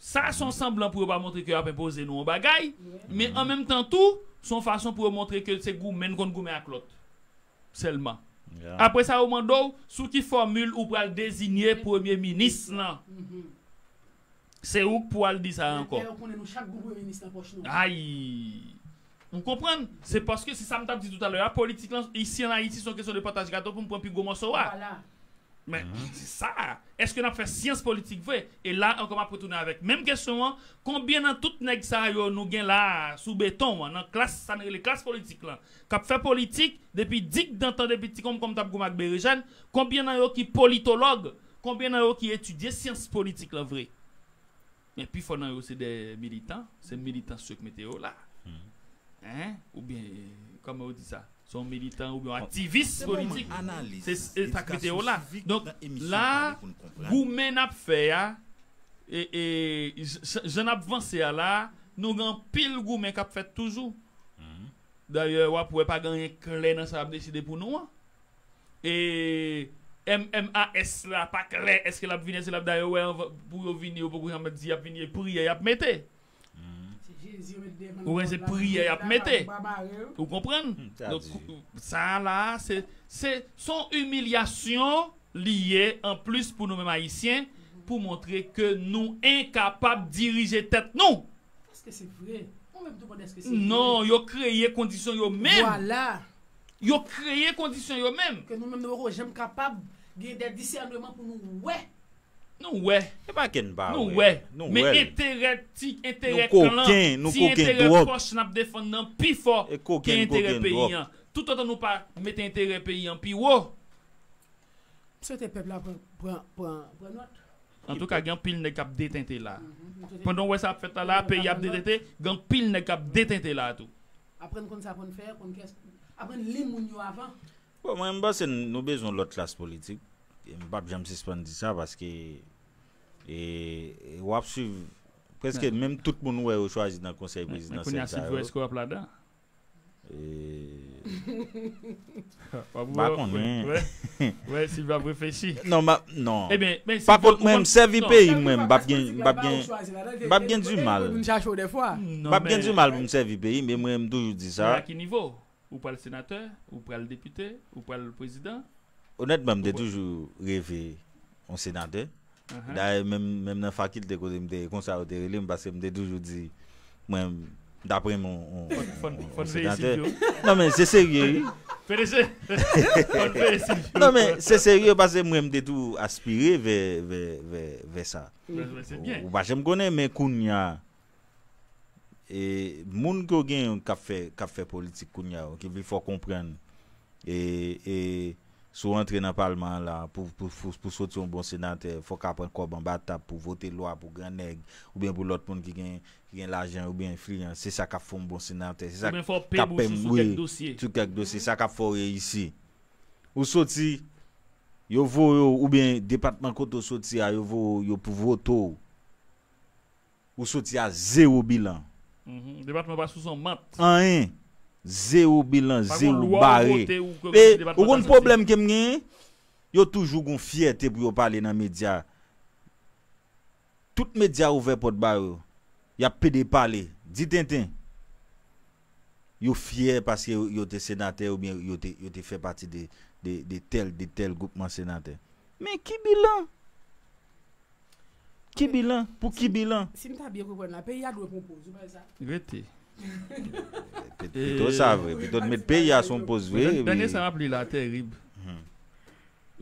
Sa se yon sanblan pou yo pa montre ke y ap enpoze nou yon bagay, men an menm tan tou, se yon fason pou yo montre ke se goumen n konn goumen ak lòt sèlman. Apre sa, yo mande w sou ki fòmil ou pral deziye premye minis lan. Se ou k pou al di sa ankò. Lè yo konnen nou chak gon premye minis nan pòch nou. Ay! Ou konprann? Se paske se sa m t ap di toutalè a, politik lan, isi an Ayiti, se yon kesyon de pataj gato pou m pran pi gwo mòso a. Men, se sa. Èske n ap fè syans politik vre? E la ankò, m ap retounen avèk menm kesyon an, konbyen nan tout nèg sa yo nou gen la a, sou beton an, nan klas, sa n rele klas politik lan, k ap fè politik depi digdantan, depi ti konmkonm t ap goumen ak berejèn, konbyen nan yo ki politològ, konbyen nan yo ki etidye syans politik lan vre? Men pifò nan yo se de militan, se militans yo k mete yo la. Hein? Oubyen, kòman yo di sa? Se yon militan oubyen yon aktivis politik. Se, se sa k mete yo la. Donk, la, goumen n ap fè a, e, e, j-, j-, jan n ap vanse a la, nou gen anpil goumen k ap fèt toujou. Dayè, w ap wè pa gen anyen klè nan sa y ap deside pou nou an. E M M A S la pa klè, èske l ap vini, èske l ap, dayè, w wè, anvan, pou yo vini, yo poko janm di y ap vini, e priyè y ap mete. Ou wè, se priyè y ap mete. Ou konprann? Donk, sa a la, se, se, se yon imilyasyon li ye, anplis pou nou menm Ayisyen, pou montre ke nou enkapab dirije tèt nou. Èske se vre? Ou menm tou mande èske se vre? Non, yo kreye kondisyon yo menm. Vwala. Yo kreye kondisyon yo menm. Ke nou menm nou poko janm kapab gen de disèneman pou nou wè. Nou wè. E pa ke n pa wè. Nou wè. Men enterè ti, enterè klan, ti enterè pòch n ap defann nan pi fò ke enterè peyi an. Toutotan nou pa mete enterè peyi an pi wo. M swete pèp la pran, pran, pran, pran nòt. Antouka, gen anpil nèg k ap detente la. Pandan w wè sa ap fèt la, la, peyi ap detente, gen anpil nèg k ap detente la tou. Aprann konn sa pou n fè, konn kiyès, aprann li moun yo avan. Bon, mwen, m panse n, nou bezwen lòt klas politik. E m p ap janm sispann di sa paske, e, e w ap swiv prèske menm tout moun ou wè yo chwazi nan konsèy prezidansyèl sa yo. Men kounye a, Silvyo, èske w ap ladan? E, m pa konnen. Wè, Silvyo ap reflechi. Non, m ap, non. Pa kont mwen, m sèvi peyi mwen, m p ap gen, m p ap gen, m p ap gen dimal. M p ap gen dimal pou m sèvi peyi, men mwen, m toujou di sa. Men a ki nivo? Ou pral senatè, ou pral depite, ou pral prezidan? Onètman, m te toujou reve yon senatè. Dayè, menm, menm nan fakilte kote m te ye, konsa yo te rele m, paske m te toujou di, mwen, m t ap renmen yon, yon, yon senatè. Non, men se serye, wi. Non, men se serye, paske mwen, m te tou aspire vè, vè, vè, vè sa. Ou pa janm konnen, men kounye a, e, moun ke w genyen k ap fè, k ap fè politik kounye a yo, ki vle fè w konprann, e, e, si w antre nan palman an la, pou, pou, pou, pou soti yon bon senatè, fò w ka pran kòb anba tab pou vote lwa pou gran nèg, oubyen pou lòt moun ki gen, ki gen lajan oubyen enfliyans. Se sa k ap fè yon bon senatè. Se sa k ap pèm, wi, sou kèk dosye. Sa k ap fè w reyisi. Ou soti, yo voye w, oubyen depatman kote w soti a, yo voye w, yo pou vote w. Ou soti a zewo bilan. Depatman pa sou son mant. Anyen. Zewo bilan, zewo bare. E ou konn pwoblèm ke m genyen? Yo toujou gon fyète pou yo pale nan medya. Tout medya ouvè pòt ba yo. Y ap pede pale. Di tenten. yo fyè paske yo, yo te senatè oubyen yo te, yo te fè pati de, de, de tèl, de tèl gwoupman senatè. Men ki bilan? Ki bilan? Pou ki bilan? Si m ta byen konprann la, peyi a dwe pran poz, ou pa wè sa? Rete. Pito sa vre, pito n met peyi a sou yon poz vre. Dènye sa m ap li la tèrib.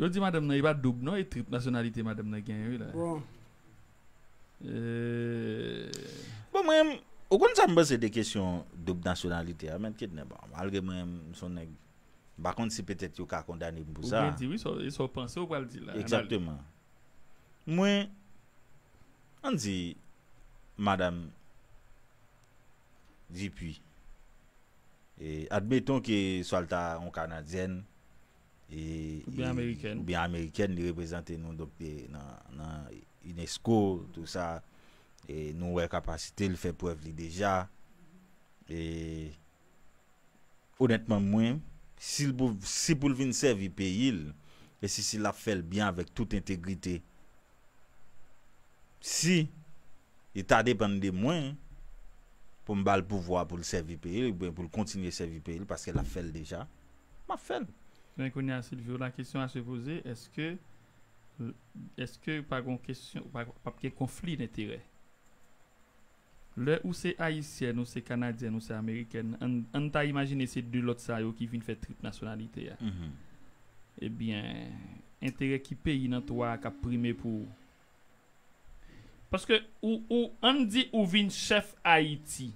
Yo di madanm nan e pa doub non, e trip nasyonalite madanm nan genyen wi la. Bon. Bon, mwen, ou konn sa m panse de kesyon doub nasyonalite a, mèt Kednè? Bon, malgre mwen, m se yon nèg, m pa konn si petèt yo ka kondane m pou sa. Ou byen di wi, sa w panse ou pral di la. Egzakteman. Mwen, ann di, madanm Dupuy, e, admeton ke swa l ta yon Kanadyèn, e, oubyen Amerikèn, li reprezante nou, donk, e, nan, nan unesco, tou sa, e nou wè kapasite l, fè prèv li deja, e onètman, mwen, si l pou, si pou l vin sèvi peyi l, e si, si l ap fè l byen avèk tout entegrite, si li ta depann de mwen pou m ba l pouvwa pou l sèvi peyi l, oubyen pou l kontinye sèvi peyi l, paske l ap fè l deja, m ap fè l. Men kounye a, Silvio, la question à se poser, èske, èske pa gon kesyon, pa, p ap gen konfli denterè? Lè ou se ayisyèn, ou se kanadyèn, ou se amerikèn, ann, ann ta imajine se de lòt sa yo ki vin fè trip nasyonalite a. Ebyen, enterè ki peyi nan twa a k ap prime pou ou? Paske ou, ou, ann di ou vin chèf Ayiti.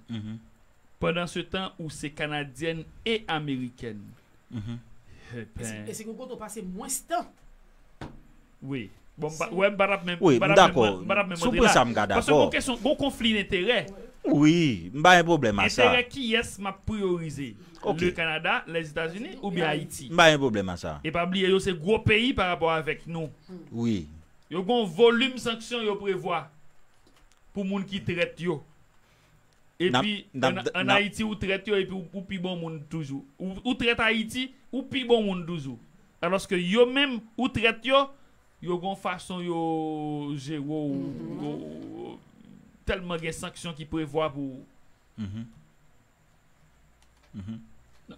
Pandan se tan, ou se kanadyèn e amerikèn. Ebyen, e si gen kote w pase mwens tan? Wi. Bon, m pa, wè, m pa t ap menm, wi, m pa t ap menm, m pa t ap menm antre la. Sou pwen sa, m ka dakò. Paske gon kesyon, gon konfli enterè. Wi, m pa gen pwoblèm a sa. Enterè kiyès m ap priyorize? Le Kanada, Lèzetazini oubyen Ayiti? M pa gen pwoblèm a sa. E pa bliye, yo se gwo peyi pa rapò avèk nou. Wi. Yo gon volim sanksyon yo prevwa pou moun ki trèt yo. Epi, ann Ayiti, ou trèt yo, epi ou, ou pi bon moun toujou. Ou, ou trèt Ayiti, ou pi bon moun toujou. Alòske yo menm, ou trèt yo, yo gon fason yo jere w, yo tèlman gen sanksyon ki prevwa pou ou.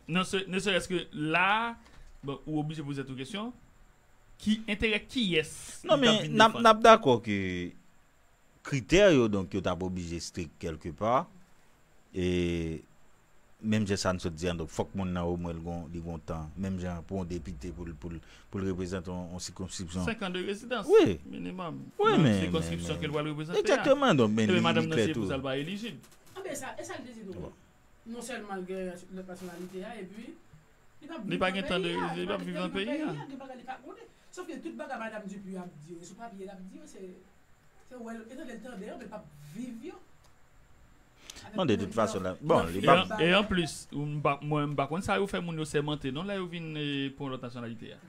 Non, ne serait-ce que la, bon, ou oblije poze tèt ou kesyon, ki enterè kiyès li t ap vin defann? Non, men n ap, n ap dakò ke kritè yo, donk, yo t ap oblije strik kèlkepa. E menm jan sa n sot di an, donk, fòk moun nan omwen l gon, li gon tan. Menm jan pou yon depite pou l, pou l, pou l reprezante yon, yon sikonskripsyon. Senk an de rezidans, wi, minimòm. Wi, nan men, sikonskripsyon ke l pral reprezante a. Egzakteman, donk, men li, li klè tou. Ebyen, madanm nan se pou sa l pa elijib. Anben, sa, e sa l te di nou. Non sèlman l gen lòt nasyonalite a, epi li p ap viv nan peyi a, li p ap viv nan peyi a, gen bagay li pa konnen. Sòf ke tout bagay madanm Dupuy ap di yo, sou papye l ap di yo, se, se wè l, e tande l tande yo, men l p ap viv yo. Bon, de tout fason, la, bon, li p ap. E anplis, mwen, m pa konn sa yo fè moun yo sèmante, non, lè yo vin, eh, pou yon lòt nasyonalite a.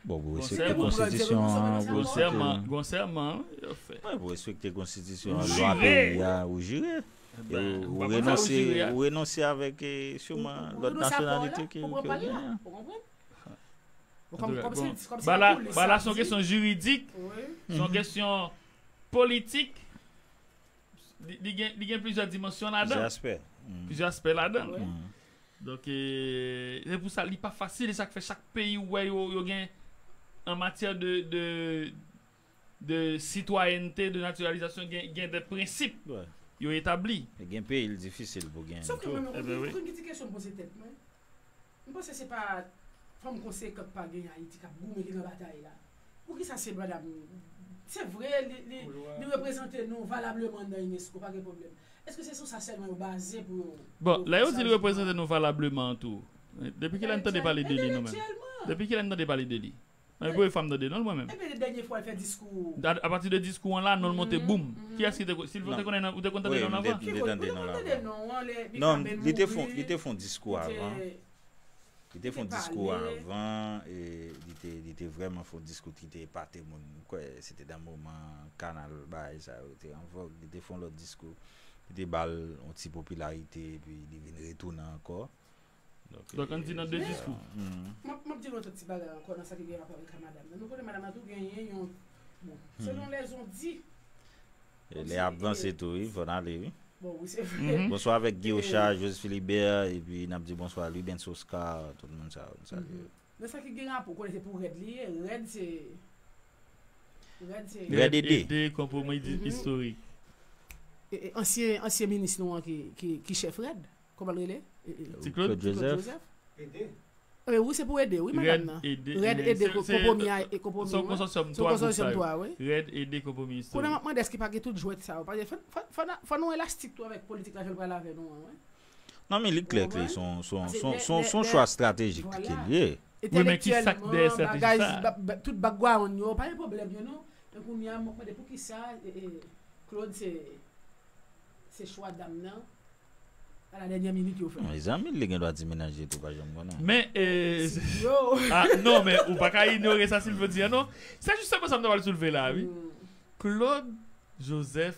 Bon, pou respekte konstitisyon an, pou respekte. Gon sèman, gon sèman yo fè. Wi, pou respekte konstitisyon an, lwa peyi a, ou jire. E ou, ou renonse, ou renonse avèk, eh, siman lòt nasyonalite ke, ke ou genyen an. Ou konprann? Antouka, bon, bagay la, bagay la se yon kesyon jiridik, se yon kesyon politik. Li, li gen, li gen plizyè dimansyon ladan. Plizyè aspè. Plizyè aspè ladan. Donk, eh, se pou sa li pa fasil, e sa k fè chak peyi ou wè yo, yo gen, an matyè de, de, de sitwayènte, de natiralizasyon, gen, gen de prensip yo etabli. E gen peyi l difisil pou genyen tou. Sòf ke mwen, mwen konn ki ti kesyon m poze tèt mwen. M panse se pa fanm konsekan k pa gen Ayiti k ap goumen ki nan batay la. Poukisa se madanm, se vre, li, li, li reprezante nou valableman nan unesco, pa gen pwoblèm. Èske se sou sa sèlman yo baze pou yo? Bon, lè yo di li reprezante nou valableman an tou, depi kilè n tande pale de li nou menm? Depi kilè n tande pale de li? Mwen, premye fwa m tande non l mwen menm. Ebyen, dènye fwa l fè diskou. A, apati de diskou an la, non l monte boum. Kiyès ki te, Silvio, ou te konn, ou te konn tande non l avan? Ki kote? Ou te konn tande non an, lè li pa menm mouri. Non, li te fon, li te fon diskou avan. Li te fè yon diskou avan, e li te, li te vrèman fè yon diskou ki te epate moun. M kwè se te nan moman kanal bagay sa yo te an vòg. Li te fè yon lòt diskou ki te ba l yon ti popilarite, epi li vin retounen ankò. Donk, ann di nan de diskou. M ap, m ap di nou yon lòt ti bagay ankò nan sa ki gen rapò avèk madanm nan. Nou konnen madanm nan tou genyen yon, bon, selon lèzon di. E lè y ap vanse tou, wi, fò n ale, wi. Bon, wi, se vre. Bonswa avèk Guy Ocha, Joseph Philibert, epi n ap di bonswa Lubens Oscar, tout moun sa yo, n salye yo. Men sa ki gen rapò, konnen se pou Rèd li ye, Rèd se, Rèd se Rèd Ede. Ede, konpwomi istorik. E, e, ansyen, ansyen minis nou an ki, ki, ki chèf Rèd, kòman l rele? E, e, Ti Claude? Claude Joseph. Ede. E, wi, se pou Ede, wi, madanm nan. Ede, Rèd Ede, konpwomi a, e konpwomi, wi. Se yon konsòsyòm twa gwoup sa yo. Rèd Ede, konpwomi istorik. Kounye a m ap mande èske pa gen tout jwèt sa yo. Paske fò, fò, fò, fò nou elastik tou avèk politik la, jan l pral avè nou an, wi. Non, men li klè ke se yon, se yon, se yon, se yon, se yon chwa estratejik ke l ye. Wi, men ki sa k dèyè estrateji sa? Tout background yo, pa gen pwoblèm yo, non. Men kounye a, m ap mande poukisa, e, e, Claude se, se chwa dam nan, a la dènyè minit yo fè. Mezanmi, li gen dwa di menaj li tou, pa janm konnen. Men, e, ah, non, men ou pa ka inyore sa Silvio di a, non. Se jisteman sa m ta pral soulve la, wi. Claude Joseph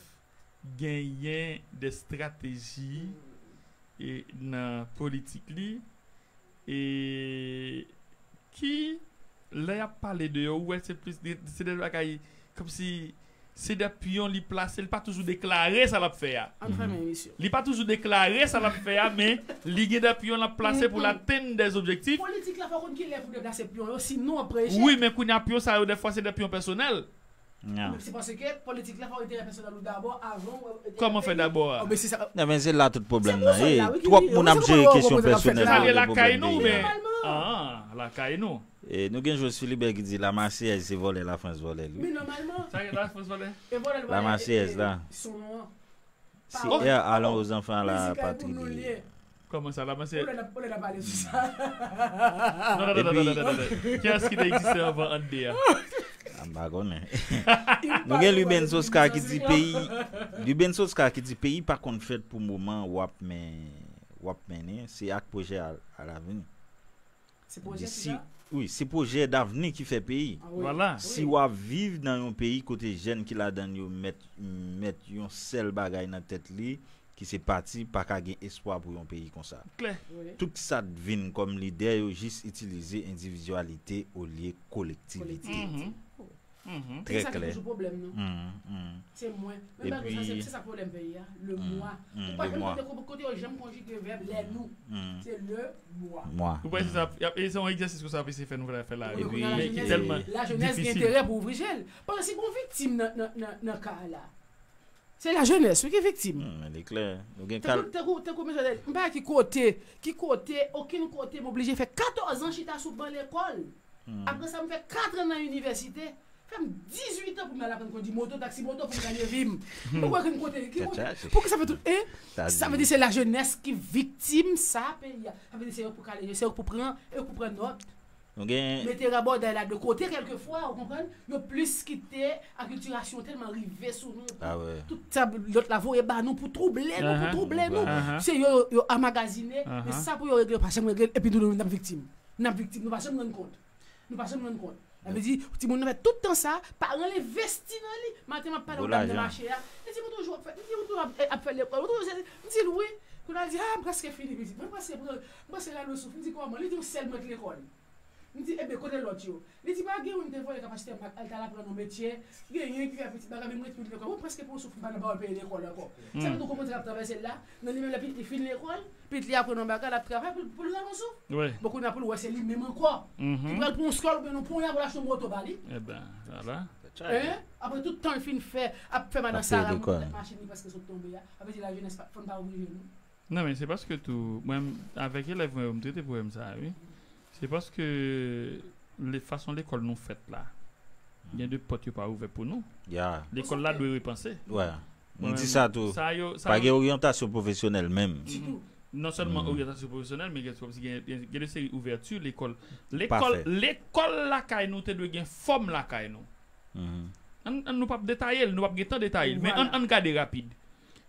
genyen de estrateji e nan politik li, e ki, lè y ap pale de yo, ou wè se plis de, se de bagay kòmsi se de pyon li plase, li pa toujou deklare sa l ap fè a. Li pa toujou deklare sa l ap fè a, men li gen de pyon l ap plase pou l atenn de objektif. Politik la fò konn ki lè pou deplase pyon yo, sinon w ap pran echèk. Wi, men kounye a pyon sa yo, dèfwa, se de pyon pèsonèl. Se paske politik la fò enterè pèsonèl ou dabò avan w enterè peyi. Kòman fè dabò a? Non, men se la tout pwoblèm nan ye. Twòp moun ap jere kesyon pèsonèl yo, lakay nou, men, ah, lakay nou. E nou gen Jos Philibert ki di la Marseillaise se vòlè Lafrans vòlè l, wi. Men nòmalman. Sa gen Lafrans vòlè? La Marseillaise la. Se Air Allons aux enfants à la patrie li ye. Kòman sa, la Marseillaise? Olè n ap, olè n ap pale sou sa. Non, non, non, non, non, non, non. Kiyès ki te egziste anvan ant de a? Ah, m pa konnen. Nou gen Lubens Oscar ki di peyi, Lubens Oscar ki di peyi pa konn fèt pou moman w ap men, w ap mennen, se ak pwojè a, a lavni. Se pwojè ki la? Wi, se pwojè davni ki fè peyi. Ah wi. Vwala. Si w ap viv nan yon peyi kote jèn ki ladan l yo mèt, mèt yon sèl bagay nan tèt li, ki se pati, pa ka gen espwa pou yon peyi konsa. Klè. Wi. Tout sa t vin kòm lidè yo jis itilize endividyalite olye kolektivite. Kolektivite. Trè klè. Se sa ki toujou pwoblèm nou. Se mwen. Men malgre sa, se, se sa pwoblèm peyi a. Le moi. Ou pa janm tande kote, kote yo janm konjige vèb lè nou. Se le moi. Ou pa se sa, e se yon egzèsis konsa ap eseye fè nou fè la. Epi, men ki tèlman difisil. Lajenès gen enterè pou ouvri je l. Paske si gon viktim nan, nan, nan, nan ka a la, se lajenès, wi, ki viktim. Men li klè. Nou gen kal. Tankou, tankou, tankou mesye, m pa ki kote, ki kote, okenn kote, m oblije fè katòz an chita sou ban lekòl. Apre sa, m fè kat an nan inivèsite. Fè m dizuit an pou m al aprann kondi moto, taksi moto, pou m gade vi m. M poko konn kote, ki kote. Poukisa fè tout, en? Sa vle di se lajenès ki viktim sa peyi a. Sa vle di se yo k pou kale je, se yo k pou pran, yo k pou pran nòt. Nou gen mete rabòday la de kote kèlkefwa, ou konprann? Yo plis kite akiltirasyon tèlman rive sou nou. Tout sa lòt la voye ba nou pou twouble nou, pou twouble nou. Se yo, yo, yo anmagazine, men sa pou yo regle, yo pa janm regle, epi nou, nou, n ap viktim. N ap viktim, nou pa janm rann kont. Nou pa janm rann kont. Sa vle di, timoun nan fè tout tan sa, paran l envesti nan li. Maten m ap pale yon dam nan mache a. Li di, "Ou toujou ap fè, li di, ou toujou ap, ap fè lekòl, ou toujou se," m di l, "Wi." Kounye a l di, "Ah, m prèske fini, pitit. Mwen prèske pran, m prèske rale yon souf." M di, "Kòman?" Li di, "Yon sèl mwen k lekòl." M di, "Enben, kote lòt yo?" Li di, "Pa gen youn te voye kapasitè m al ta al aprann yon metye, genyen ki fè pitit bagay, men m rete pitit lekòl. Mwen prèske pran yon souf, m pa nan pawòl peye lekòl ankò." Sa vle di, ou konprann sa k ap travèse l la? Nan li menm, lè pitit li fin lekòl, pitit li aprann yon bagay, l ap travay pou, pou l rale yon souf. Bon, kounye a pou l wè se li menm ankò. Li pral pran yon skòl oubyen yon ponya pou l achte yon moto ba li. Enben, vwala. Apre tout tan l fin fè, ap fè madan Sara moute machin li paske sot tonbe a. Sa vle di lajenès pa, fò n pa oblije nou. Non, men se paske tou, mwen, avèk elèv mwen yo, m trete pwoblèm sa a, wi. Se paske le, fason lekòl nou fèt la, gen de pòt yo pa ouvè pou nou. Lekòl la dwe repanse. M di sa tou. Pa gen oryantasyon pwofesyonèl menm. Non sèlman oryantasyon pwofesyonèl, men gen, gen, gen de seri ouvèti lekòl. Lekòl, lekòl lakay nou te dwe gen fòm lakay nou. Ann, ann, nou p ap detaye l, nou p ap gen tan detaye l, men ann, ann gade rapid.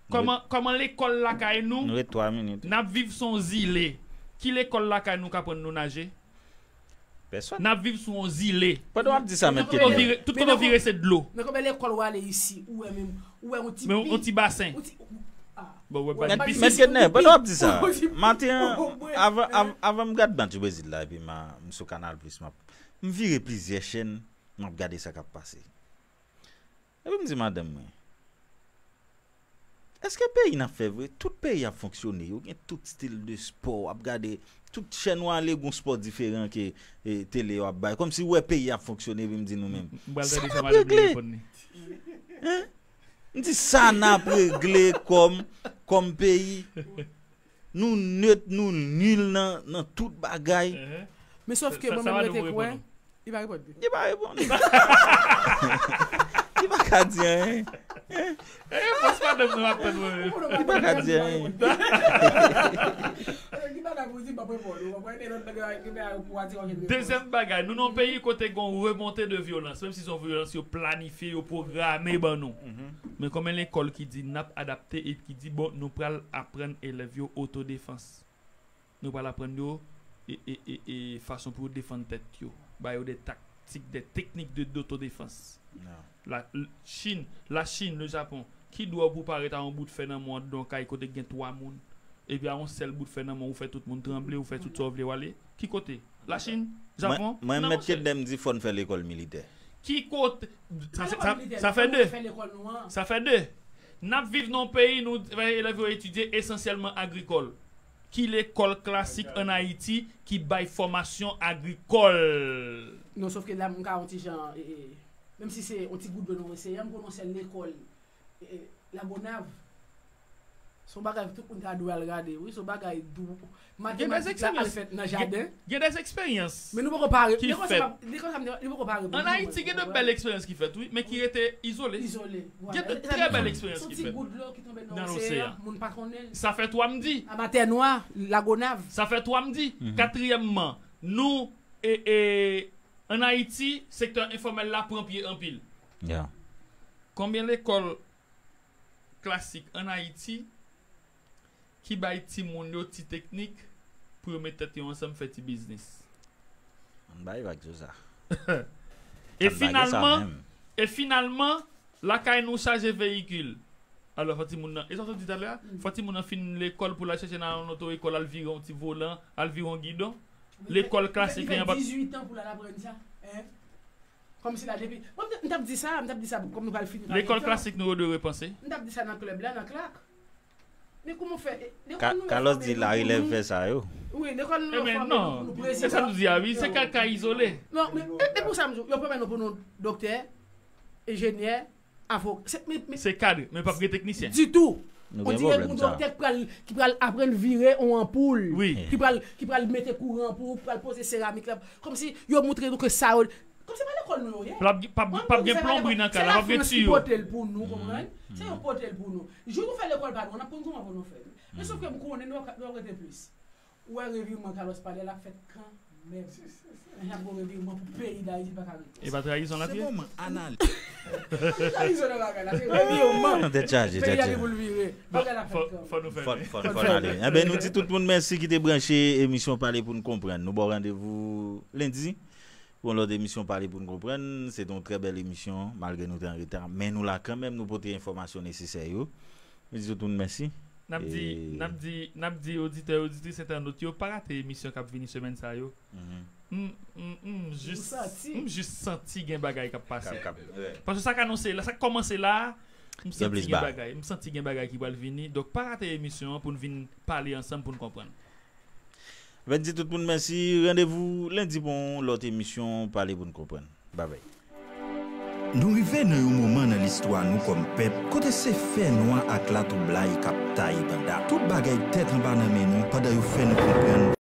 Kòman, kòman lekòl lakay nou? Nou ret twa minit. N ap viv sou yon zile. Ki lekòl lakay nou k aprann nou naje? Pèsòn. N ap viv sou yon zile. Pandan w ap di sa, mèt Kenner. Tout kote w vire se dlo. Men konbyen lekòl w ale isi, ou wè menm, ou wè yon ti pi, yon ti basen. Bon, w ap di pisin. Mèt Kenner, pandan w ap di sa, maten an, avan, avan, avan m gad match Brezil la, epi m sou Canal Plus, m ap, m vire plizyè chèn, m ap gade sa k ap pase. Epi m di madanm mwen, Èske peyi n ap fè vre? Tout peyi ap fonksyone. Yo gen tout stil de spò. W ap gade tout chèn w ale, gon spò diferan ke e, tele yo ap bay. Kòmsi w wè peyi ap fonksyone, epi m di nou menm. M pral tande sa madanm li reponn li. Hein? M di sa n ap regle kòm, kòm peyi. Nou net, nou nil nan, nan tout bagay. Men sòf ke mwen menm rete kwè, li pa reponn. Li pa reponn. Li pa ka di anyen. Eh, pòs madanm nou ap tann mwen menm. Li pa ka di anyen. Dezyèm bagay, nou nan yon peyi kote gen remonte de vyolans, menm si se yon vyolans yo planifye, yo pwograme ban nou. Men konbyen lekòl ki di n ap adapte e ki di, bon, nou pral aprann elèv yo otodefans. Nou pral aprann yo e, e, e, e fason pou yo defann tèt yo. Ba yo de taktik, de teknik de, dotodefans. La Chine, la Chine, le Japon, ki dwa pou parèt a yon bout fè nan mond, nan kay kote gen twa moun, epi a yon sèl bout fè nan mond, ou fè tout moun tranble, ou fè tout sa w vle w ale? Ki kote? La Chine? Japon? Mwen, mwen mèt ke dèm di fò n fè lekòl militè. Ki kote? Sa, sa, sa, sa fè de. Sa fè de. N ap viv nan yon peyi, nou fè elèv yo etidye esansyèlman agrikòl. Ki lekòl klasik ann Ayiti ki bay fòmasyon agrikòl? Non, sòf ke la, m ka yon ti jan, e, e, menm si se yon ti gout dlo nou eseye, m konnen yon sèl lekòl, e, e, Lagonav. Se yon bagay tout moun ta dwe al gade, wi, se yon bagay dou. Gen de eksperyans. Gen, gen de eksperyans. Men nou poko pare. Ki fèt. An Ayiti, gen de bèl eksperyans ki fèt, wi, men ki rete izole. Izole. Gen de trè bèl eksperyans ki fèt nan loseyan. Sa fè twa m di. Amatè nwa, Lagonav. Sa fè twa m di. Katriyèmman, nou, e, e, an Ayiti, sektè enfòmèl la pran pye anpil. Konbyen lekòl klasik an Ayiti ki bay timoun yo ti teknik pou yo met tèt yo ansanm fè ti biznis? Ann bay vag sou sa. E finalman, e finalman, lakay nou chaje veyikil. Alò, fò timoun nan, e sa w di talè a? Fò timoun nan fin lekòl pou l al chèche nan yon oto ekòl, al vire yon ti volan, al vire yon gidon. Lekòl klasik li anba. Dizuit an pou l al aprann sa. Kòmsi la depi, bon, m t ap di sa, m t ap di sa kòm nou pral fini. Lekòl klasik nou yo dwe repanse. M t ap di sa nan klèb la, nan klak. Men kòman w fè? Lekòl nou yo fòme nou pou nou. Carlos di la relèv fè sa yo. Wi, lekòl nou yo fòme nou pou nou prezidan. E sa nou di a, wi, se ka, ka izole. Non, men e, e pou sa m di w, yo fòme nou pou nou doktè, enjenyè, avoka. Se, men, men, se kad, men p ap gen teknisyen. Ditou. On dirè yon doktè ki pral, ki pral aprann vire yon anpoul. Wi. Ki pral, ki pral mete kouran pou ou, ki pral poze seramik la. Kòmsi yo montre nou ke sa yo Kòm se pa lekòl nou yo ye. P ap, p ap, p ap gen plonbri nan kay la, p ap gen tiyo. Se Lafrans ki pote l pou nou, konprann? Se yo pote l pou nou. Jou nou fè lekòl pa nou, n ap konn kòman pou nou fè. Men sòf ke m konnen nou ap, nou ap rete plis. Ou wè revirman Carlos pale a, l ap fèt kanmenm. N ap gon revirman pou peyi Dayiti, l pa ka rete. E pa trayizon l ap ye? Se moman analiz. Trayizon nan bagay la, se revirman. Tèt chaje, tèt chaje. Peyi a gen pou l vire. Bagay la fèt kanmenm. Fò, fò nou fèmen. Fò, fò, fò n ale. Enben, nou di tout moun mèsi ki te branche emisyon Pale pou n konprann. Nou ba w randevou lendi. Pou yon lòt emisyon Pale pou n konprann, se te yon trè bèl emisyon, malgre nou te an reta, men nou la kanmenm, nou pote enfòmasyon nesesè yo. Nou di tout moun mèsi. N ap di, e n ap di, n ap di oditè, oditris, entènot yo, pa rate emisyon k ap vini semèn sa yo. M, m, m jis, m jis santi gen bagay k ap pase. K ap, k ap, wi. Paske sa k anonse la, sa k kòmanse la, m santi gen bagay, m santi gen bagay ki pral vini. Donk, pa rate emisyon an pou n vin pale ansanm, pou n konprann. Mwen di tout moun mèsi. Randevou lendi pou yon lòt emisyon Pale pou n konprann. Babay. Nou rive nan yon moman nan listwa nou kòm pèp kote se fènwa ak latwoublay k ap taye banda. Tout bagay tèt anba nan men nou pandan yo fè nou konprann